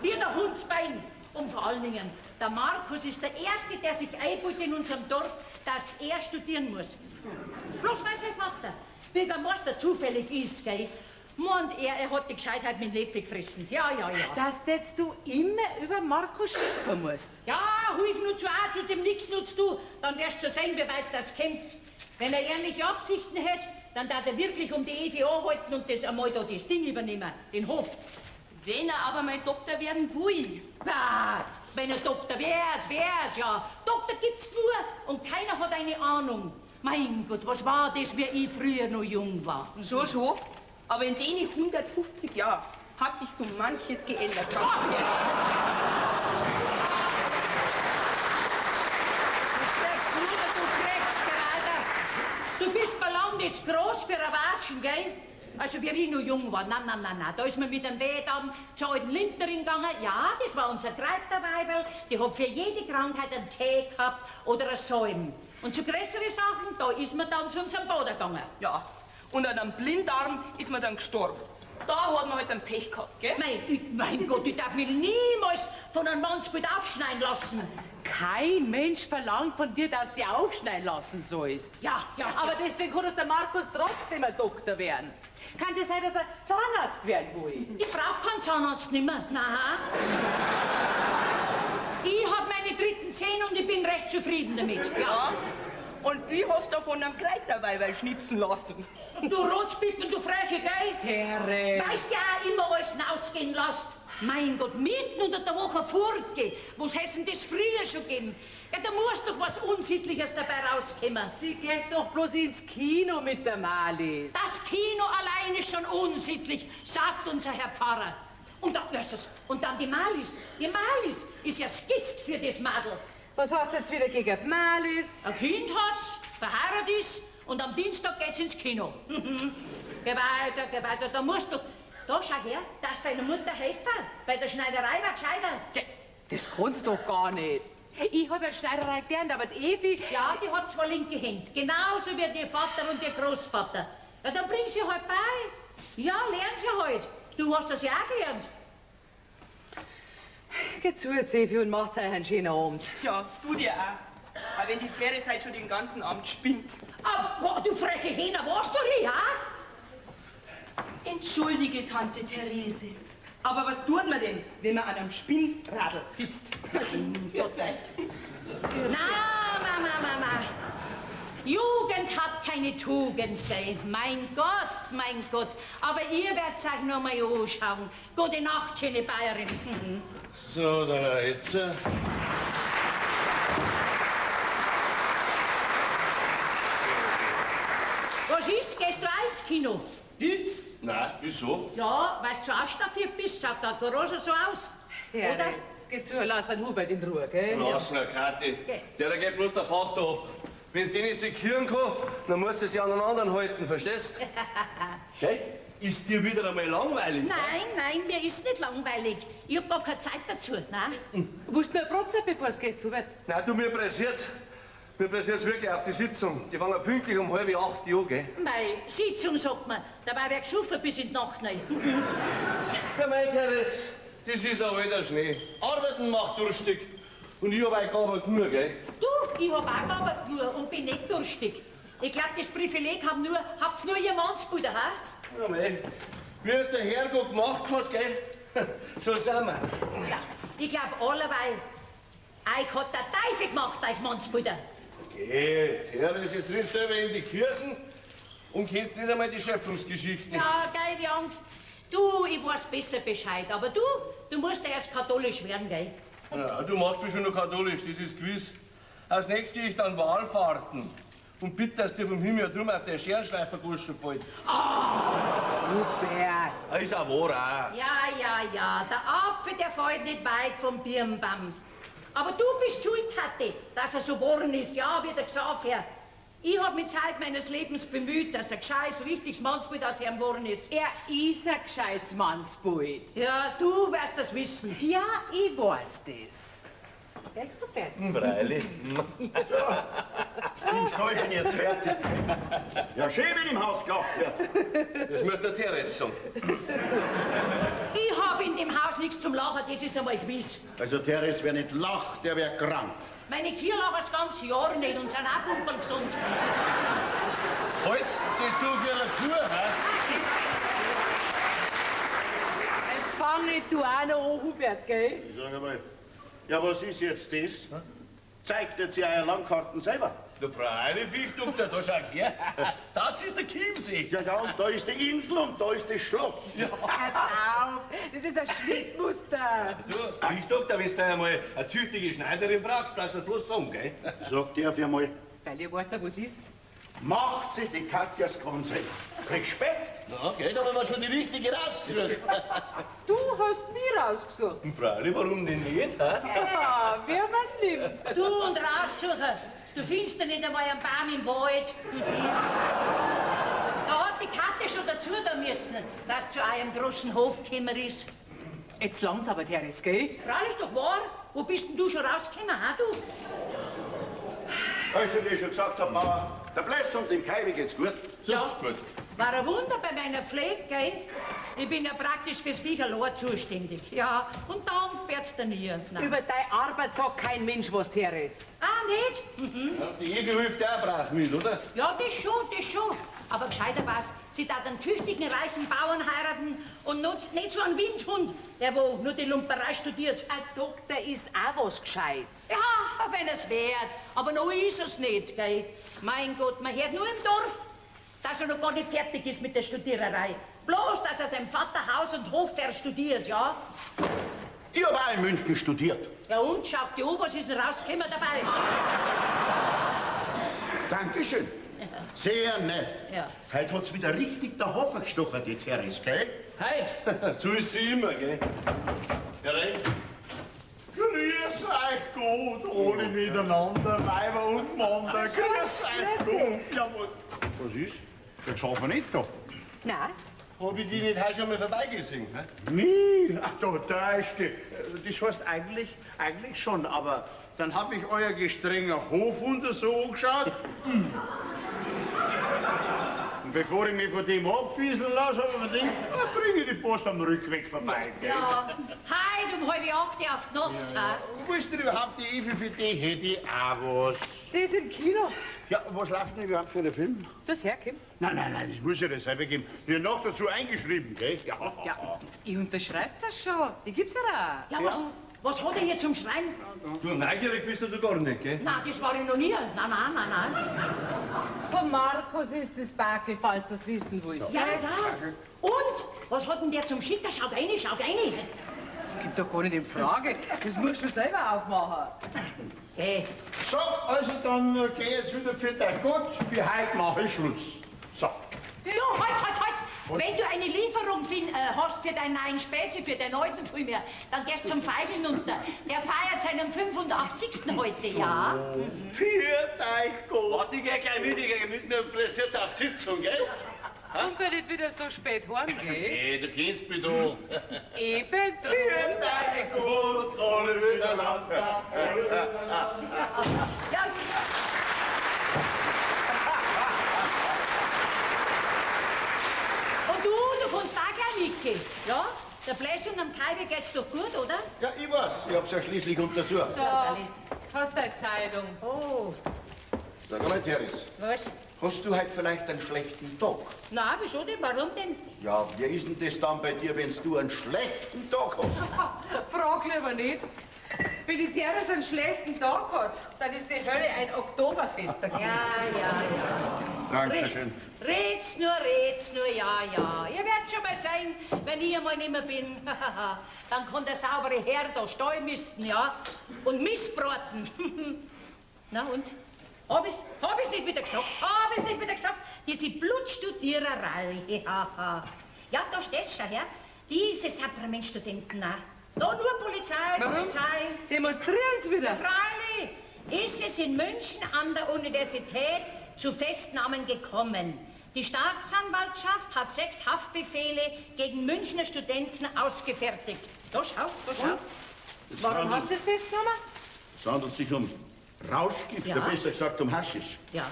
wie der Hundsbein. Und vor allen Dingen, der Markus ist der Erste, der sich einbildet in unserem Dorf, dass er studieren muss. Bloß weil sein Vater Bürgermeister zufällig ist, gell? Meint er, er hat die Gescheitheit mit dem Löffel gefressen. Ja, ja, ja. Dass jetzt du immer über Markus schimpfen musst. Ja, hilf nur zu auch, zu dem nix nutzt du, dann wirst du sehen, wie weit das kommt. Wenn er ehrliche Absichten hätte, dann darf er wirklich um die Evi anhalten und das einmal da das Ding übernehmen, den Hof. Wenn er aber mal Doktor werden will. Bah, wenn er Doktor wär's, wär's, ja. Doktor gibt's nur und keiner hat eine Ahnung. Mein Gott, was war das, wie ich früher noch jung war? Schon, schon. Aber in den 150 Jahren hat sich so manches geändert. Du kriegst nur, du kriegst gerade. Du bist mir lang nicht groß für ein Watschen, gell? Also wie ich noch jung war, na, na, na, na, da ist man mit dem Wehdamm zur alten Lindnerin gegangen. Ja, das war unser Kräuterweibel, die hat für jede Krankheit einen Tee gehabt oder einen Salm. Und zu größeren Sachen, da ist man dann zu unserem Bader gegangen. Ja, und an einem Blinddarm ist man dann gestorben. Da hat man halt einen Pech gehabt, gell? Mein Gott, ich darf mich niemals von einem Mannsbild aufschneiden lassen. Kein Mensch verlangt von dir, dass du dich aufschneiden lassen sollst. Ja, ja. Aber deswegen kann doch der Markus trotzdem ein Doktor werden. Kann das sein, dass er Zahnarzt werden will? Ich brauch keinen Zahnarzt nimmer. Nein. Ich hab meine dritten Zähne und ich bin recht zufrieden damit. Ja. Und ich hast davon am Kräuterweiberl schnitzen lassen. Du Rotzpippen, du freche, gell? Tere. Weißt ja auch immer alles rausgehen lässt. Mein Gott, mitten unter der Woche Furke. Was hätt's denn das früher schon gegeben? Ja, da muss doch was Unsittliches dabei rauskommen. Sie geht doch bloß ins Kino mit der Marlies. Das Kino allein ist schon unsittlich, sagt unser Herr Pfarrer. Und dann, und dann die Marlies. Die Marlies ist ja das Gift für das Madel. Was hast du jetzt wieder gegen die Marlies? Ein Kind hat's, verheiratet ist und am Dienstag geht's ins Kino. Geh weiter, geh weiter, da musst du... Da, schau her, darfst deiner Mutter helfen. Bei der Schneiderei war gescheiter. Das kannst du doch gar nicht. Ich hab ja Schneiderei gelernt, aber die Evi... Ja, die hat zwei linke Hände. Genauso wie ihr Vater und ihr Großvater. Ja, dann bring sie halt bei. Ja, lern sie halt. Du hast das ja auch gelernt. Geh zu jetzt, Evi, und macht's euch einen schönen Abend. Ja, du dir auch. Aber wenn die Therese halt schon den ganzen Abend spinnt. Aber, du freche Hähner, warst du hier, ja? Entschuldige, Tante Therese. Aber was tut man denn, wenn man an einem Spinnradl sitzt? Gott sei Na, Mama, Mama. Jugend hat keine Tugend, gell? Mein Gott, mein Gott. Aber ihr werdet euch noch mal anschauen. Gute Nacht, schöne Bayerin. So, dann jetzt. Was ist? Gehst du auch ins Kino? Ich? Nein, wieso? Ja, weil du so ausstaffiert bist, schaut der Garage so aus. Ja, oder? Geh zu, lass den Hubert in Ruhe, gell? Lass ihn, Kathi. Der geht bloß der Vater ab. Wenn du den nicht sekieren kann, dann musst du sie an einen anderen halten, verstehst? Gell? Ist dir wieder einmal langweilig? Nein, nein, mir ist nicht langweilig. Ich hab gar keine Zeit dazu, nein. Du musst nur ein Brot sein, bevor du gehst, Hubert. Nein, du, mir pressiert's. Mir pressiert's wirklich auf die Sitzung. Die fangen pünktlich um 7:30 an, gell? Mei, Sitzung, sagt man. Dabei wär geschuffen bis in die Nacht rein. Ja, mein Teres, das ist ein alter Schnee. Arbeiten macht durstig. Und ich hab auch gearbeitet genug, gell? Du, ich hab auch gearbeitet genug und bin nicht durstig. Ich glaub, das Privileg haben nur, habt's nur ihr Mannsbruder, ha? Ja, mei. Wie es der Herrgott gemacht hat, gell? So sind wir. Ja, ich glaub, allerweil. Euch hat der Teufel gemacht, euch Mannsbruder. Geh, Teres, jetzt rennst du selber in die Kirchen und kennst nicht einmal die Schöpfungsgeschichte. Ja, gell, die Angst. Du, ich weiß besser Bescheid, aber du musst ja erst katholisch werden, gell? Ja, du machst mich schon noch katholisch, das ist gewiss. Als nächstes gehe ich dann Wahlfahrten und bitte, dass dir vom Himmel drum auf der Scherenschleifergoschen fällt. Hubert. Ist auch wahr, auch. Ja, ja, ja, der Apfel, der fällt nicht weit vom Birnbaum. Aber du bist schuld, Kathi, dass er so geworden ist, ja, wie der Xaver. Ich hab mich Zeit meines Lebens bemüht, dass ein gescheites, richtiges Mannsbild aus ihm geworden ist. Er ist ein gescheites Mannsbild. Ja, du wirst das wissen. Ja, ich weiß das. Gell, Hubert? Freilich. Im Stall bin ich jetzt fertig. Ja, schön, wenn im Haus gelacht wird. Das muss der Teres sagen. Ich hab in dem Haus nichts zum Lachen, das ist einmal gewiss. Also Teres, wer nicht lacht, der wär krank. Meine Kinder lachen das ganze Jahr nicht und sind auch pumperl gesund. Holst die du für eine Kur, hä? Jetzt fang nicht du auch noch an, Hubert, gell? Ich sag einmal, ja, was ist jetzt das? Zeigt jetzt ja eure Landkarten selber. Der Freilich, Fischdoktor, da schau her. Das ist der Chiemsee. Ja, ja, und da ist die Insel und da ist das Schloss. Ja. Hör auf, das ist ein Schnittmuster. Du, Fischdoktor, wenn du einmal eine tüchtige Schneiderin brauchst, brauchst du bloß sagen, gell? Sag dir auf einmal, Weil ihr weißt ja, was ist. macht sich die Katjas Konse. Respekt! Na, gell, da haben wir schon die richtige rausgesucht. Du hast mir rausgesucht. Freilich, warum denn nicht, hä? Ja, wer was nimmt. Du und raussuchen. Du findest ja nicht einmal einen Baum im Wald. Da hat die Katze schon dazu da müssen, dass zu eurem großen Hof gekommen ist. Jetzt langt's aber, Teres, gell? Freilich doch wahr. Wo bist denn du schon rausgekommen, ha du? Also, wie ich schon gesagt hab, Mama, der Bless und dem Kaiwi geht's gut. Ja. Gut. War ein Wunder bei meiner Pflege, gell? Ich bin ja praktisch fürs Viech allein zuständig. Ja, und dann wird's dir nie. Nein. Über deine Arbeit sagt kein Mensch was, Teres. Ah, nicht? Mhm. Ja, die Evi hilft auch brav mit, oder? Ja, das schon, das schon. Aber gescheiter war's, sie da einen tüchtigen, reichen Bauern heiraten und nutzt nicht so einen Windhund, der wo nur die Lumperei studiert. Ein Doktor ist auch was Gescheites. Ja, wenn er's wert. Aber noch ist er's nicht, gell? Mein Gott, man hört nur im Dorf, dass er noch gar nicht fertig ist mit der Studiererei. Bloß, dass er seinem Vater Haus und Hof verstudiert, ja? Ich hab auch in München studiert. Ja und, schaut die an, was ist denn rausgekommen dabei? Dankeschön. Sehr nett. Ja. Heute hat's wieder richtig der Hofer gestochen, die Teres, gell? Heit, so ist sie immer, gell? Ja, rein. Grüß euch Gott, alle miteinander, Weiber und Männer. Grüß euch Gott. Jawohl. Was ist? Der Xaver nicht da. Nein. Hab ich die nicht heute schon mal vorbeigesehen? Hä? Nee, ach da, da ist die. Das heißt eigentlich schon, aber dann hab ich euer gestrenger Hofhund so angeschaut. Und bevor ich mich von dem abfieseln lasse, habe ich mir gedacht, na, bringe ich die Post am Rückweg vorbei, gell? Ja, heute um 7:30 auf die Nacht, ha? Wo ist denn überhaupt die Evi? Für die hätte ich auch was. Die ist im Kino. Ja, was läuft denn überhaupt für einen Film? Das herkommt. Nein, nein, nein, das muss ja dasselbe geben. Die hat noch dazu eingeschrieben, gell? Ja. Ja, ich unterschreibe das schon. Ich geb's ihr auch. Ja, was hat er hier zum Schreiben? Du, neugierig bist du gar nicht, gell? Nein, das war ich noch nie. Nein, nein, nein, nein. Von Markus ist das Bakel, falls du das wissen willst. Ja, ja. Und? Was hat denn der zum Schicker? Schaut rein, schaut rein. Gibt doch gar nicht in Frage. Das musst du selber aufmachen. Hey. So, also dann geh jetzt wieder für dein Gott. Für heute mache ich Schluss. So. Du, halt, halt, halt! Wenn du eine Lieferung hast für deinen neuen Spätzle, für deinen alten vielmehr, dann gehst du zum Feigeln unter. Der feiert seinen 85. heute, ja? Für dein Gott! Warte, ich geh gleich mit, ich geh mit mir pressiert auf die Sitzung, gell? Und wenn nicht wieder so spät heimgeh? Hey, du kennst mich doch. Eben. Für dein Gott, alle miteinander. Alle miteinander. Ja. Und du kannst auch gleich mitgehen, ja? Der Bläsch und am Kaiwe geht's doch gut, oder? Ja, ich weiß. Ich hab's ja schließlich untersucht. Da, hast deine Zeitung. Oh. Sag einmal, Therese. Was? Hast du heute vielleicht einen schlechten Tag? Na, wieso denn? Warum denn? Ja, wie ist denn das dann bei dir, wenn du einen schlechten Tag hast? Frag lieber nicht. Wenn die Therese einen schlechten Tag hat, dann ist die Hölle ein Oktoberfest. Ja, ja, ja. Dankeschön. Red's nur, ja, ja. Ihr werdet schon mal sehen, wenn ich einmal nicht mehr bin. Dann kann der saubere Herr da Stall misten, ja? Und Mistbraten. Na und? Hab ich's nicht wieder gesagt? Hab ich's nicht wieder gesagt? Diese Blutstudiererei. Ja, ja, da steht's schon, Herr. Diese Sakramentstudenten, na. Da nur Polizei, Warum? Polizei. Demonstrieren sie wieder? Freilich ist es in München an der Universität zu Festnahmen gekommen. Die Staatsanwaltschaft hat 6 Haftbefehle gegen Münchner Studenten ausgefertigt. Da schau, da schau. Warum haben sie es festgenommen? Es handelt sich um Rauschgift, Ja. ja. Besser gesagt um Haschisch. Ja.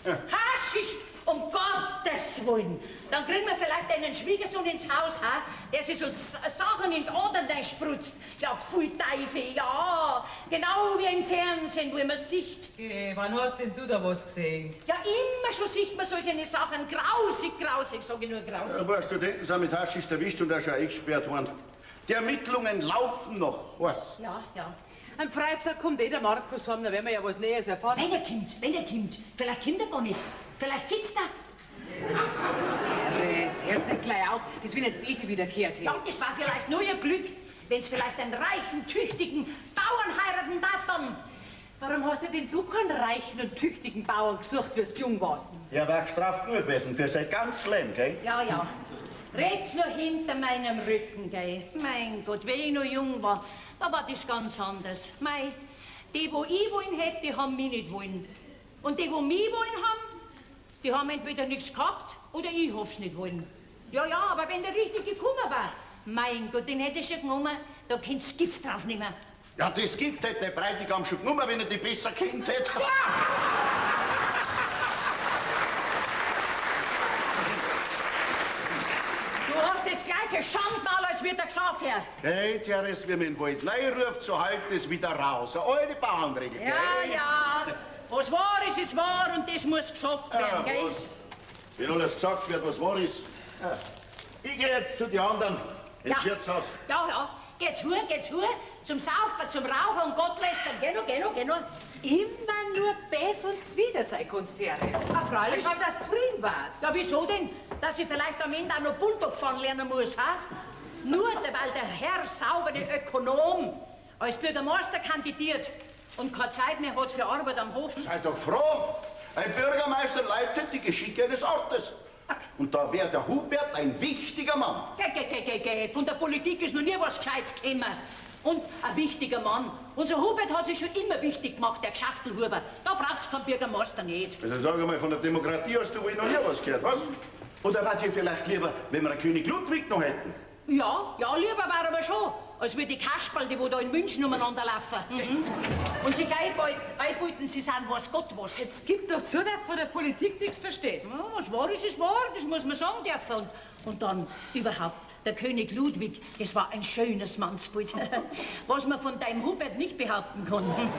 Haschisch, um Gottes Willen. Dann kriegen wir vielleicht einen Schwiegersohn ins Haus, ha? Der sich so Sachen in die Adern spritzt. Ja, pfui Teufel, ja. Genau wie im Fernsehen, wo man sieht. Hey, wann hast denn du da was gesehen? Ja, immer schon sieht man solche Sachen. Grausig, grausig, sag ich nur grausig. Ein paar Studenten sind mit Haschisch erwischt und auch schon eingesperrt worden. Die Ermittlungen laufen noch, was? Ja, ja. Am Freitag kommt eh der Markus heim, da werden wir ja was Näheres erfahren. Wenn er kommt, wenn er kommt. Vielleicht kommt er gar nicht. Vielleicht sitzt er. Das hörst nicht gleich auf, das will jetzt Evi wiederkehrt. Ja, das war vielleicht nur ihr Glück, wenn's vielleicht einen reichen, tüchtigen Bauern heiraten darf dann. Warum hast du denn du keinen reichen und tüchtigen Bauern gesucht, wie du jung warst? Er war gestraft genug gewesen für sein ganzes Leben, gell? Ja, ja. Red's nur hinter meinem Rücken, gell? Mein Gott, wie ich noch jung war, da war das ganz anders. Mei, die, wo ich wollen hätte, die haben mich nicht wollen. Und die, wo mich wollen haben, die haben entweder nichts gehabt oder ich hab's nicht wollen. Ja, ja, aber wenn der richtig gekommen war, mein Gott, den hätte ich schon genommen, da könnt's Gift draufnehmen. Ja, das Gift hätte der Bräutigam schon genommen, wenn er die besser kennt hätte. Ja. Du hast das gleiche Schandmal, als wird der gesagt, Herr. Hey, Therese, wie man den Wald neu ruft, so halt es wieder raus. Eine alte Bauernregel, Ja, gell? ja. Was wahr ist, ist wahr und das muss gesagt werden, Ja, gell? was? Wenn alles gesagt wird, was wahr ist. Ja. Ich geh jetzt zu den anderen ins Ja. Wirtshaus. Ja, ja. Geht's hu, geht's hu. Zum Saufen, zum Rauchen und Gottlästern. Geh noch, geh noch, geh noch. Immer nur Bess und Zwider sei Kunst, Therese. Ah, freilich. Schau, dass du zufrieden warst. Ja, wieso denn? Dass ich vielleicht am Ende auch noch Bulldog fahren lernen muss, ha? Nur, weil der Herr saubere Ökonom als Bürgermeister kandidiert und keine Zeit mehr hat für Arbeit am Hof. Sei doch froh. Ein Bürgermeister leitet die Geschicke eines Ortes. Und da wäre der Hubert ein wichtiger Mann. Geh, geh, geh, geh, geh. Von der Politik ist noch nie was Gescheites gekommen. Und ein wichtiger Mann. Unser Hubert hat sich schon immer wichtig gemacht, der Geschäftelhuber. Da braucht's keinen Bürgermeister nicht. Also sag einmal, von der Demokratie hast du wohl noch nie was gehört, was? Oder wart ihr vielleicht lieber, wenn wir einen König Ludwig noch hätten? Ja, ja, lieber war aber schon. als wie die Kasperl, die wo da in München umeinander laufen. Mhm. Und sich einbeuten, sie sind weiß Gott was. Jetzt gib doch zu, dass du von der Politik nichts verstehst. Ja, was wahr ist, ist wahr, das muss man sagen dürfen. Und dann überhaupt, der König Ludwig, das war ein schönes Mannsbild. Was man von deinem Hubert nicht behaupten kann.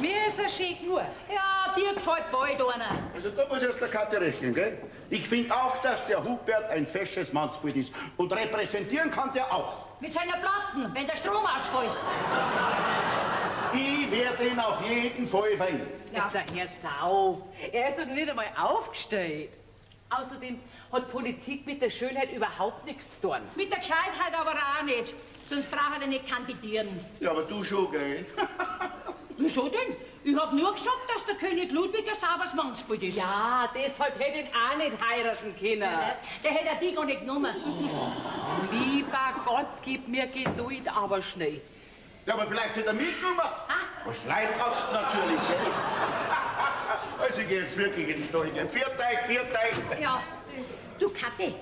Mir ist er schön genug. Ja, dir gefällt bald einer. Also da muss ich aus der Karte rechnen, gell? Ich finde auch, dass der Hubert ein fesches Mannsbild ist. Und repräsentieren kann der auch. Mit seiner Platten, wenn der Strom ausfällt. Ich werde ihn auf jeden Fall wählen. Ja. Jetzt hört's auf. Er ist doch nicht einmal aufgestellt. Außerdem hat Politik mit der Schönheit überhaupt nichts zu tun. Mit der Gescheitheit aber auch nicht. Sonst braucht er nicht kandidieren. Ja, aber du schon, gell? Wieso denn? Ich hab nur gesagt, dass der König Ludwig ein sauberes Mannsbild ist. Ja, deshalb hätte ich ihn auch nicht heiraten können. Ja, der hätte er die gar nicht genommen. Oh, lieber Gott, gib mir Geduld, aber schnell. Ja, aber vielleicht hätte er mitgenommen. Ah? Was Leibarzt natürlich, gell? Also ich geh jetzt wirklich in die Stall. Viert euch, viert euch. Ja, du Kathi,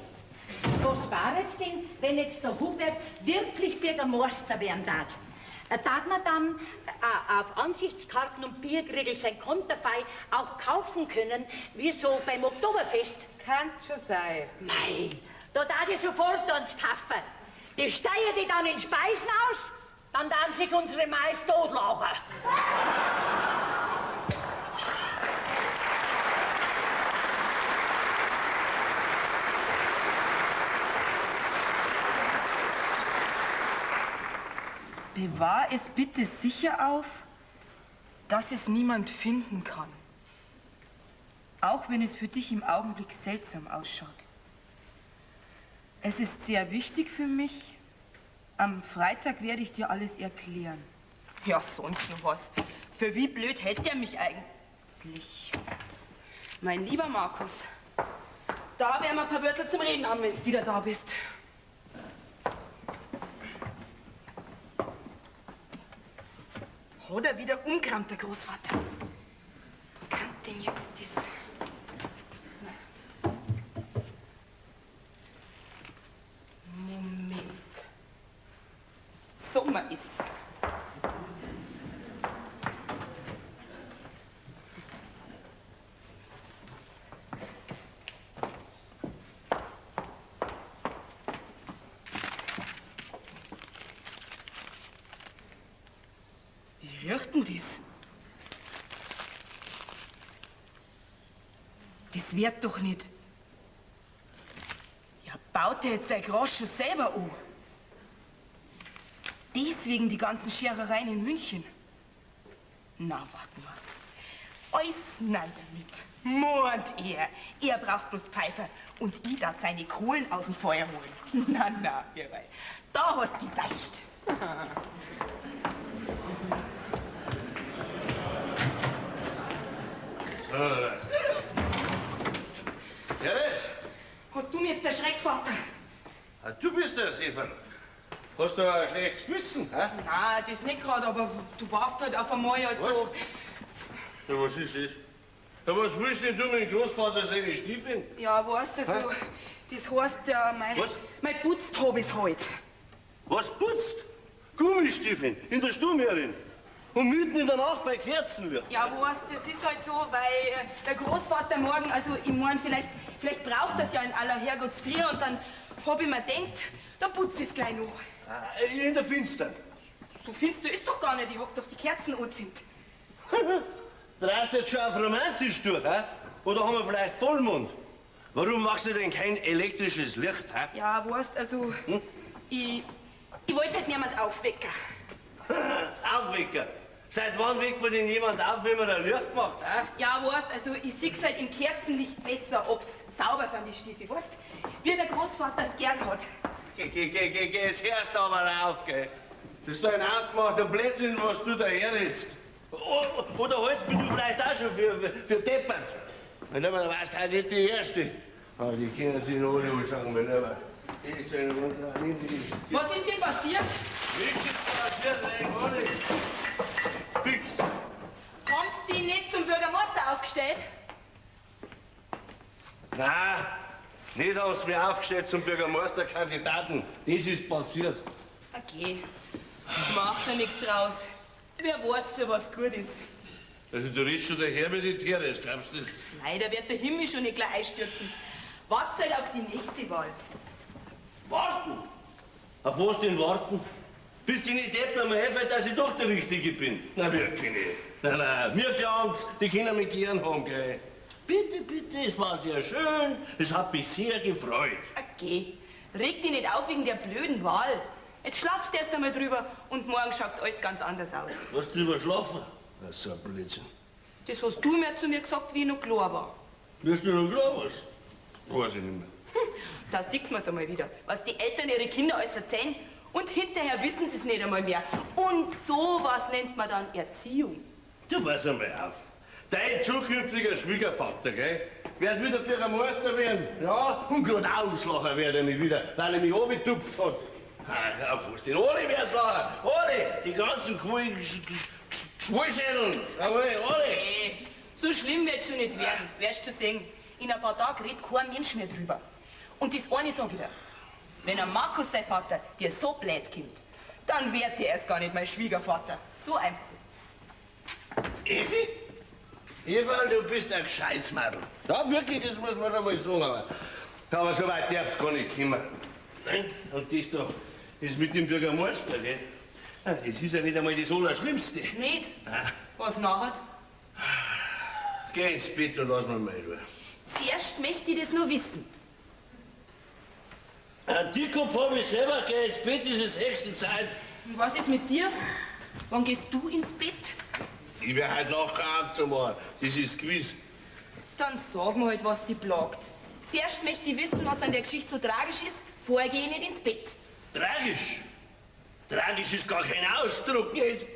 was war jetzt denn, wenn jetzt der Hubert wirklich Bürgermeister werden darf? Darf man dann auf Ansichtskarten und Bierkriegel sein Konterfei auch kaufen können, wie so beim Oktoberfest? Kann schon sein. Mei, da darf ich sofort ans kaufen. Die steigen die dann in Speisen aus, dann darf sich unsere Mais totlachen. Bewahr es bitte sicher auf, dass es niemand finden kann. Auch wenn es für dich im Augenblick seltsam ausschaut. Es ist sehr wichtig für mich. Am Freitag werde ich dir alles erklären. Ja, sonst noch was. Für wie blöd hält er mich eigentlich? Mein lieber Markus, da werden wir ein paar Wörter zum Reden haben, wenn du wieder da bist. Hat er wieder umgerammt, der Großvater. Kann denn jetzt das? Moment. Sommer ist. Wie riecht denn das? Das wird doch nicht. Ja, baut er jetzt sein Gras schon selber an? Deswegen die ganzen Scherereien in München. Na, warte mal. Alles nein damit. Mord er. Er braucht bloß Pfeifer und ich darf seine Kohlen aus dem Feuer holen. Na, na, Irrei. Da hast du die täuscht. Therese! Hast du mir jetzt erschreckt, Vater? Ah, du bist das, Eva. Hast du ein schlechtes Gewissen? Hä? Nein, das nicht gerade, aber du warst halt auf einmal also. Was? Ja, was ist das? Ja, was willst denn du mit dem Großvater seine Stiefeln? Ja, weißt du, so, das heißt ja, mein Putztob ist halt. Was putzt? Gummistiefeln in der Sturmherrin. Und mitten in der Nacht bei Kerzenlicht. Ja, weißt, das ist halt so, weil der Großvater morgen, also ich mein, vielleicht braucht das ja in aller Herrgottsfrüh und dann hab ich mir gedacht, dann putze ich's gleich noch. In der Finster. So finster ist doch gar nicht, ich hab doch die Kerzen angezündet. Drehst du jetzt schon auf romantisch durch, hä? Oder haben wir vielleicht Vollmond? Warum machst du denn kein elektrisches Licht, hä? Ja, weißt, also, ich wollte halt niemand aufwecken. Aufwecken? Seit wann weckt man denn jemand auf, wenn man ein Licht macht, hä? Ja, weißt, also ich seh's halt im Kerzenlicht besser, ob's sauber sind, die Stiefel, weißt? Wie der Großvater es gern hat. Geh, geh, geh, geh, geh, jetzt hörst du aber auf, gell? Das ist doch ein ausgemachter Blödsinn, was du da herredst. Oder hältst mich du vielleicht auch schon für deppert? Mein Lieber, du warst halt nicht die Erste. Aber die können sich noch alle anschauen, mein Lieber. Was ist denn passiert? Nichts ist passiert, nein, gar nichts. Fix. Haben Sie die nicht zum Bürgermeister aufgestellt? Nein, nicht haben sie mich aufgestellt zum Bürgermeisterkandidaten. Das ist passiert. Ein Okay, mach da nichts draus. Wer weiß, für was gut ist. Also du redest schon daher mit den Teres, glaubst du das? Nein, da wird der Himmel schon nicht gleich einstürzen. Wart's halt auf die nächste Wahl. Warten? Auf was denn warten? Bis die nicht Deppen mir einfällt, dass ich doch der Richtige bin. Na wirklich nicht. Nein, nein, mir glaubt's, die können mich gern haben, gell. Bitte, bitte, es war sehr schön, es hat mich sehr gefreut. Okay, reg dich nicht auf wegen der blöden Wahl. Jetzt schlafst du erst einmal drüber und morgen schaut alles ganz anders aus. Was drüber schlafen? Das ist so ein Blödsinn. Das hast du mir zu mir gesagt, wie ich noch klar war. Wirst du noch klar was? Weiß ich nicht mehr. Da sieht man's einmal wieder, was die Eltern ihre Kinder alles verzeihen und hinterher wissen sie's nicht einmal mehr. Und sowas nennt man dann Erziehung. Du pass einmal auf. Dein zukünftiger Schwiegervater, gell, wird wieder Bürgermeister werden, ja, und grad auslachen werde ich mich wieder, weil er mich angetupft hat. Ah, auf was denn? Alle werden's lachen, alle, die ganzen Geschwulschädeln, jawohl, alle. Hey, so schlimm wird's schon nicht werden, wirst du sehen. In ein paar Tagen redet kein Mensch mehr drüber. Und das eine sag ich dir, wenn ein Markus, sein Vater, dir so blöd kommt, dann wird der erst gar nicht mein Schwiegervater. So einfach ist es. Evi? Eva, du bist ein gescheites Madel. Ja, wirklich, das muss man einmal sagen. Aber so weit darf's gar nicht kommen. Nein? Und das da, das mit dem Bürgermeister, gell? Das ist ja nicht einmal das Allerschlimmste. Nicht? Nein. Was nachher? Geh ins Bett und lass mich mal in Ruhe. Zuerst möchte ich das nur wissen. Einen Dickkopf hab ich selber, geh ins Bett, ist es höchste Zeit. Und was ist mit dir? Wann gehst du ins Bett? Ich werde heute Nacht kein Abend machen, das ist gewiss. Dann sag mir halt, was dich plagt. Zuerst möchte ich wissen, was an der Geschichte so tragisch ist, vorher geh ich nicht ins Bett. Tragisch? Tragisch ist gar kein Ausdruck, nicht?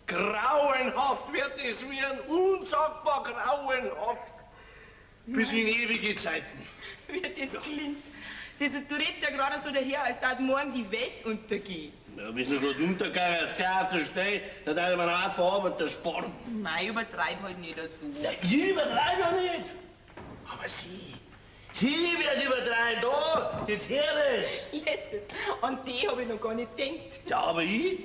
Grauenhaft wird es werden, unsagbar grauenhaft. Bis in ewige Zeiten. Wie das klingt. Das, du redest ja gerade so daher, als würde morgen die Welt untergehen. Ja, bist du gerade untergegangen, klar zu stehen, da darf man auch Arbeit sparen. Nein, übertreib halt nicht so. Ja, ich übertreibe ja nicht. Aber sie wird übertreiben, da, die Teres. Jesus, an die hab ich noch gar nicht gedacht. Ja, aber ich?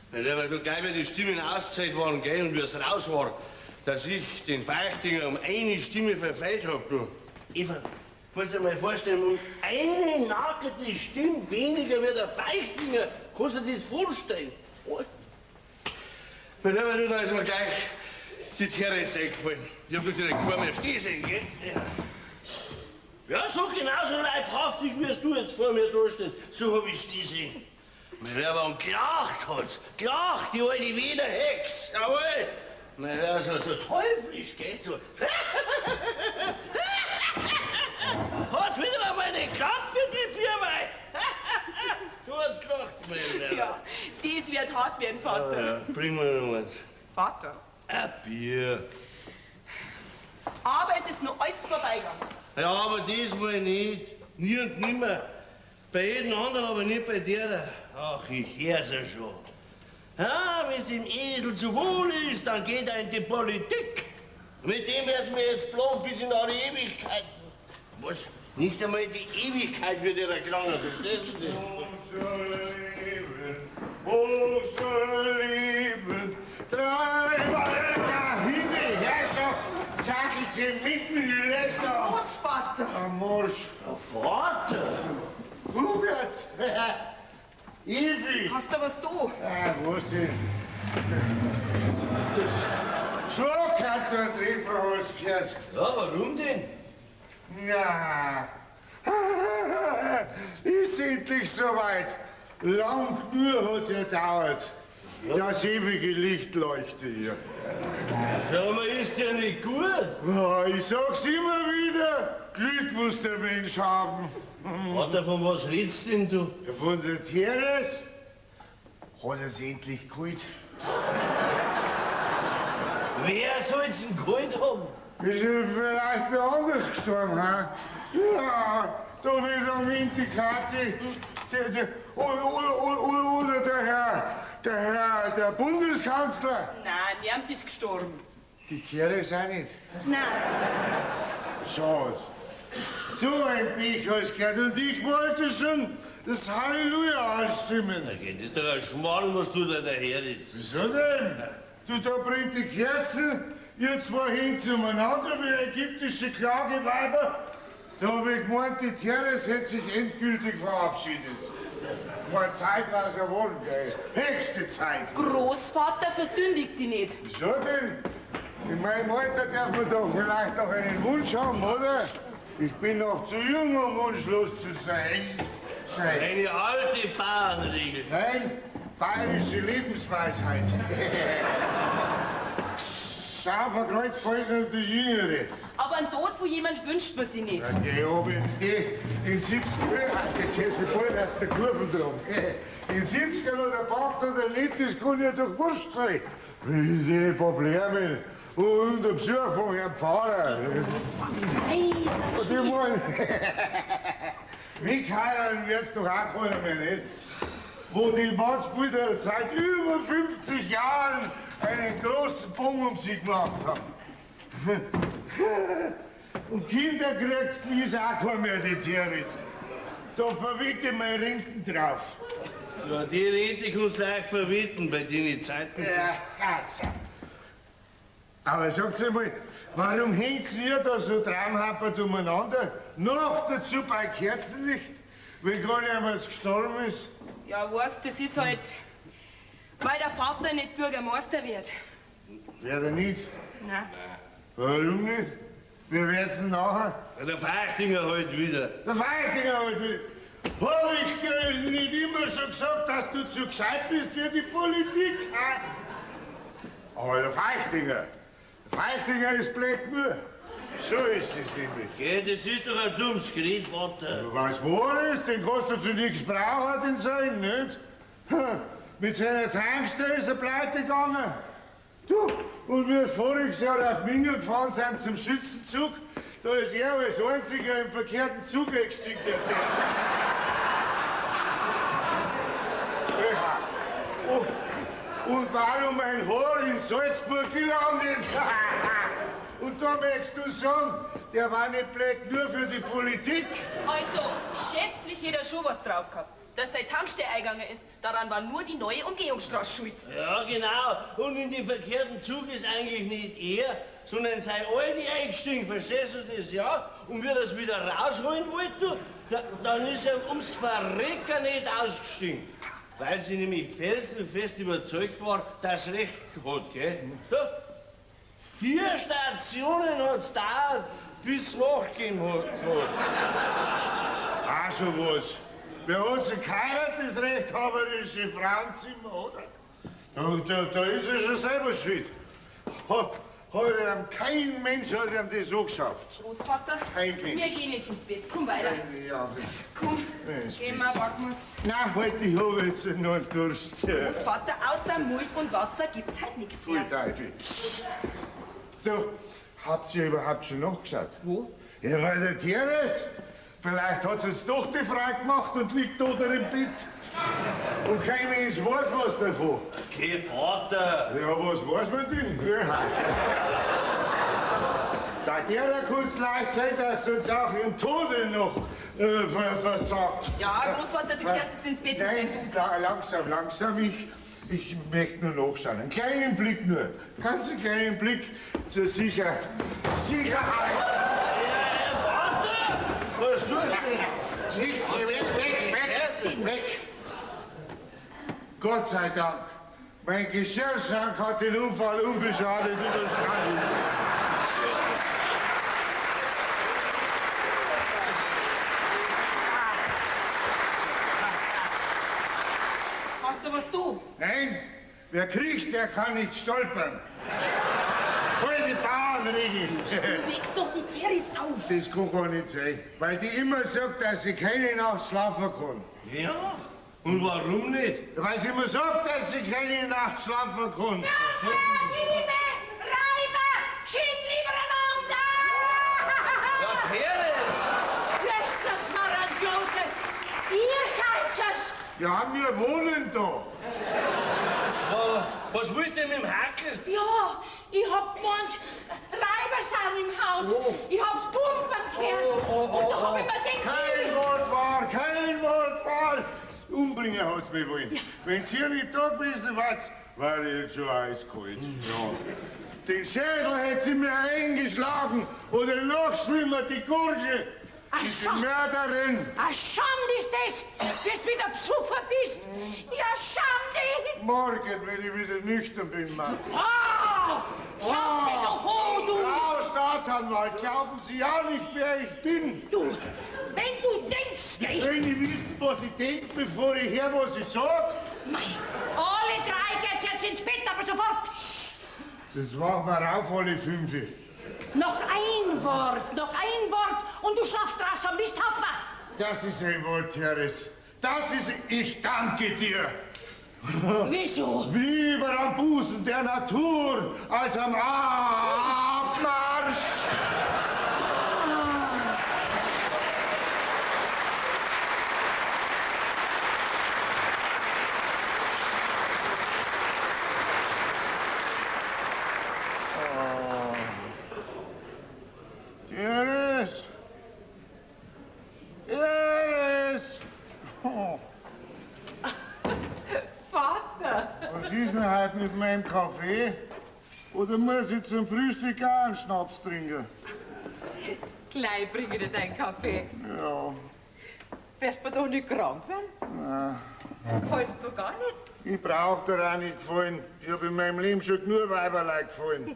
Weil da gleich wieder die Stimmen ausgezählt waren, gell, und wie es raus war, dass ich den Feichtinger um eine Stimme verfehlt hab, du. Eva, musst du dir mal vorstellen, um eine nackte Stimme weniger wie der Feichtinger, kannst du dir das vorstellen? Oh. Bei der du, da ist mir gleich die Therese eingefallen. Ich hab doch direkt vor mir stehen sehen, gell? Ja, so genauso leibhaftig, wie du jetzt vor mir da stehst, so hab ich stehen sehen. Mein Herr, und gelacht hat's, gelacht, die alte Wiener Hex, jawohl. Mein Herr, so teuflisch, gell, so. Hat's wieder einmal eine geklappt für die Bierwein? Du hast gelacht, mein Herr. Ja, das wird hart werden, Vater. Ja, ja. Bring mir noch eins. Vater? Ein Bier. Aber es ist noch alles vorbeigegangen. Ja, aber diesmal nicht. Nie und nimmer. Bei jedem anderen, aber nicht bei der. Ach, ich hör's ja schon. Ja, wenn's dem Esel zu wohl ist, dann geht er in die Politik. Mit dem werd's mir jetzt plagen bis in alle Ewigkeiten. Was? Nicht einmal die Ewigkeit wird ihr gelangen, verstehst du das? Unser Leben, dreimal dahin die Herrschaft, zackelt sie mitten in letzter. Großvater! Am Marsch. Ja, Vater! Hubert! Evi! Hast du was da? Ah, was denn? Das, so kannst du einen Treffer hast gehört. Ja, warum denn? Na, ist endlich soweit. Lang nur hat's ja gedauert. Das ewige Licht leuchtet hier. Ja, aber ist ja nicht gut. Ja, ich sag's immer wieder, Glück muss der Mensch haben. Vater, von was redest denn du? Ja, von der Teres hat er's endlich geholt. Wer soll's denn geholt haben? Ist er vielleicht wer anders gestorben, ha? Ja, da wird am Indikati, oder der Herr, der Bundeskanzler. Nein, niemand ist gestorben. Die Tiere sind nicht. Nein. So, so ein Pech hast gehört und ich wollte schon das Halleluja anstimmen. Na, das ist doch ein Schmarrn, was du da daherredest. Wieso denn? Du, da bringt die Kerzen, ihr zwei hin zueinander wie ägyptische Klageweiber. Da hab ich gemeint, die Teres hätte sich endgültig verabschiedet. War Zeit war's ja wohl, gell? Höchste Zeit. Großvater, versündigt dich nicht. Wieso denn? In meinem Alter darf man doch vielleicht noch einen Wunsch haben, oder? Ich bin noch zu jung, um wunschlos zu sein. Eine alte Bauernregel. Nein, bayerische Lebensweisheit. Scharfer Kreuzbeutler und die Jüngere. Aber einen Tod von jemand wünscht man sich nicht. Ja, geh, ob jetzt die in 70 jetzt ist sie voll aus der Kurve drauf. In 70er oder packt oder nicht, das kann ja doch wurscht sein. Wie die Probleme. Und der Besuch vom Herrn Pfarrer. Und ich mein, mich heiraten wird's doch auch keiner mehr, nicht? Wo die Mannsbilder seit über 50 Jahren einen großen Bogen um sie gemacht haben. Und Kinder kriegt's gewiss auch keiner mehr, die Tieris. Da verwette ich meine Renten drauf. Ja, die Rente kannst du leicht verwetten bei den Zeiten. Ja, also. Aber sagt mal, warum hängt ihr da so traumhappert umeinander? Noch dazu bei Kerzenlicht, wenn gar niemand gestorben ist. Ja, weißt, das ist halt, weil der Vater nicht Bürgermeister wird. Wird er nicht? Nein. Warum nicht? Wer wird's denn nachher? Ja, der Feichtinger halt wieder. Der Feichtinger halt wieder. Hab ich dir nicht immer schon gesagt, dass du zu gescheit bist für die Politik? Aber der Feichtinger ist blöd nur. So ist es nämlich. Geh, das ist doch ein dummes Gerät, Vater. Du weißt, wo ist, den kannst du zu nichts brauchen, den sein, nicht? Mit seiner Tankstelle ist er pleite gegangen. Du, und wir voriges Jahr auf Minga gefahren sind zum Schützenzug, da ist er als einziger im verkehrten Zug eingestiegen. Und war um ein Haar in Salzburg gelandet. Und da möchtest du sagen, der war nicht blöd nur für die Politik. Also, geschäftlich hätte er schon was drauf gehabt. Dass seine Tankstelle eingegangen ist, daran war nur die neue Umgehungsstraße schuld. Ja, genau. Und in den verkehrten Zug ist eigentlich nicht er, sondern sein Alte eingestiegen. Verstehst du das, ja? Und wie er das wieder rausholen wollte, dann ist er ums Verrecken nicht ausgestiegen. Weil sie nämlich felsenfest überzeugt war, dass Recht hat, gell? Ja. 4 Stationen hat's dauert, bis es nachgehen hat. Auch schon was. Bei uns keiner das rechthaberische Frauenzimmer, oder? Da ist er schon selber schuld. Kein Mensch hat ihm das so geschafft. Großvater, kein Mensch. Wir gehen jetzt ins Bett. Komm weiter. Ja, komm, gehen wir, packen wir's. Nein, halt, ich habe jetzt noch einen Durst. Großvater, außer Milch und Wasser gibt's halt nichts mehr. Pfui Teufel. Du, habt ihr überhaupt schon nachgeschaut? Wo? Ja, bei der Teres. Vielleicht hat sie es doch die Frau gemacht und liegt da im Bett. Und kein Mensch weiß was davon. Okay, Vater. Ja, was weiß man denn? Da derer kann's leicht sein, dass uns auch im Tode noch versagt. Ja, Großvater, du gehst jetzt ins Bett. Nein, langsam, langsam. Ich möchte nur nachschauen. Einen kleinen Blick nur. Ganz einen kleinen Blick zur Sicherheit. Ja, Vater! Was tust du? Nichts, weg, weg, weg, weg! Gott sei Dank. Mein Geschirrschrank hat den Unfall unbeschadet überstanden. Hast du was du? Nein, wer kriecht, der kann nicht stolpern. Hol die Bauernregel. Du wächst doch die Teres auf. Das kann gar nicht sein, weil die immer sagt, dass sie keine Nacht schlafen kann. Ja, und warum nicht? Weil sie immer sagt, dass sie keine Nacht schlafen kann. Ja, Liebe, Räuber, gescheit lieber einander! Ja, Teres! Jesus, Maran Josef, ihr seid es! Ja, wir wohnen da. Was willst du denn mit dem Hackel? Ja, ich hab gemeint, Räuber sind im Haus. Oh. Ich hab's pumpen gehört. Oh, oh, oh, und da hab ich mir gedacht, kein Wort wahr, kein Wort wahr. Schwägerin hat's mich wollen. Ja. Wenn sie nicht da gewesen wart, war ich jetzt schon eiskalt. Ja. Den Schädel hätte sie mir eingeschlagen oder noch schlimmer, die Gurgel. Diese Mörderin! A Schande ist das, dass du wieder besoffen bist! Ja, Schande! Morgen, wenn ich wieder nüchtern bin, Mann. Ah! Schande doch, oh, du! Frau Staatsanwalt, glauben Sie ja nicht, wer ich bin! Du, wenn du denkst... Wenn ich wissen, was ich denke, bevor ich höre, was ich sag? Mei, alle drei geht's jetzt ins Bett, aber sofort! Sonst machen wir auf alle fünf. Noch ein Wort und du schaffst raus am Misthaufen. Das ist ein Wort, Therese. Das ist, ich danke dir. Wieso? Lieber am Busen der Natur als am Abmarsch. Iris! Iris! Oh. Vater! Was ist denn heute mit meinem Kaffee? Oder muss ich zum Frühstück auch einen Schnaps trinken? Gleich bringe ich dir deinen Kaffee. Ja. Wirst du doch nicht krank werden? Nein. Gefällst mir gar nicht? Ich brauch dir auch nicht gefallen. Ich hab in meinem Leben schon genug Weiberlei gefallen.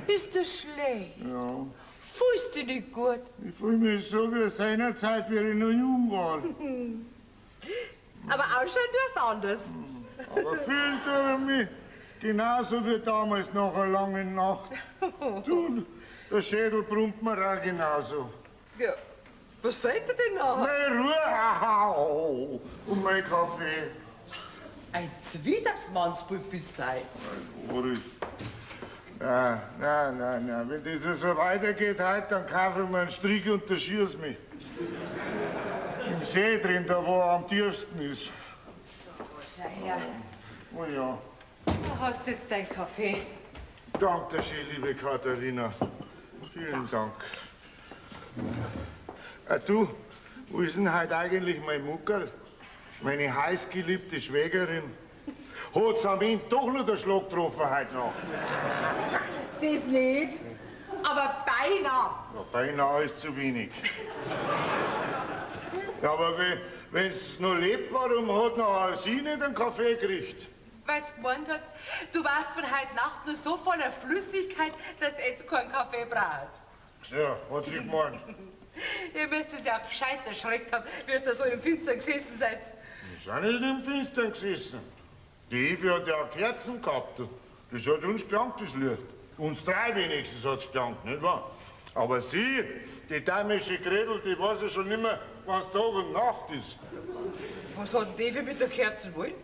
Bist du schlecht? Ja. Fühlst du dich nicht gut? Ich fühle mich so wie seinerzeit, wie ich noch jung war. Aber ausschauen tust du anders. Aber fühlen tue ich mich genauso wie damals nach einer langen Nacht. Du, der Schädel brummt mir auch genauso. Ja, was fehlt dir denn noch? Meine Ruhe und mein Kaffee. Ein Zwidersmannsbub bist du. Boris. Nein, nein, nein, nein. Wenn das so weitergeht heute, dann kaufe ich mir einen Strick und da schieß mich. Im See drin, da wo er am tiefsten ist. So, schau her. Oh ja. Da hast du jetzt deinen Kaffee. Danke schön, liebe Katharina. Vielen Dank. Du, wo ist denn heute eigentlich mein Muckerl? Meine heißgeliebte Schwägerin. Hat's am Ende doch noch der Schlag getroffen heute Nacht? Das nicht, aber beinahe. Ja, beinahe ist zu wenig. Ja, aber wenn's noch lebt, warum hat noch sie nicht einen Kaffee gekriegt? Weil's gemeint hat, du warst von heute Nacht nur so voller Flüssigkeit, dass du jetzt keinen Kaffee brauchst. Ja, hat sie gemeint. Ihr müsst es ja auch gescheit erschreckt haben, wie ihr da so im Finstern gesessen seid. Wir sind nicht im Finstern gesessen. Die Evi hat ja auch Kerzen gehabt. Das hat uns gelangt, das Licht. Uns drei wenigstens hat's gelangt, nicht wahr? Aber sie, die dämische Gretel, die weiß ja schon nicht mehr, was Tag und Nacht ist. Was hat denn die Evi mit der Kerzen wollen?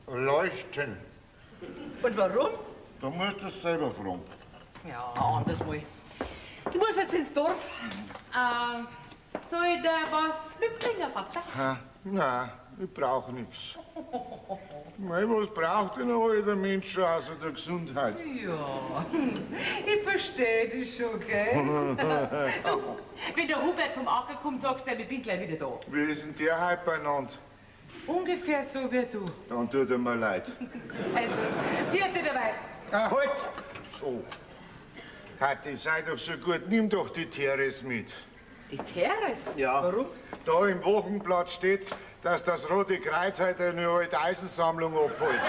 Leuchten. Und warum? Da musst du es selber fragen. Ja, anders mal. Du musst jetzt ins Dorf. Soll ich dir was mitbringen, Vater? Ha, nein, ich brauch nichts. Mei, was braucht denn ein alter Mensch schon außer der Gesundheit? Ja, ich verstehe dich schon, gell? Du, wenn der Hubert vom Acker kommt, sagst du ihm, ich bin gleich wieder da. Wie ist denn der heute beieinander? Ungefähr so wie du. Dann tut er mir leid. Also, vierte dabei. Ah, halt! Oh. Kathi, sei doch so gut, nimm doch die Teres mit. Die Teres? Ja. Warum? Da im Wochenblatt steht, dass das Rote Kreuz heute eine alte Eisensammlung abholt.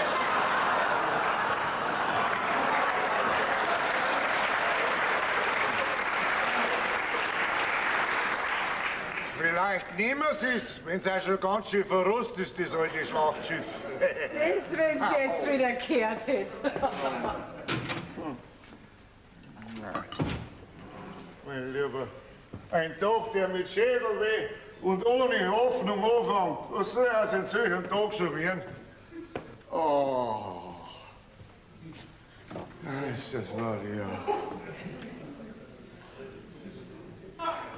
Vielleicht nehmen sie es, wenn es auch schon ganz schön verrostet ist, das alte Schlachtschiff. Das, wenn sie jetzt wieder gehört hätte. Nein. Mein Lieber, ein Tag, der mit Schädelweh und ohne Hoffnung anfängt. Was soll aus einem solchen Tag schon werden? Oh. Ist das Maria.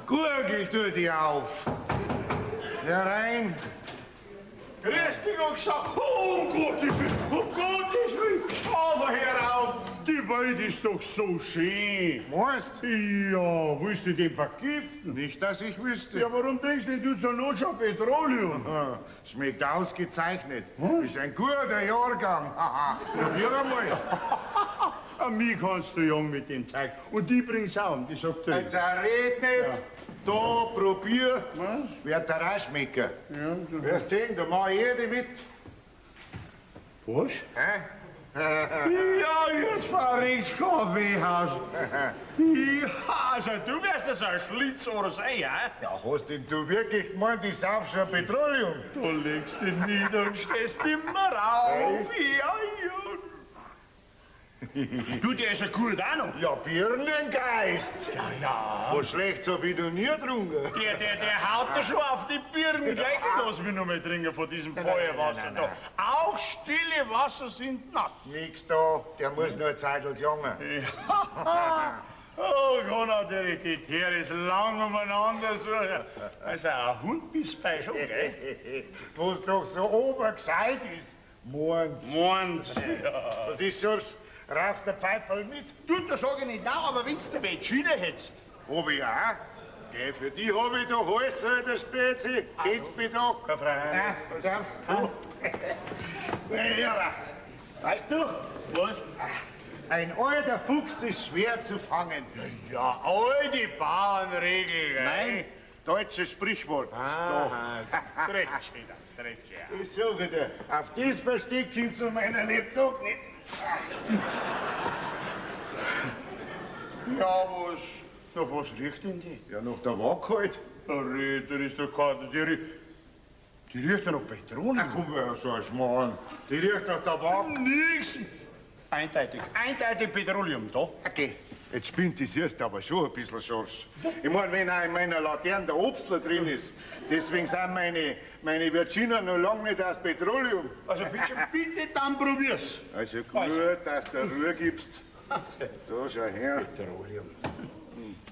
Gurgel tut die auf. Herein. Grüß dich und gesagt, oh, um Gottes Willen, um Gottes Willen, aber hör auf, die Die Welt ist doch so schön. Meinst? Ja, willst du den vergiften? Nicht, dass ich wüsste. Ja, warum trinkst denn du zur Not schon Petroleum? Schmeckt ausgezeichnet. Hm? Ist ein guter Jahrgang. Probier einmal. An mich kannst du jung mit dem Zeug. Und die bringt's auch, die sagt dir. Jetzt red nicht. Ja. Da, probier. Was? Wird dir auch schmecken. Ja, wirst sehen, da mach ich jede mit. Was? Hä? Ja, jetzt verreckst Kaffeehaus. Ja, also du wirst ja so ein Schlitzohr sein, hä? Ja, hast denn du wirklich gemeint, ich sauf schon Petroleum? Du legst dich nieder und stehst immer auf. Hey. Ja, ja. Du, der ist ja gut auch noch. Ja, Birnengeist. Ja, ja. Was schlecht, so wie du nie getrunken. Der haut da schon auf die Birnen. Gleich lass mich noch mal trinken von diesem Feuerwasser da. Auch stille Wasser sind nass. Nix da, der muss nur eine Zeit gelangen. Ja. Oh, kann natürlich die Tiere ist lang umeinander suchen. Also ein Hund bist bei schon, gell? Was doch so oben gescheit ist. Morgens. Morgens, ja. Was ist schon? Rauchst du Pfeiferl mit? Du, das sag ich nicht nein, aber wenn's du Vegine hättest. Hab ich auch. Geh, für die hab ich doch alles, alter Spezi. Geht's mir doch. Kein Freiheit. Nein, pass auf. Ja, weißt du? Was? Ein alter Fuchs ist schwer zu fangen. Ja, alte Bauernregel. Nein, deutsches Sprichwort. Aha, Dreckschäder, Dreckschäder. Ich sage dir, auf das Versteck kommst du meiner Lebtag nicht. Ja, was? Nach was riecht denn die? Ja, nach der Waage halt. Na, Ritter ist doch kein... Die riecht ja nach Petroleum. Na komm, ja, so ein Schmarrn. Die riecht nach der Waage. Nix. Eindeutig, eindeutig Petroleum, da. Okay. Jetzt spinnt die siehst aber schon ein bisschen, Schorsch. Ich mein, wenn auch in meiner Laterne der Obstler drin ist, deswegen sind meine Virginia noch lange nicht aus Petroleum. Also bitte, bitte, dann probier's. Also gut, also. Dass du Ruhe gibst. Da, schau her. Petroleum.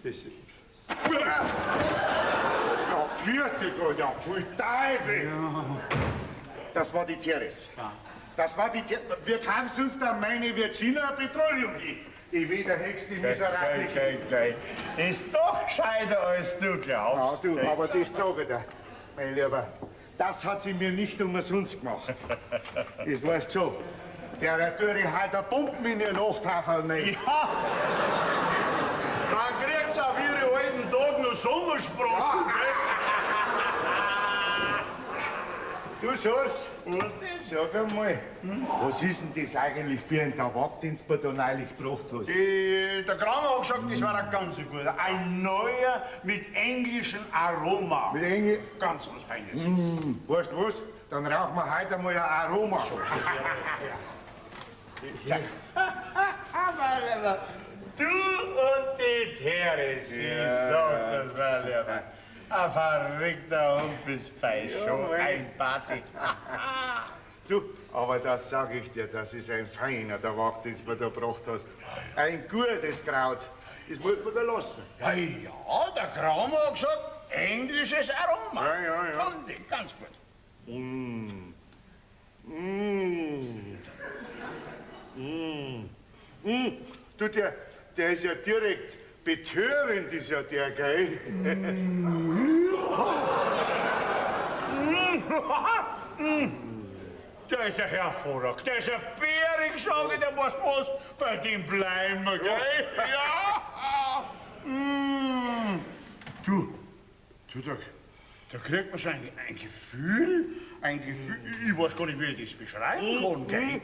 Das ist... Ja, pfiat Gott, ja, pfui Teufel. Ja. Das war die Teres. Ja. Das war die Teres. Wir kamen sonst an meine Virginia Petroleum hin. Ich will der Hex die Miserabel. Geil, geil. Ist doch gescheiter, als du glaubst. Ja, du, aber das sag ich dir, mein Lieber. Das hat sie mir nicht umsonst gemacht. Das weißt schon. Der tue ich halt eine Pumpen in ihr Nachttafel rein. Ja. Man kriegt's auf ihre alten Tag noch Sommersprossen. Ja. Du Schorsch, was denn? Sag einmal, was ist denn das eigentlich für ein Tabak, den du mir da neulich gebracht hast? Der Kramer hat gesagt, das war ein ganz guter. Ein neuer mit englischem Aroma. Mit Englisch? Ganz was Feines. Weißt du was? Dann rauchen wir heute einmal ein Aroma. Zack. Du und die Teres, ich sag das mal, lieber. Ein verrückter Hund bist bei schon, ein Bazi. Du, aber das sag ich dir, das ist ein feiner Tabak, den du mir da gebracht hast. Ein gutes Kraut. Das muss man da lassen. Ja, ja, der Kramer hat gesagt, englisches Aroma. Ja, ja, ja. Fand ich ganz gut. Mm. Mm. Mm. Mm. Du, der ist ja direkt betörend, ist ja der, gell? Der ist ja hervorragend. Der ist ja bärig, sag ich dir, was, bei dem bleiben wir, gell? Ja! Mm. Du, da kriegt man so ein Gefühl, ich weiß gar nicht, wie ich das beschreiben kann, gell?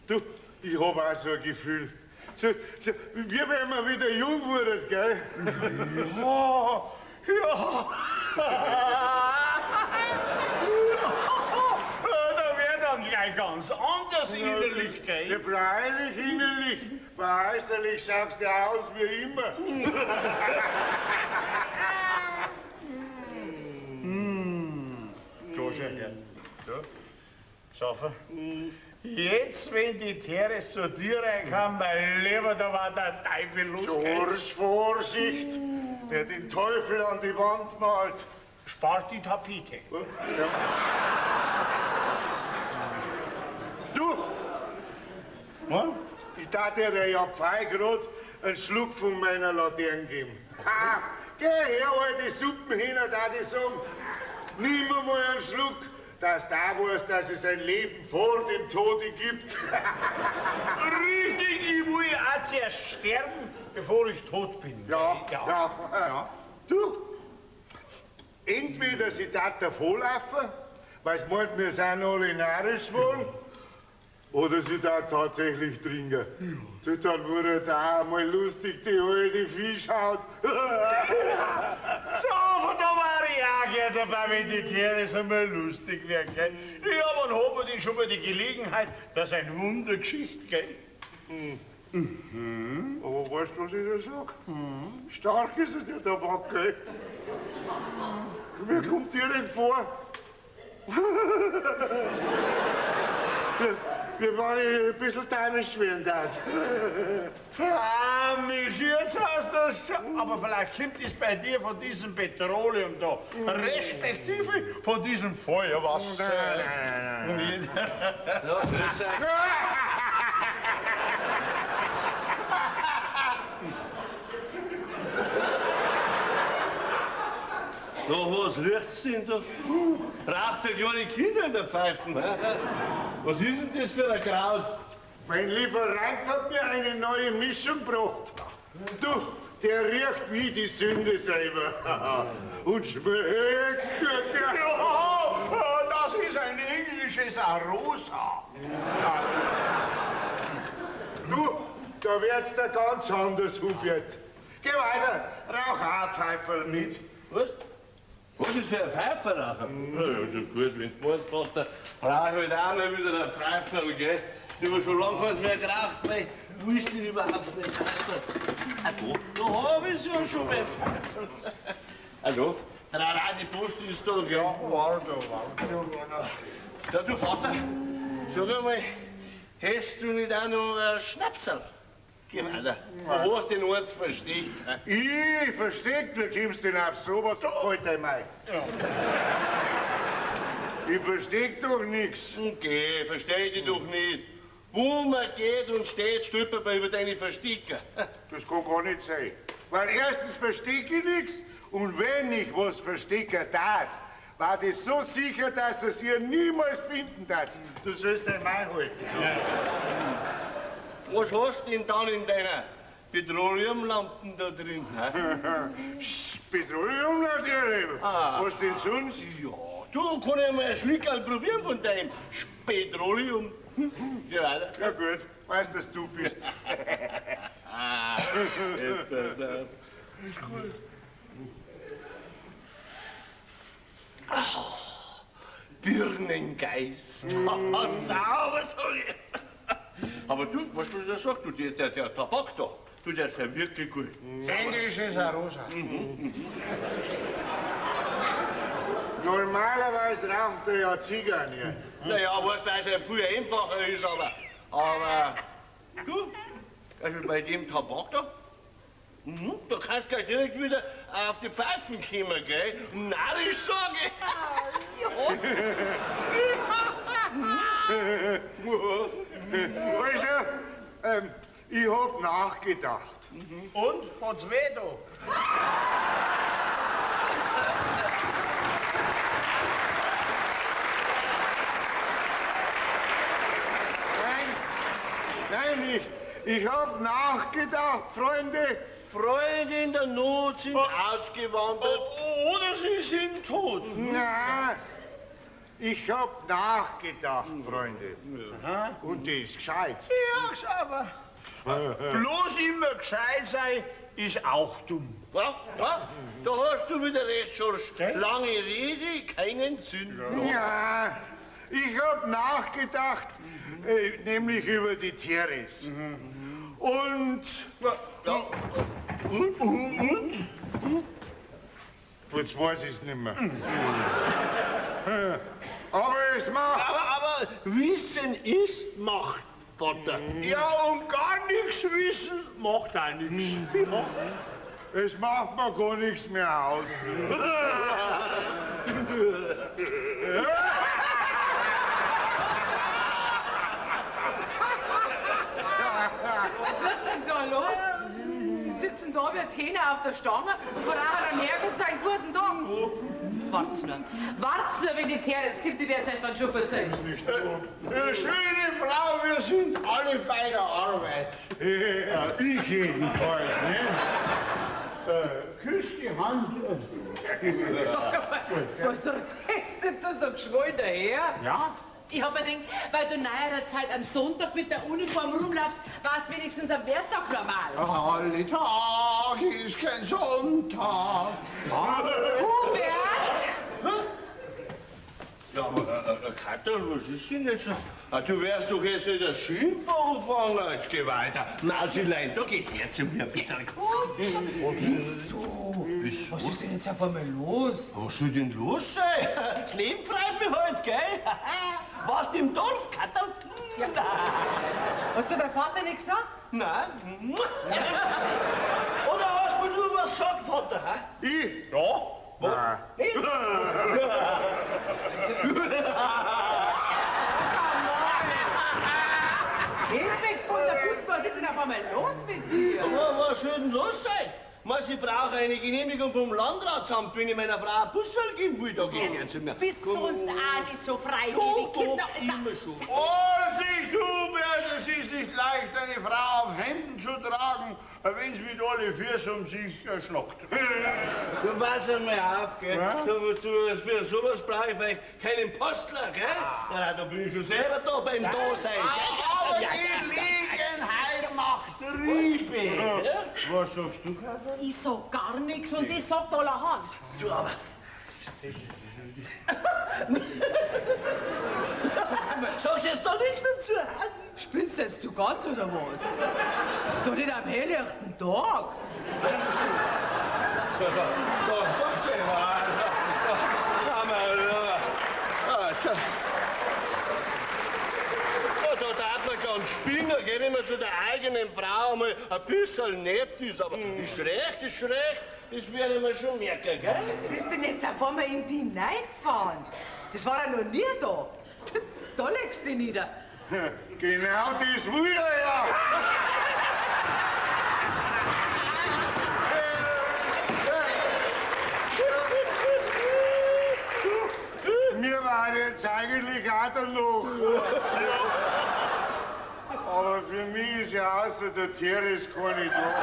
Du, ich hab auch so ein Gefühl. So, wie wenn man wieder jung wurde, gell? Ja, ja. Da wird dann gleich ganz anders innerlich, gell? Ja, freilich innerlich. Aber äußerlich schaust du aus wie immer. Da schau her. Da. Saufer. Jetzt, wenn die Teres zu dir reinkam, mein Lieber, da war der Teufel los. Schorsch, Vorsicht! Der den Teufel an die Wand malt. Spart die Tapete. Ja. Du! Was? Ich da der ja Pfeil grad einen Schluck von meiner Laterne geben. Ha! Geh her, alte Suppen hin, da ich sagen. Nimm mal einen Schluck, dass da weißt, dass es ein Leben vor dem Tode gibt. Richtig, ich will auch zuerst sterben, bevor ich tot bin. Ja, ja, ja. Du, entweder sie tat davonlaufen, weil sie meint, wir sind alle narrisch geworden, oder sie tat tatsächlich trinken. Ja. Dann wurde jetzt auch einmal lustig, die alte Fischhaut. So, von da war ich auch gern dabei, wenn die Tiere einmal lustig werden, gell? Ja, wann hat man denn schon mal die Gelegenheit, dass ein Wunder Geschichte, gell? Mhm. Mhm. Aber weißt du, was ich da sag? Mhm. Stark ist es der Tabak, gell? Mir kommt direkt vor. Wir waren ein bisschen dämisch werden da. Famisch, jetzt hast du das schon. Aber vielleicht kommt es bei dir von diesem Petroleum da, respektive von diesem Feuerwasser. Nein, nein, nein. Ja, grüß euch. Na, was riecht's denn da? Raucht ja kleine Kinder in der Pfeifen. Was ist denn das für ein Kraut? Mein Lieferant hat mir eine neue Mischung gebracht. Du, der riecht wie die Sünde selber. Und schmeckt tut der. Ja, das ist ein englisches Arosa. Du, da wird's da ganz anders, Hubert. Geh weiter, rauch auch ein Pfeiferl mit. Was? Was ist für ein Pfeifer rauchen? Ja, ist ja gut, wenn du meinst, Vater, rauch halt auch mal wieder ein Pfeiferl, gell? Ich hab schon lange keins mehr geraucht, weil wo ist denn überhaupt mein Pfeiferl? Ah, da hab ich's ja schon, mein Pfeiferl. Also, der die Post ist da, gell? Ja, warte, warte. Ja, du Vater, sag einmal, hast du nicht auch noch ein Schnapserl? Geh weiter. Wo hast du denn eins versteckt? Ich versteckt? Wie kommst du denn auf sowas? Halt einmal. Ja. Ich versteck doch nichts. Okay, versteh dich doch nicht. Wo man geht und steht, stolpert man über deine Verstecker. Das kann gar nicht sein. Weil erstens verstecke ich nichts und wenn ich was verstecken darf, war das so sicher, dass es ihr niemals finden darf. Du sollst dein Mann halten. Ja. Was hast du denn dann in deiner Petroleumlampen da drin? Petroleum natürlich. Ah. Was denn sonst? Ja, du kann ja mal ein Schlickerl probieren von deinem Petroleum. Ja, ja gut, weißt, dass du bist. Ist gut. Oh, Birnengeist. Sauber, sag ich. Aber du, weißt du, was ich da sag? Du, der Tabak da, du, der ist ja wirklich gut. Englisches Arosa. Normalerweise raucht er ja Zigarren hier. Naja, weißt du, weil es ja viel einfacher ist, aber du, also bei dem Tabak da, da kannst du gleich direkt wieder auf die Pfeifen kommen, gell? Narrisch, sag ich. Ja. Also, ich hab nachgedacht. Und? Hat's weh da? Nein, ich hab nachgedacht, Freunde. Freunde in der Not sind ausgewandert. Oder sie sind tot. Nein. Ich hab nachgedacht, Freunde. Aha. Und die ist gescheit. Ja, aber bloß immer gescheit sein ist auch dumm. Ja, ja, da hast du wieder recht, Schorsch. Lange Rede, keinen Sinn. Ja, ich hab nachgedacht, nämlich über die Teres. Und... Ja. Und? Jetzt weiß ich's nicht mehr. Aber es macht... Aber Wissen ist Macht, Vater. Ja, und gar nichts wissen macht auch nichts. Es macht mir gar nichts mehr aus. einmal los? Sitzen da wie ein Hähner auf der Stange und verrachen am Herrgott seinen guten Tag. Wart's nur. Wart's nur, wenn die Teres kommt, die wird's euch dann schon verzeihen. Schöne Frau, wir sind alle bei der Arbeit. Ich jedenfalls, ne? Küss die Hand. Sag mal, was redest denn du so geschwollen daher? Ja? Ich hab mir gedacht, weil du neuerer Zeit am Sonntag mit der Uniform rumlaufst, warst wenigstens am Werktag normal. Alle Tag ist kein Sonntag. Hubert! Ja, aber Katja, was ist denn jetzt? Ah, du wärst doch jetzt nicht der Schimpf anfangen. Jetzt geh weiter. Nasilein, da geht her zu mir ein bisschen. Was bist du? Wieso? Was ist denn jetzt auf einmal los? Was soll denn los sein? Das Leben freut mich halt, gell? Warst im Dorf, Katja? Ja. Hat dir dein Vater nicht gesagt? Nein. Oder hast du mir nur was gesagt, Vater? Hä? Ich? Ja. Was? Nicht? Hilf mich von der Puppe, was ist denn auf einmal los mit dir? Aber was soll denn los sein? Was, ich brauche eine Genehmigung vom Landratsamt, wenn ich meiner Frau ein Busserl geben will, da geh ich nicht zu mir. Bist sonst auch nicht so freigebig. Doch, Kinder, doch, immer schon. Vorsicht, Hubert, es ist nicht leicht, eine Frau auf Händen zu tragen, wenn sie mit alle Füßen um sich schlagt. Du pass einmal auf, gell? Ja? Du, du, für sowas brauche ich vielleicht keinen Postler, gell? Ja, da bin ich schon selber da beim Dasein, gell? Aber Gelegenheit macht Triebe. Was sagst du, Katja? Ich sag gar nichts und ich sag allerhand. Du, aber... Sagst jetzt da nichts dazu? Spinnst jetzt du ganz oder was? Doch nicht am helllichten Tag. Da darf man ganz spinnen, gell, wenn man zu der eigenen Frau einmal ein bisschen nett ist. Aber ist recht, das werde ich mir schon merken, gell? Was ist denn jetzt auf einmal in die hineingefahren? Das war ja noch nie da. Da legst du dich nieder. Genau das will er ja. Mir war jetzt eigentlich auch danach. Ja. Aber für mich ist ja außer der Teres keine da.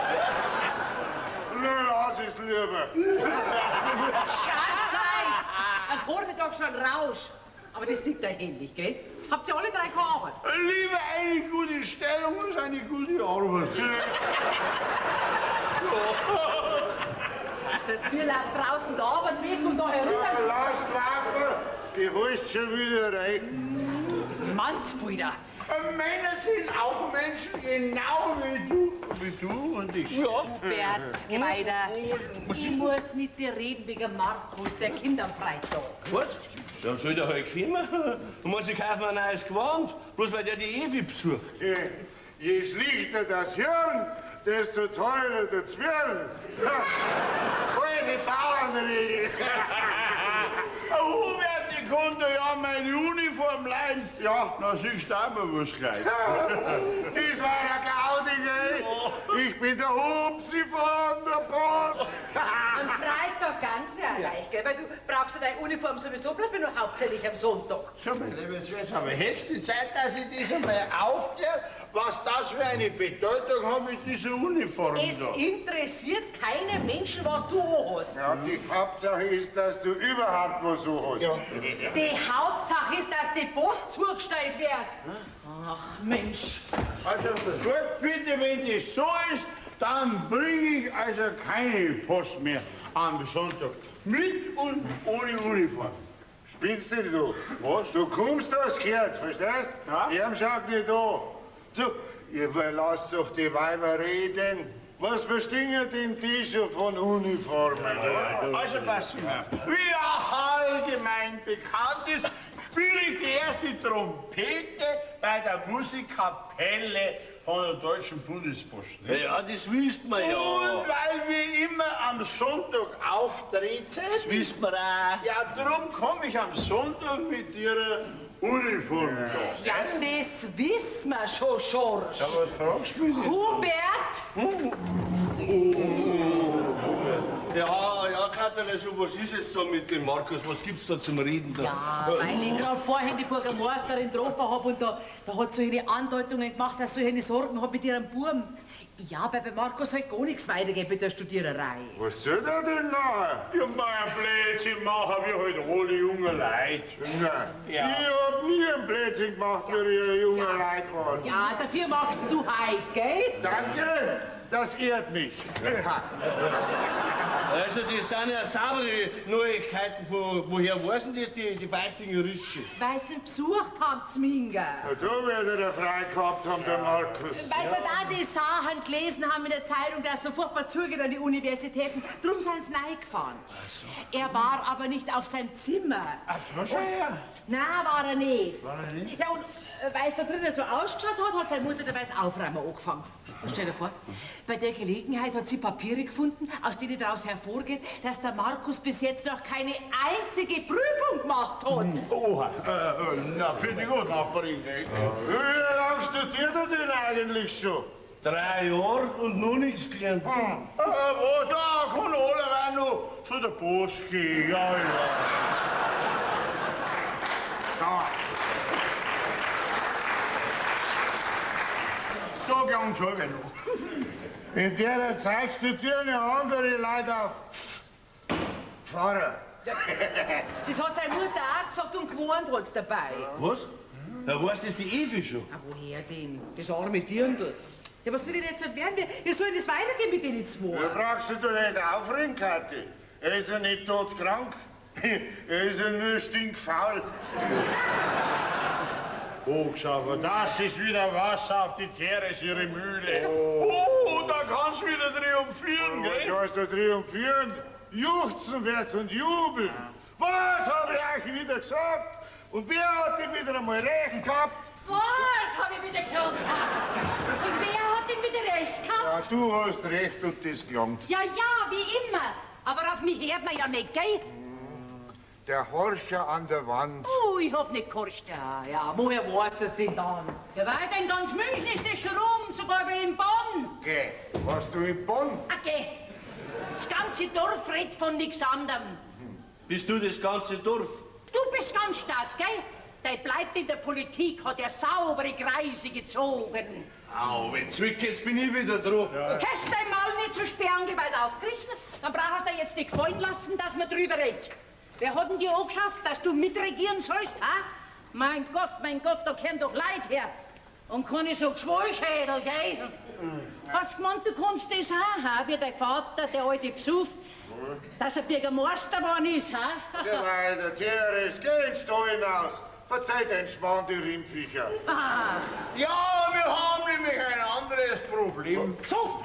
Nur lass es lieber. Scheiße! Am Vormittag schon Rausch. Aber das sieht ja ähnlich, gell? Habt ihr alle drei keine Arbeit? Lieber eine gute Stellung als eine gute Arbeit. Weißt du, das Bier läuft draußen der Arbeit weg und da herüber. Ja, lass laufen, die holst schon wieder rein. Mannsbrüder. Männer sind auch Menschen, genau wie du und ich. Ja. Hubert, geh weiter. Ich muss mit dir reden wegen Markus, der kommt am Freitag. Was? Dann soll der halt kommen. Dann muss ich kaufen ein neues Gewand, bloß weil der die Evi besucht. Je schlichter das Hirn, desto teurer der Zwirn. Alte Bauernregel. Hubert, ich konnte ja meine Uniform leihen. Ja, na siehst du auch mal was gleich. Das war ein Gaudi, gell? Ich bin der Hupsi von der Post. Am Freitag ganz ja leicht, gell? Weil du brauchst ja deine Uniform sowieso bloß nur hauptsächlich am Sonntag. So, mein Lieber, jetzt wird's aber höchste Zeit, dass ich das einmal aufkläre, was das für eine Bedeutung hat mit dieser Uniform Es da. interessiert keinen Menschen, was du anhast. Ja, die Hauptsache ist, dass du überhaupt was anhast. Ja. Die Hauptsache ist, dass die Post zugestellt wird. Ach, Mensch. Also gut, bitte, wenn das so ist, dann bringe ich also keine Post mehr am Sonntag. Mit und ohne Uniform. Spinnst du denn du? Was? Du kommst aus Gehört, verstehst? Ja. Er schaut nicht an. Du, ihr lasst doch die Weiber reden. Was verstehen denn die schon von Uniformen? Ja, Also pass mal auf. Wie ja allgemein bekannt ist, spiele ich die erste Trompete bei der Musikkapelle von der Deutschen Bundespost. Ne? Ja, das wisst man ja. Und weil wir immer am Sonntag auftreten, Das wisst man auch. ja, drum komme ich am Sonntag mit ihrer Uniform da. Ja, das wissen wir schon, Schorsch. Ja, was fragst du mich denn? Hubert, Vaterl, also was ist jetzt da mit dem Markus? Was gibt's da zum Reden? Da? Ja, weil ich gerade vorhin die Bürgermeisterin getroffen hab und da hat sie solche Andeutungen gemacht, dass sie solche Sorgen hat mit ihrem Buben. Ja, weil bei Markus halt gar nichts weitergeht mit der Studiererei. Was soll der denn nachher? Ja, mein Blödsinn machen wir halt alle jungen Leute. Nein, Ja. ich hab nie einen Blödsinn gemacht, wie ich ein junger Leut war. Ja, dafür machst du heut, gell? Danke, das ehrt mich. Ja. Also, das sind ja saubere Neuigkeiten. Von, woher weiß denn das, die feichtigen Juristen? Weil sie ihn besucht haben, Zminger. Na, du wird er frei gehabt haben, der Markus. Weil sie halt auch die Sachen gelesen haben in der Zeitung, dass so furchtbar zugeht an die Universitäten. Drum sind sie reingefahren. Er war aber nicht auf seinem Zimmer. Ach, was er? Nein, war er nicht. War er nicht? Ja, und weil es da drinnen so ausgeschaut hat, hat seine Mutter dabei das Aufräumen angefangen. Und stell dir vor, bei der Gelegenheit hat sie Papiere gefunden, aus denen daraus hervorgeht, dass der Markus bis jetzt noch keine einzige Prüfung gemacht hat. Oha, na, finde ich gut, Nachbarin. gell? Wie lange studiert er denn eigentlich schon? 3 Jahre und noch nichts gelernt. Hm. Was, da kann alle noch zu der Post gehen, ja, ja. Da. Da gehen schon noch. In der Zeit studieren ja andere Leute auf Pfarrer. Das hat seine Mutter auch gesagt und gewarnt hat's dabei. Was? Da weiß das die Evi schon. Ah, woher denn? Das arme Dirndl. Ja, was soll denn jetzt halt werden? Wie soll denn das weitergehen mit denen zwei? Du brauchst dich doch nicht aufregen, Kathi. Er ist ja nicht todkrank. Er ist ja nur stinkfaul. Oh, Xaver, das ist wieder Wasser auf die Teres, ihre Mühle. Oh, da kannst du wieder triumphieren, Was gell? heißt da triumphieren? Juchzen wird's und jubeln. Was hab ich euch wieder gesagt? Und wer hat denn wieder einmal recht gehabt? Was habe ich wieder gesagt? Und wer hat denn wieder recht gehabt? Ja, du hast recht und das gelangt. Ja, ja, wie immer. Aber auf mich hört man ja nicht, gell? Der Horcher an der Wand. Oh, ich hab nicht gehorcht. Ja, ja, woher weißt du das denn dann? Ja, weil in ganz München ist das schon rum, sogar wie in Bonn. Geh, warst du in Bonn? Okay. Das ganze Dorf redet von nichts anderem. Bist du das ganze Dorf? Du bist ganz stark, gell? Der bleibt in der Politik, hat er saubere Kreise gezogen. Au, wenn zwick, jetzt bin ich wieder dran. Hast dein Maul nicht so sperrangelweit aufgerissen, dann brauchst du dir jetzt nicht gefallen lassen, dass man drüber redet. Wer hat denn dir angeschafft, dass du mitregieren sollst, ha? Mein Gott, da kämen doch Leid her. Und keine so Geschwollschädel, gell? Hast gemeint, du kannst das auch, ha? Wie dein Vater, der alte besuft, dass er Bürgermeister geworden ist, ha? Geh weiter, Teres, geh in den Stall hinaus. Verzeih dein Schwan, die Rimpfviecher. Ah. Ja, wir haben nämlich ein anderes Problem. So!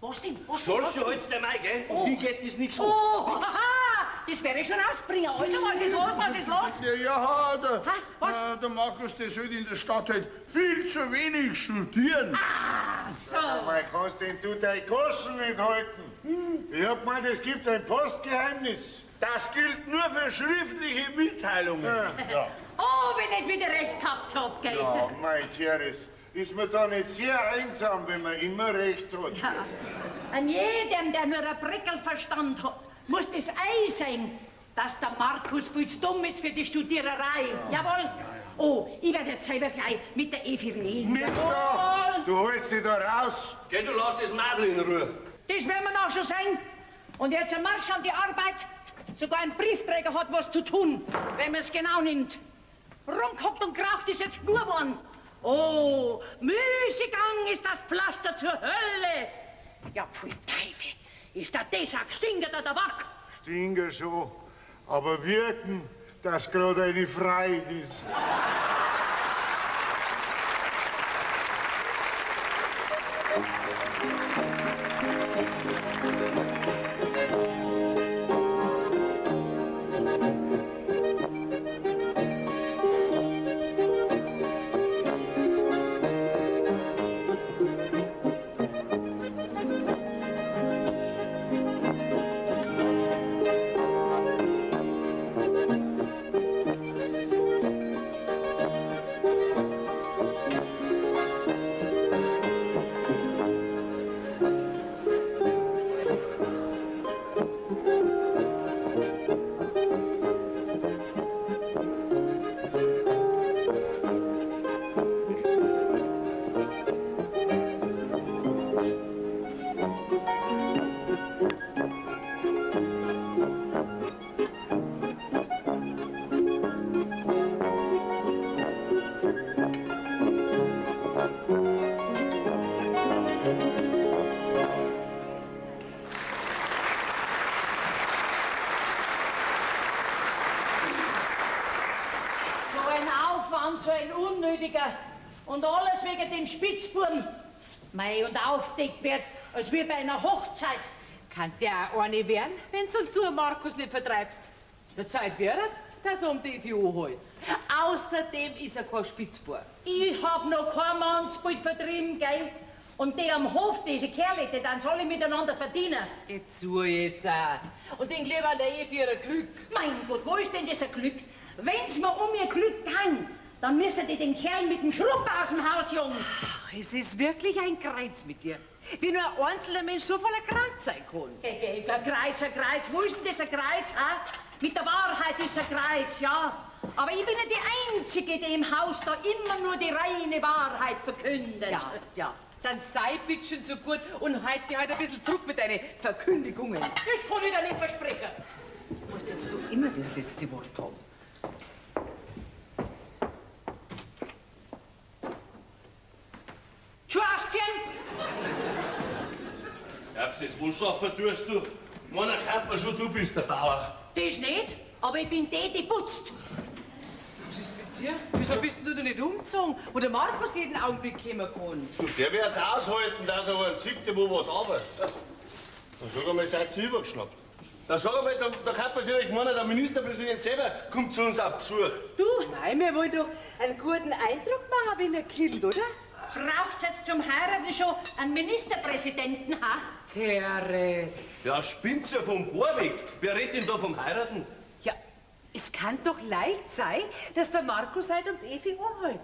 Was denn? Was denn? Schorsch, du hältst der Mai, gell? Oh. Die geht das nichts an. Oh, haha, das werde ich schon rausbringen. Also, was ist los? Was ist los? Ja, der, Ha, was? der Markus, der sollte in der Stadt halt viel zu wenig studieren. Ah, so. Sag mal, kannst denn du deine Goschen nicht halten? Ich hab gemeint, es gibt ein Postgeheimnis. Das gilt nur für schriftliche Mitteilungen. Ja, Oh, wenn ich wieder recht gehabt hab, gell? ja mein Teres, ist man da nicht sehr einsam, wenn man immer recht hat? Ja. An jedem, der nur ein Brickelverstand hat, muss das Ei sein, dass der Markus viel zu dumm ist für die Studiererei. Jawohl. Oh, ich werde jetzt selber gleich mit der Evi reden. Nicht da! Du holst dich da raus! Geh, du lass das Madel in Ruhe. Das werden wir noch schon sehen. Und jetzt ein Marsch an die Arbeit. Sogar ein Briefträger hat was zu tun, wenn man es genau nimmt. Rumgehockt und geraucht ist jetzt nur geworden. Oh, Müßiggang ist das Pflaster zur Hölle. Ja, pfui Teufel, ist da das ein Gestinker der Tabak? Stinker schon, aber wirken, dass gerade eine Freiheit ist. Thank Und alles wegen dem Spitzbuben. Mei, und aufdeckt wird, als wie bei einer Hochzeit. Kann der auch eine werden, wenn sonst du Markus nicht vertreibst. Der Zeit wird's, dass er um die Evi anholt. Außerdem ist er kein Spitzbub. Ich hab noch kein Mannsbild vertrieben, gell? Und die am Hof, diese Kerle, die dann alle miteinander verdienen. Geh zu jetzt auch. Und den lieber an der Evi ihr Glück. Mein Gott, wo ist denn das ein Glück? Wenn's mir um ihr Glück ging, dann müssen die den Kerl mit dem Schrupp aus dem Haus jagen. Ach, es ist wirklich ein Kreuz mit dir. Wie nur ein einzelner Mensch so voller Kranz sein kann. Geh, geh, ein Kreuz, ein Kreuz. Wo ist denn das ein Kreuz, ha? Mit der Wahrheit ist ein Kreuz, ja. Aber ich bin ja die Einzige, die im Haus da immer nur die reine Wahrheit verkündet. Ja, ja. Dann sei bitte schon so gut und halt dich halt ein bisschen zurück mit deinen Verkündigungen. Das kann ich dir nicht versprechen. Musst jetzt du immer das letzte Wort haben. Tschüsschen! Glaubst du, das wohl schaffen tust du? Meiner kann man schon, du bist der Bauer. Das nicht, aber ich bin die, die putzt. Was ist mit dir? Wieso bist denn du da nicht umgezogen, wo der Markus jeden Augenblick kommen kann? Du, der wird's aushalten, dass er einen sieht, der wo was arbeitet. Dann sag einmal, seid ihr übergeschnappt. Dann sag einmal, da kann man direkt meinen, der Ministerpräsident selber kommt zu uns auf Besuch. Du? Nein, wir wollen doch einen guten Eindruck machen, wenn er kommt, oder? Braucht's jetzt zum Heiraten schon einen Ministerpräsidenten, ha? Teres. Ja, spinnt's ja vom Bohrweg. Wer redet denn da vom Heiraten? Ja, es kann doch leicht sein, dass der Markus halt um die Evi anhält.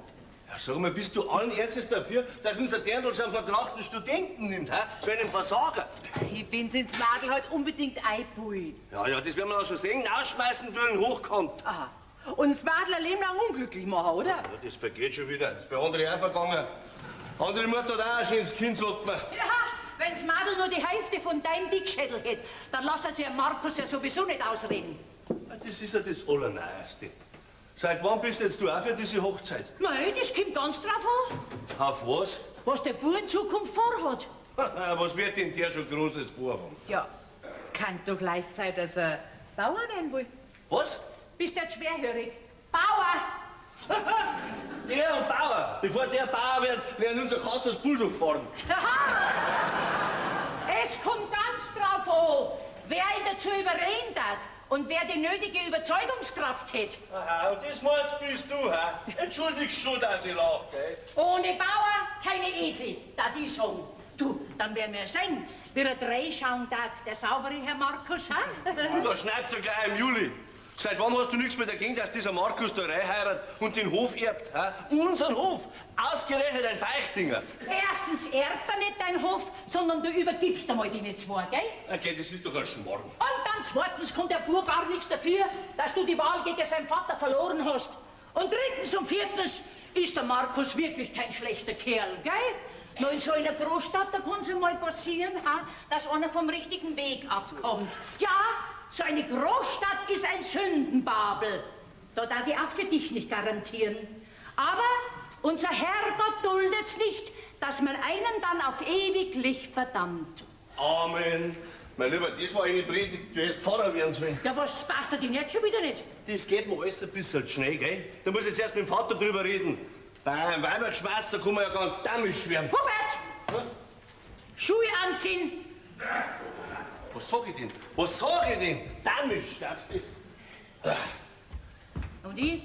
Ja, sag mal, bist du allen Ernstes dafür, dass unser Dirndl so einen verkrachten Studenten nimmt, hä? So einen Versager? Ich bin's ins Madel halt unbedingt einbullen. Ja, ja, das werden wir auch schon sehen. Ausschmeißen durch den Hochkant. Aha. Und das Madel ein Leben lang unglücklich machen, oder? Ja, das vergeht schon wieder. Das ist bei André auch vergangen. Andere Mutter hat auch ein schönes Kind, sagt man. Ja, wenn's Madel nur die Hälfte von deinem Dickschädel hätte, dann lass er sich Markus ja sowieso nicht ausreden. Das ist ja das Allerneueste. Seit wann bist jetzt du auch für diese Hochzeit? Nein, das kommt ganz drauf an. Auf was? Was der Bub in Zukunft vorhat. Was wird denn der schon Großes vorhaben? Ja, kann doch leicht sein, dass er Bauer werden will. Was? Bist du jetzt schwerhörig? Bauer! Der und Bauer! Bevor der Bauer wird, werden unser Katz als Bulldog fahren. Es kommt ganz drauf an, wer ihn dazu überreden hat und wer die nötige Überzeugungskraft hat. Aha, und das meinst bist du, hä? Entschuldigst schon, dass ich lach, gell? Ohne Bauer keine Evi, da die sagen. Du, dann werden wir sehen, wie er dreischauen darf, der saubere Herr Markus, hä? Du, da schneit's ja gleich im Juli. Seit wann hast du nichts mehr dagegen, dass dieser Markus da reinheiratet und den Hof erbt? Hä? Unseren Hof! Ausgerechnet ein Feichtinger! Erstens erbt er nicht deinen Hof, sondern du übergibst einmal die zwei, gell? Okay, das ist doch ein Schmarrn. Und dann zweitens kommt der Bub gar nichts dafür, dass du die Wahl gegen seinen Vater verloren hast. Und drittens und viertens ist der Markus wirklich kein schlechter Kerl, gell? Nur in so einer Großstadt, da kann's einmal passieren, ha, dass einer vom richtigen Weg abkommt. Ja, so eine Großstadt ist ein Sündenbabel. Da darf ich auch für dich nicht garantieren. Aber unser Herrgott duldet's nicht, dass man einen dann auf ewiglich verdammt. Amen. Mein Lieber, das war eine Predigt, du hättest Pfarrer werden sollen. Ja, was passt dir denn jetzt schon wieder nicht? Das geht mir alles ein bisschen schnell, gell? Da muss ich jetzt erst mit dem Vater drüber reden. Beim Weibergeschwätz, da kann man ja ganz dämlich werden. Hubert! Hm? Schuhe anziehen! Was sag ich denn? Was sag ich denn? Dämlich, glaubst du das? Und ich?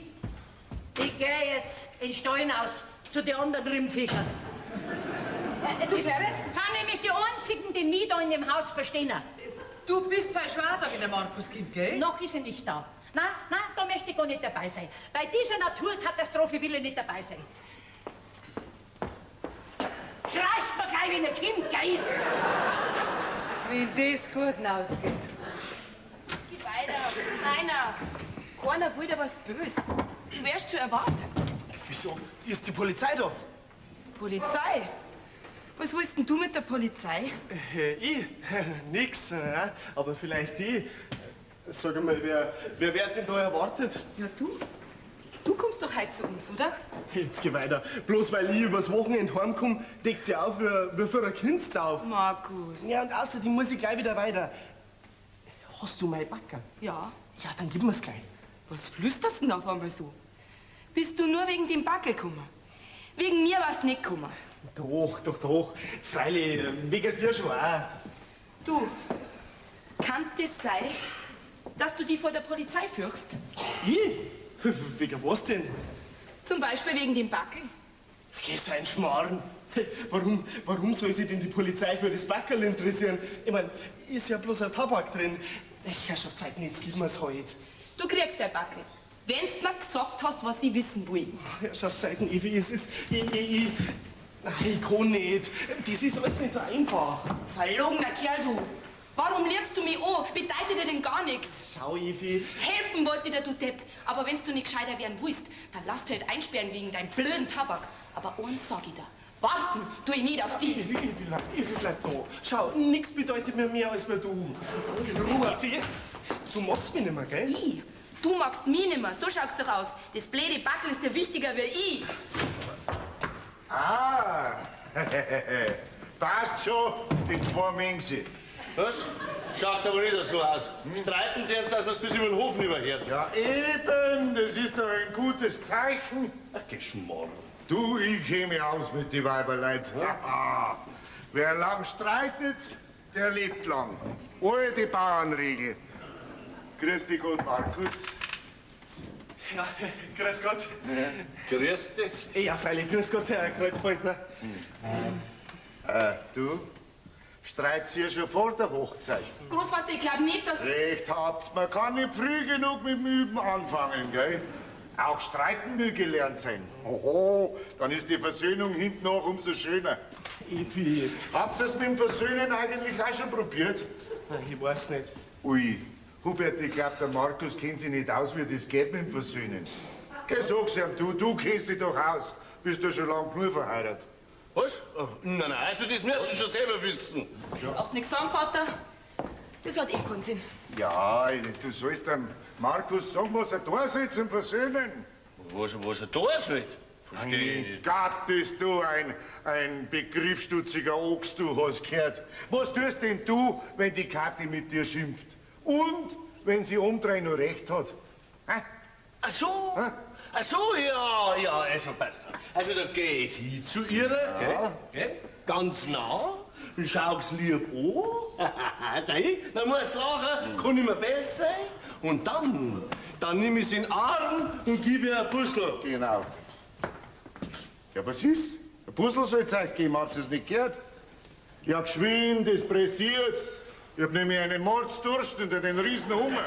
Ich gehe jetzt in den Stollen aus zu den anderen Rimmfischern. Du, Das Teres? sind nämlich die einzigen, die mich da in dem Haus verstehen. Du bist falsch da, wenn der Markus kommt, gell? Noch ist er nicht da. Na, na, da möchte ich gar nicht dabei sein. Bei dieser Naturkatastrophe will ich nicht dabei sein. Schreist mir gleich wie ein Kind, gell? Wenn das gut ausgeht. Geh weiter. Rainer, keiner will dir was bös. Du wärst schon erwartet. Wieso? Ist die Polizei da? Polizei? Was willst denn du mit der Polizei? Ich? Nix, ne? Aber vielleicht die. Sag einmal, wer wird denn da erwartet? Ja, du. Du kommst doch heute zu uns, oder? Jetzt geh weiter. Bloß weil ich übers Wochenende heimkomme, deckt sie auf wie für ein Kindstauf. Markus. Ja, und außerdem muss ich gleich wieder weiter. Hast du mein Backer? Ja. Ja, dann gib mir's gleich. Was flüsterst denn auf einmal so? Bist du nur wegen dem Backel gekommen? Wegen mir warst nicht gekommen. Doch, doch, doch. Freilich, wegen dir schon auch. Du, kann das sein, dass du dich vor der Polizei fürchst? Ich? Wegen was denn? Zum Beispiel wegen dem Backel. Vergiss ein Schmarrn. Warum soll sich denn die Polizei für das Backerl interessieren? Ich mein, ist ja bloß ein Tabak drin. Herrschaftszeiten, jetzt gib mir's halt. Du kriegst dein Backel, wenn's mir gesagt hast, was ich wissen will. Herrschaftszeiten, Evi, es ist... Ich, nein, ich kann nicht. Das ist alles nicht so einfach. Verlogener Kerl, du. Warum lügst du mich an? Bedeutet dir denn gar nichts? Schau, Evi. Helfen wollte dir, du Depp. Aber wenn's du nicht gescheiter werden willst, dann lass dich halt einsperren wegen deinem blöden Tabak. Aber eins sag ich dir. Warten tu ich nicht auf dich. Evi, bleib da. Schau, nichts bedeutet mir mehr als mir du. Ruhe, Evi. Du magst mich nicht mehr, gell? Ich? Du magst mich nicht mehr. So schaust du doch aus. Das blöde Backel ist dir wichtiger wie ich. Ah, passt schon, die zwei Mengse. Was? Schaut aber nicht so aus. Streiten die jetzt, dass man's bis über den Hof überhört. Ja eben, das ist doch ein gutes Zeichen. Ach, Geschmarrn. Du, ich käme aus mit die Weiberleid. Ja. Wer lang streitet, der lebt lang. Alte Bauernregel. Grüß dich Gott, Markus. Ja, grüß Gott. Ja. Grüß dich. Ja, freilich, grüß Gott, Herr Kreuzpointner. Du, streitet ihr schon vor der Hochzeit? Großvater, ich glaub nicht, dass... Recht habt's, man kann nicht früh genug mit dem Üben anfangen, gell? Auch streiten will gelernt sein. Oho, dann ist die Versöhnung hinten auch umso schöner. Evi. Habt ihr es mit dem Versöhnen eigentlich auch schon probiert? Ich weiß nicht. Ui, Hubert, ich glaub, der Markus kennt sich nicht aus, wie das geht mit dem Versöhnen. Geh, sag's ihm, du kennst dich doch aus. Bist du schon lang genug verheiratet. Was? Oh, nein, nein, also das müsst ihr schon selber wissen. Ja. Brauchst nichts sagen, Vater. Das hat eh keinen Sinn. Ja, du sollst dem Markus sagen, was er da soll zum Versöhnen. Was er da soll? Verstehe ich nicht. Gott, bist du ein begriffsstutziger Ochs, du hast gehört. Was tust denn du, wenn die Kathi mit dir schimpft? Und wenn sie umdrehen noch recht hat? Hä? Ach so. Hä? Ach so, ja, ja, also besser. Also da geh ich hin zu ihr, ja. Gell, gell, ganz nah, und schau's lieb an. Dann muss ich lachen, kann ich mir besser sein. Und dann nehme ich sie in den Arm und gebe ihr ein Puzzle. Genau. Ja, was ist? Ein Puzzle soll's euch geben, habt ihr's nicht gehört? Ja, geschwind, es pressiert. Ich hab nämlich einen Mordsdurst und einen riesen Hunger.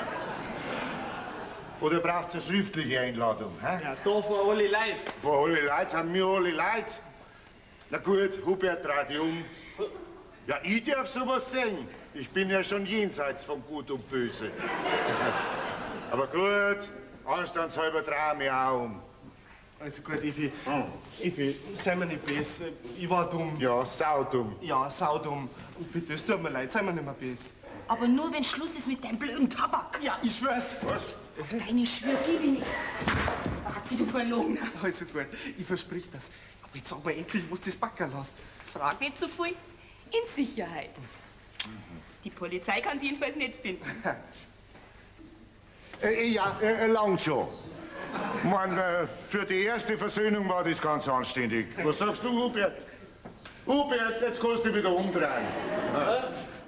Oder braucht's eine schriftliche Einladung? Hä? Ja, da vor alle Leute. Vor alle Leute sind wir alle Leute. Na gut, Hubert, dreh dich um. Ja, ich darf sowas sehen. Ich bin ja schon jenseits von Gut und Böse. Aber gut, anstandshalber dreh ich mich auch um. Also gut, Evi. Evi, sei mir nicht böse. Ich war dumm. Ja, saudumm. Ja, saudumm. Und bitte, es tut mir leid, sei mir nicht mehr böse. Aber nur, wenn Schluss ist mit deinem blöden Tabak. Ja, ich schwör's. Was? Auf deine Schwör gebe ich nichts. Warte, du Verlogener. Also gut, ich versprich das. Aber jetzt sag mir endlich, wo du das Backerl hast. Frag nicht so viel. In Sicherheit. Die Polizei kann sie jedenfalls nicht finden. Ja, lang schon. Man, für die erste Versöhnung war das ganz anständig. Was sagst du, Hubert? Hubert, jetzt kannst du dich wieder umdrehen.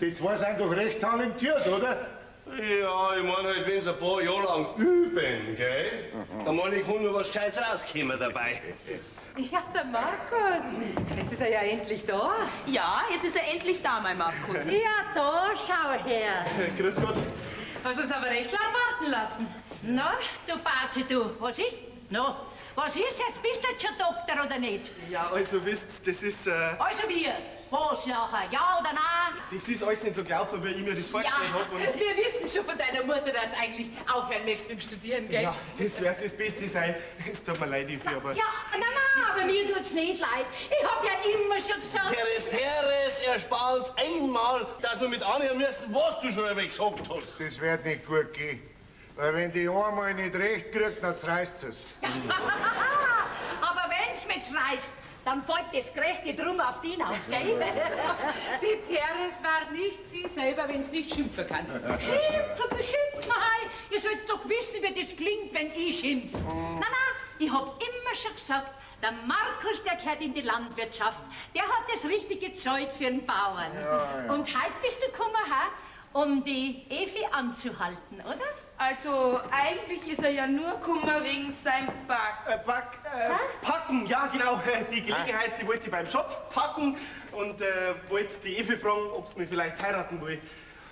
Die zwei sind doch recht talentiert, oder? Ja, ich meine halt, wenn sie ein paar Jahre lang üben, gell? Dann meine ich, kann noch was Gescheites rauskommen dabei. Ja, der Markus. Jetzt ist er ja endlich da. Ja, jetzt ist er endlich da, mein Markus. Ja, da, schau her. Grüß Gott. Hast uns aber recht lang warten lassen. Na, du Bazi, du, was ist? Na, was ist jetzt? Bist du jetzt schon Doktor oder nicht? Ja, also wisst, das ist... Also wir, was nachher, ja oder nein? Das ist alles nicht so gelaufen, wie ich mir das vorgestellt Ja, habe. Und wir wissen schon von deiner Mutter, dass du eigentlich aufhören möchtest mit dem Studieren, gell? ja, das wird das Beste sein. Es tut mir leid, Evi, aber... Ja, nein, nein, aber mir tut's nicht leid. Ich hab ja immer schon gesagt... Teres, Teres, erspar uns einmal, dass wir mit anhören müssen, was du schon einmal gesagt hast. Das wird nicht gut gehen. Weil wenn die einmal nicht recht kriegt, dann zerreißt es. Aber wenn's mich reißt, dann fällt das größte Drum auf dich auf, gell? Die Teres war nicht sie selber, wenn's nicht schimpfen kann. Schimpfen, beschimpft man hei. Ihr sollt doch wissen, wie das klingt, wenn ich schimpf. Na, na, ich hab immer schon gesagt, Der Markus, der gehört in die Landwirtschaft. Der hat das richtige Zeug für den Bauern. Ja, ja. Und heute bist du gekommen, ha, um die Evi anzuhalten, oder? Also, eigentlich ist er ja nur gekommen wegen seinem Back. Packen, ja genau. Die Gelegenheit, die wollte ich beim Schopf packen und wollte die Evi fragen, ob sie mich vielleicht heiraten will.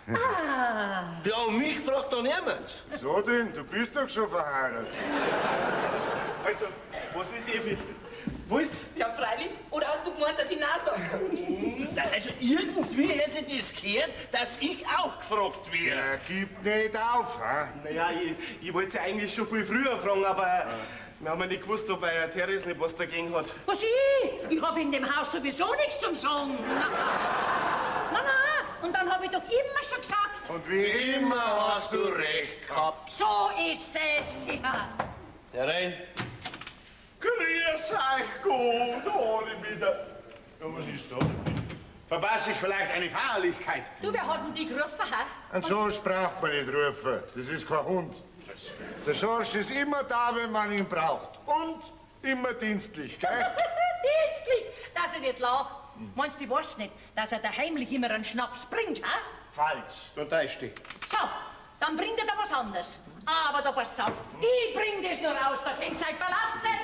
Ah. Ja, und mich fragt doch niemand. So denn, du bist doch schon verheiratet. Also, was ist Evi? Wo ist? Ja, freilich. Oder hast du gemeint, dass ich Nein sag? Na, also irgendwie hätte sich das gehört, dass ich auch gefragt werde. Ja, gib nicht auf, ha? Naja, ich wollte sie eigentlich schon viel früher fragen, aber wir haben ja nicht gewusst, ob euer Therese nicht was dagegen hat. Was ich? Ich habe in dem Haus sowieso nichts zum Sagen. Na, na, und dann habe ich doch immer schon gesagt. Und wie immer hast du recht gehabt. So ist es, ja. Herein. Grüß euch gut, ohne wieder. Ja, was ist da? Verpasse ich vielleicht eine Feierlichkeit? Du, wer hat denn die gerufen, ha? Einen Schorsch braucht man nicht rufen. Das ist kein Hund. Der Schorsch ist immer da, wenn man ihn braucht. Und immer dienstlich, gell? Dienstlich, dass er nicht lacht. Meinst du, ich weiß nicht, dass er da heimlich immer einen Schnaps bringt, ha? Falsch. Da täuscht dich. So, dann bringt er da was anderes. Aber da passt auf, ich bring das noch raus, da könnt ihr euch verlassen.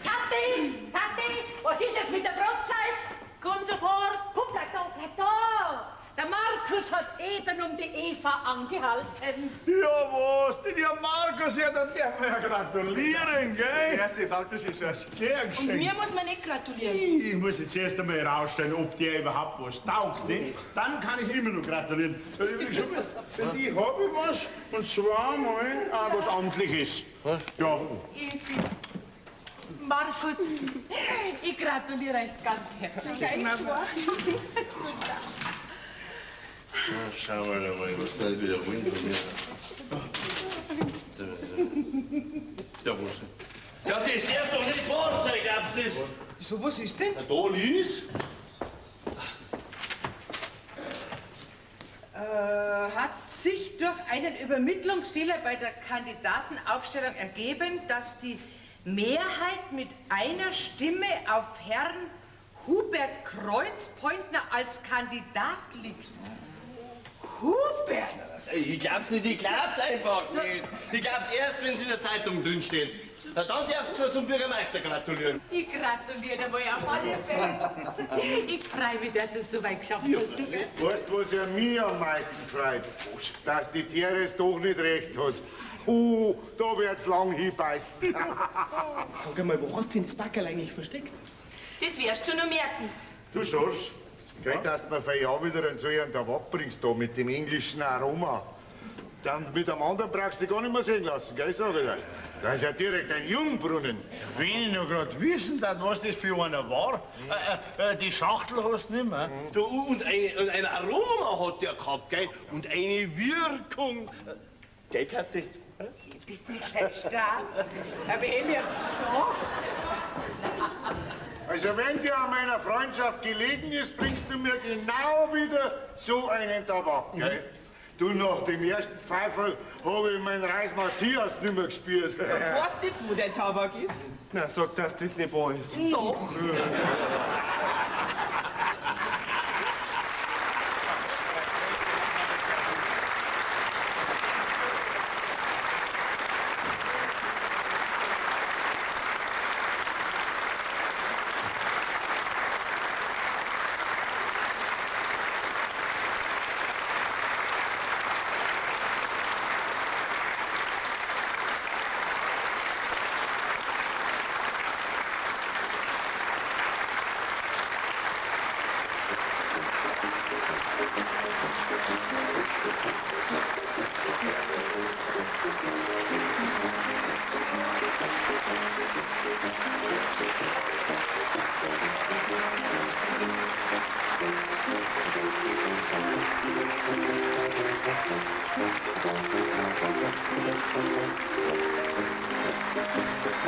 Kathi, Kathi, was ist es mit der Brotzeit? Komm sofort! Komm, bleib da, bleib da. Der Markus hat eben um die Eva angehalten. Ja, was? Denn ja, Markus, ja, dann darf man ja gratulieren, gell? Merci, danke schön, Schorsch. Gern Und geschenkt. mir muss man nicht gratulieren. Ich muss jetzt erst einmal herausstellen, ob der überhaupt was taugt. Ne? Dann kann ich immer noch gratulieren. Für die habe ich was, und zwar mal was Amtliches. Ja. Evi, Markus, ich gratuliere euch ganz herzlich. Na, schauen wir doch mal, was da wieder wollen von mir. Da, wo ist er? Ja, das darf doch nicht wahr sein, glaubst du das? Wieso, was ist denn? Na, da lies. Hat sich durch einen Übermittlungsfehler bei der Kandidatenaufstellung ergeben, dass die Mehrheit mit einer Stimme auf Herrn Hubert Kreuzpointner als Kandidat liegt. Hubert! Ich glaub's nicht, ich glaub's einfach nicht. Ich glaub's erst, wenn's in der Zeitung drinsteht. Na, dann darfst du zum Bürgermeister gratulieren. Ich gratuliere dir mal auf alle Fälle. Ich freue mich, dass du es so weit geschafft hast. Du, gell? Weißt du, was ja mich am meisten freut? Dass die Therese doch nicht recht hat. Da wird's lang hinbeißen. Sag einmal, wo hast du denn das Backerl eigentlich versteckt? Das wirst du schon noch merken. Du Schorsch, gell, dass du mir für Jahr wieder einen solchen Tabak bringst da mit dem englischen Aroma. Dann mit dem anderen brauchst du dich gar nicht mehr sehen lassen, gell, sag ich dir. Das ist ja direkt ein Jungbrunnen. Wenn ich noch grad wissen darf, was das für einer war, die Schachtel hast du nicht mehr. Du, und ein Aroma hat der gehabt, gell? Und eine Wirkung. Gell, Kathi? Bist nicht gleich stark. Aber Emil, da. Also wenn dir an meiner Freundschaft gelegen ist, bringst du mir genau wieder so einen Tabak, gell? Du, nach dem ersten Pfeiferl habe ich meinen Reis Matthias nicht mehr gespürt. Weißt du jetzt, wo der Tabak ist? Na, sag, dass das nicht wahr ist. Doch. Thank you.